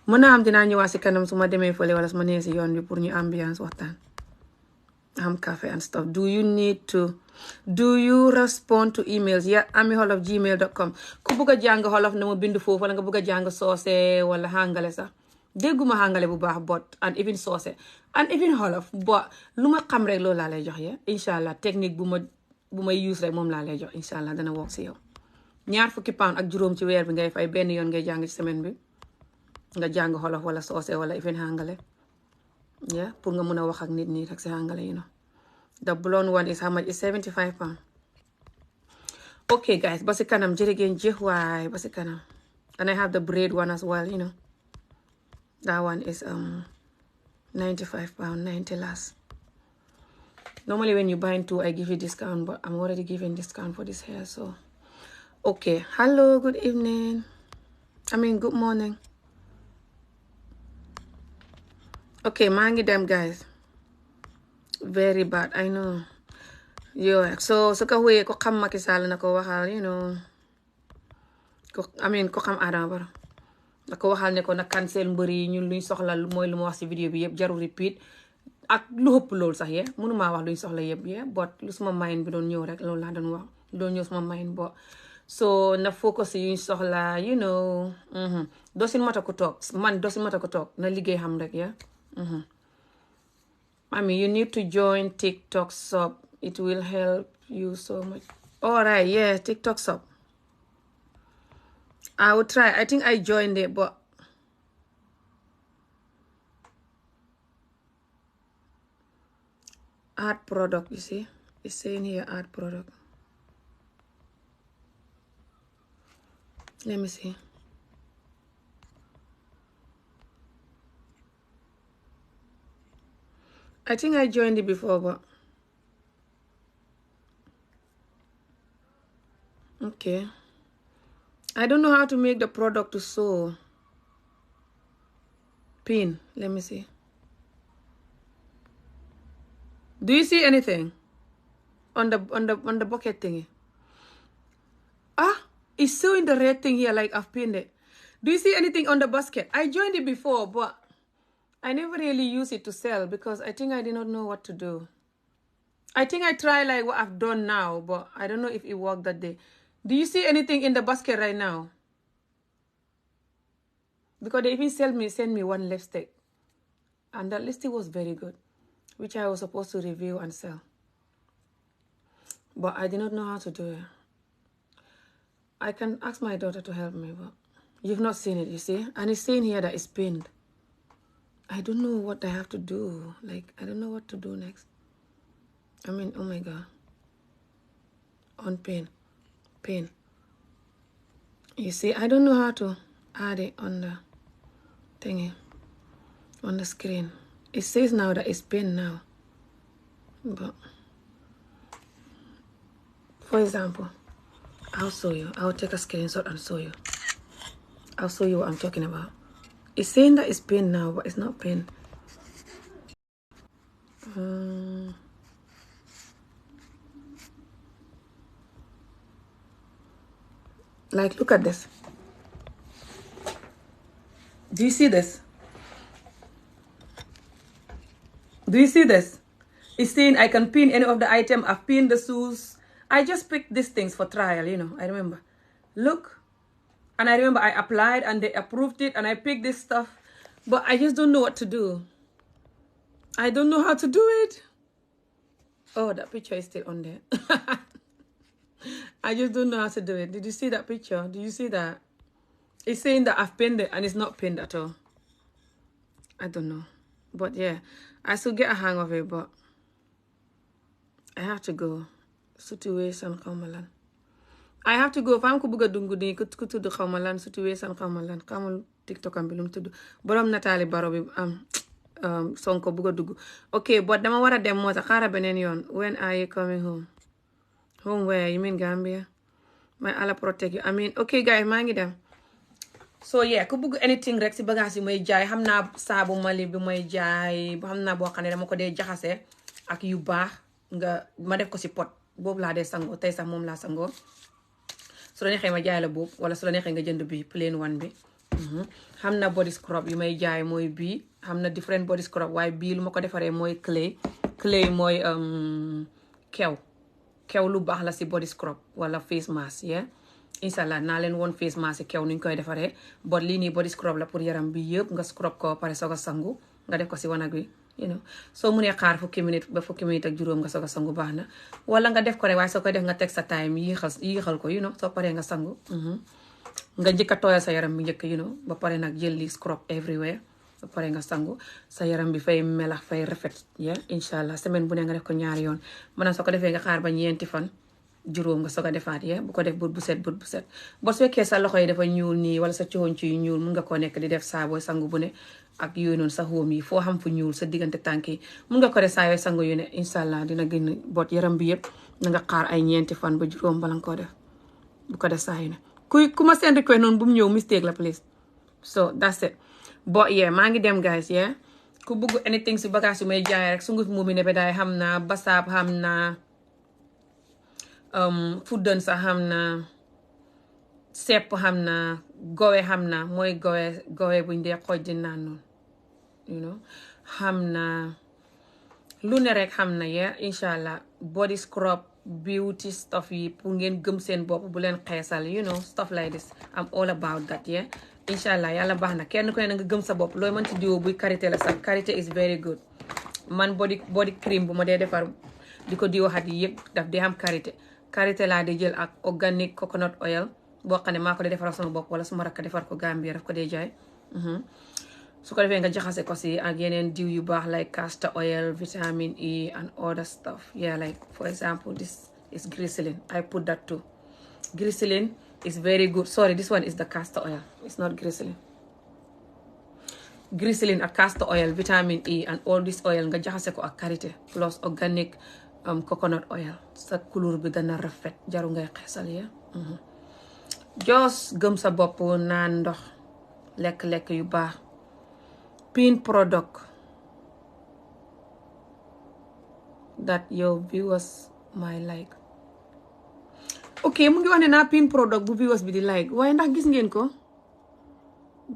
mën naa am dinaa ñëwaat si kanam su ma demee fële wala su ma nee si yoon bi pour ñu ambiance waxtaan am café and stuff do you respond to emails ya amiholof@gmail.com ku bugg a jàng xolof na ma bind foofu wala nga bugg a jàng soose wala hàngale sax dégguma hàngale bu baax bot and even soose and even xolof bo lu ma xam rek loolu laa lay jox ya incha allah technique bu may use rek moom laa lay jox incha allah dana wokk si yow 20 pound ak juróom ci weer bi ngay fay benn yoon ngay jàng ci semaine bi nga jàng xolof wala soose wala even hàngale yeah pour nga mën a wax ak nit ñi rek si hàngale you know the blonde one is how much? Is 75 pound. Okay guys, ba si kanam jërë ngeen jëf waay ba si kanam. And I have the braid one as well, you know. That one is 95 pound, 90 last. Normally when you buy two, I give you discount, but I'm already giving discount for this hair, so. Okay, hello, good evening. Good morning. Okay, maa ngi dem guys. Very bad, I know. So ko wéyee ko xam Macky Sall na ko waxal, you know. ko xam Adama Barrow na ko waxal ne ko na cancel mbër yi ñun luñ soxla mooy lu ma wax ci vidéo bi yëpp jarul repeat ak lu ëpp loolu sax yee mënumaa wax luñ soxla yëpp yee but lu suma mind bi doon ñëw rek loolu laa doon wax doon ñëw suma mind bo so na focus yuñ soxla you know doesn't matter ko toog na liggéey xam rek ya you need to join TikTok shop. It will help you so much. All right, yeah, TikTok shop. I will try. I think I joined it, but art product, you see? It's saying here art product. Let me see. I think I joined it before, but okay. I don't know how to make the product to sew. Pin. Let me see. Do you see anything on the bucket thingy? It's sewing the red thing here like I've pinned it. Do you see anything on the basket? I joined it before, but I never really use it to sell because I think I did not know what to do. I think I try like what I've done now, but I don't know if it worked that day. Do you see anything in the basket right now? Because they even send me one lipstick. And that lipstick was very good, which I was supposed to review and sell. But I did not know how to do it. I can ask my daughter to help me, but you've not seen it, you see? And it's saying here that it's pinned. I don't know what I have to do. Like, I don't know what to do next. Oh my God. On pin. You see, I don't know how to add it on the thingy, on the screen. It says now that it's pinned now. But, for example, I'll show you. I'll take a screenshot and show you. I'll show you what I'm talking about. It's saying that it's pinned now, but it's not pinned. Like, look at this. Do you see this? It's saying I can pin any of the item. I've pinned the shoes. I just picked these things for trial, you know. I remember. Look. And I remember I applied and they approved it and I picked this stuff. But I just don't know what to do. I don't know how to do it. Oh, that picture is still on there. I just don't know how to do it. Did you see that picture? Did you see that? It's saying that I've pinned it and it's not pinned at all. I don't know. But yeah, I still get a hang of it, but I have to go. Situation xawma lan. I have to go. Fam ko bëgg a dungu ni ku tudd xawma lan situation xawma lan. Xamul TikTok am bi lu mu tudd. Borom nataali Barrow bi Sonko bëgg a dugg. Okay, but dama war a dem moo tax xaaral beneen yoon. When are you coming home? Home where? You mean Gambia? May Allah protect you. I mean, okay guys, maa ngi dem. So yeah, ku bëgg anything rek si bagage yi may jaay xam naa saabu Mali bi may jaay xam naa boo xam ne dama ko dee jaxase ak yu baax nga ma def ko si pot boobu laa dee sangoo tey sax moom laa sangoo su la neexee ma jaay la boobu wala su la neexee nga jënd bi plain one bi xam na body scrub yu may jaay mooy bii xam na different body scrub waaye bii lu ma ko defaree mooy clay mooy kew lu baax la si body scrub wala face mask yeah inshallah naa leen woon face mask kew nuñ koy defaree but lii nii body scrub la pour yaram bi yëpp nga scrub ko pare soog a sangu nga def ko si wanag wi you know soo munee xaar fukki minute ak juróom nga soog a sangu baax na wala nga def ko rek waaye soo koy def nga teg sa time yéexal ko you know soo paree nga sangu nga njëkk a tooyal sa yaram bi njëkk you know ba pare nag jël li scrub everywhere ba pare nga sangu sa yaram bi fay melax fay rafet yeah inshallah semaine bu ne nga def ko ñaari yoon maanaam soo ko defee nga xaar ba ñeenti fan juróom nga soog a defaat yeah bu ko def bët bu set boo su fekkee sa loxo yi dafa ñuul nii wala sa coonc yu ñuul mun nga koo nekk di def saa booy sangu bu ne ak yooyu noonu sa xóom yi foo xam fu ñuul sa diggante tànk yi mun nga ko def saa yooy sangu yu ne inshallah dina gën boot yaram bi yëpp na nga xaar ay ñeenti fan ba juróom bala nga koo def bu ko def saa yu ne ku ma seen request noonu bu mu ñëw mistake la please so that's it but yeah maa ngi dem guys yeah ku bëgg anything si bagage yu may jaay rek sunguf muumi ne be daay xam naa basaab xam naa fuddan sax xam na sepp xam na gowe xam na mooy gowe buñ dee xooj di naan noonu you know xam na lu ne rek xam na yeah inshallah body scrub beauty stuff yi pour ngeen gëm seen bopp bu leen xeesal you know stuff like this I'm all about that yeah inshallah yàlla baax na kenn ku ne nga gëm sa bopp looy mën ci diwo buy karité la sax karité is very good man body cream bu ma dee defar di ko diwo xat yi yëpp daf dee am karité laa di jël ak organic coconut oil boo xam ne maa ko dee defar sama bopp wala suma rakk defar ko Gambia daf ko dee jaay su ko defee nga jaxase ko si ak yeneen diw yu baax like castor oil vitamin E and other stuff yeah like for example this is glycerin I put that too glycerin is very good sorry this one is the castor oil it's not glycerin ak castor oil vitamin E and all this oil nga jaxase ko ak karité plus organic coconut oil sa couleur bi dana rafet jaru ngay xeesal ya jos gëm sa bopp naan ndox lekk yu baax pin product that your viewers might like ok mu ngi wax ne naa pin product bu viewers bi di like waaye ndax gis ngeen ko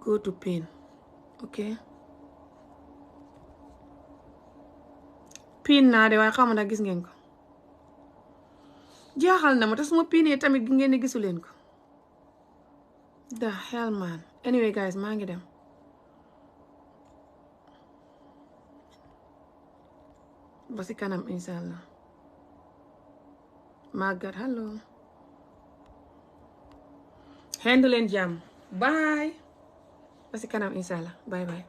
go to pin ok pin naa de waaye xaw ma ndax gis ngeen ko jaaxal na ma te suma pinee tamit gi ngeen ne gisu leen ko the hell man anyway guys maa ngi dem ba si kanam inshallah màggat hello hendu leen jàmm bye ba si kanam inshallah bye bye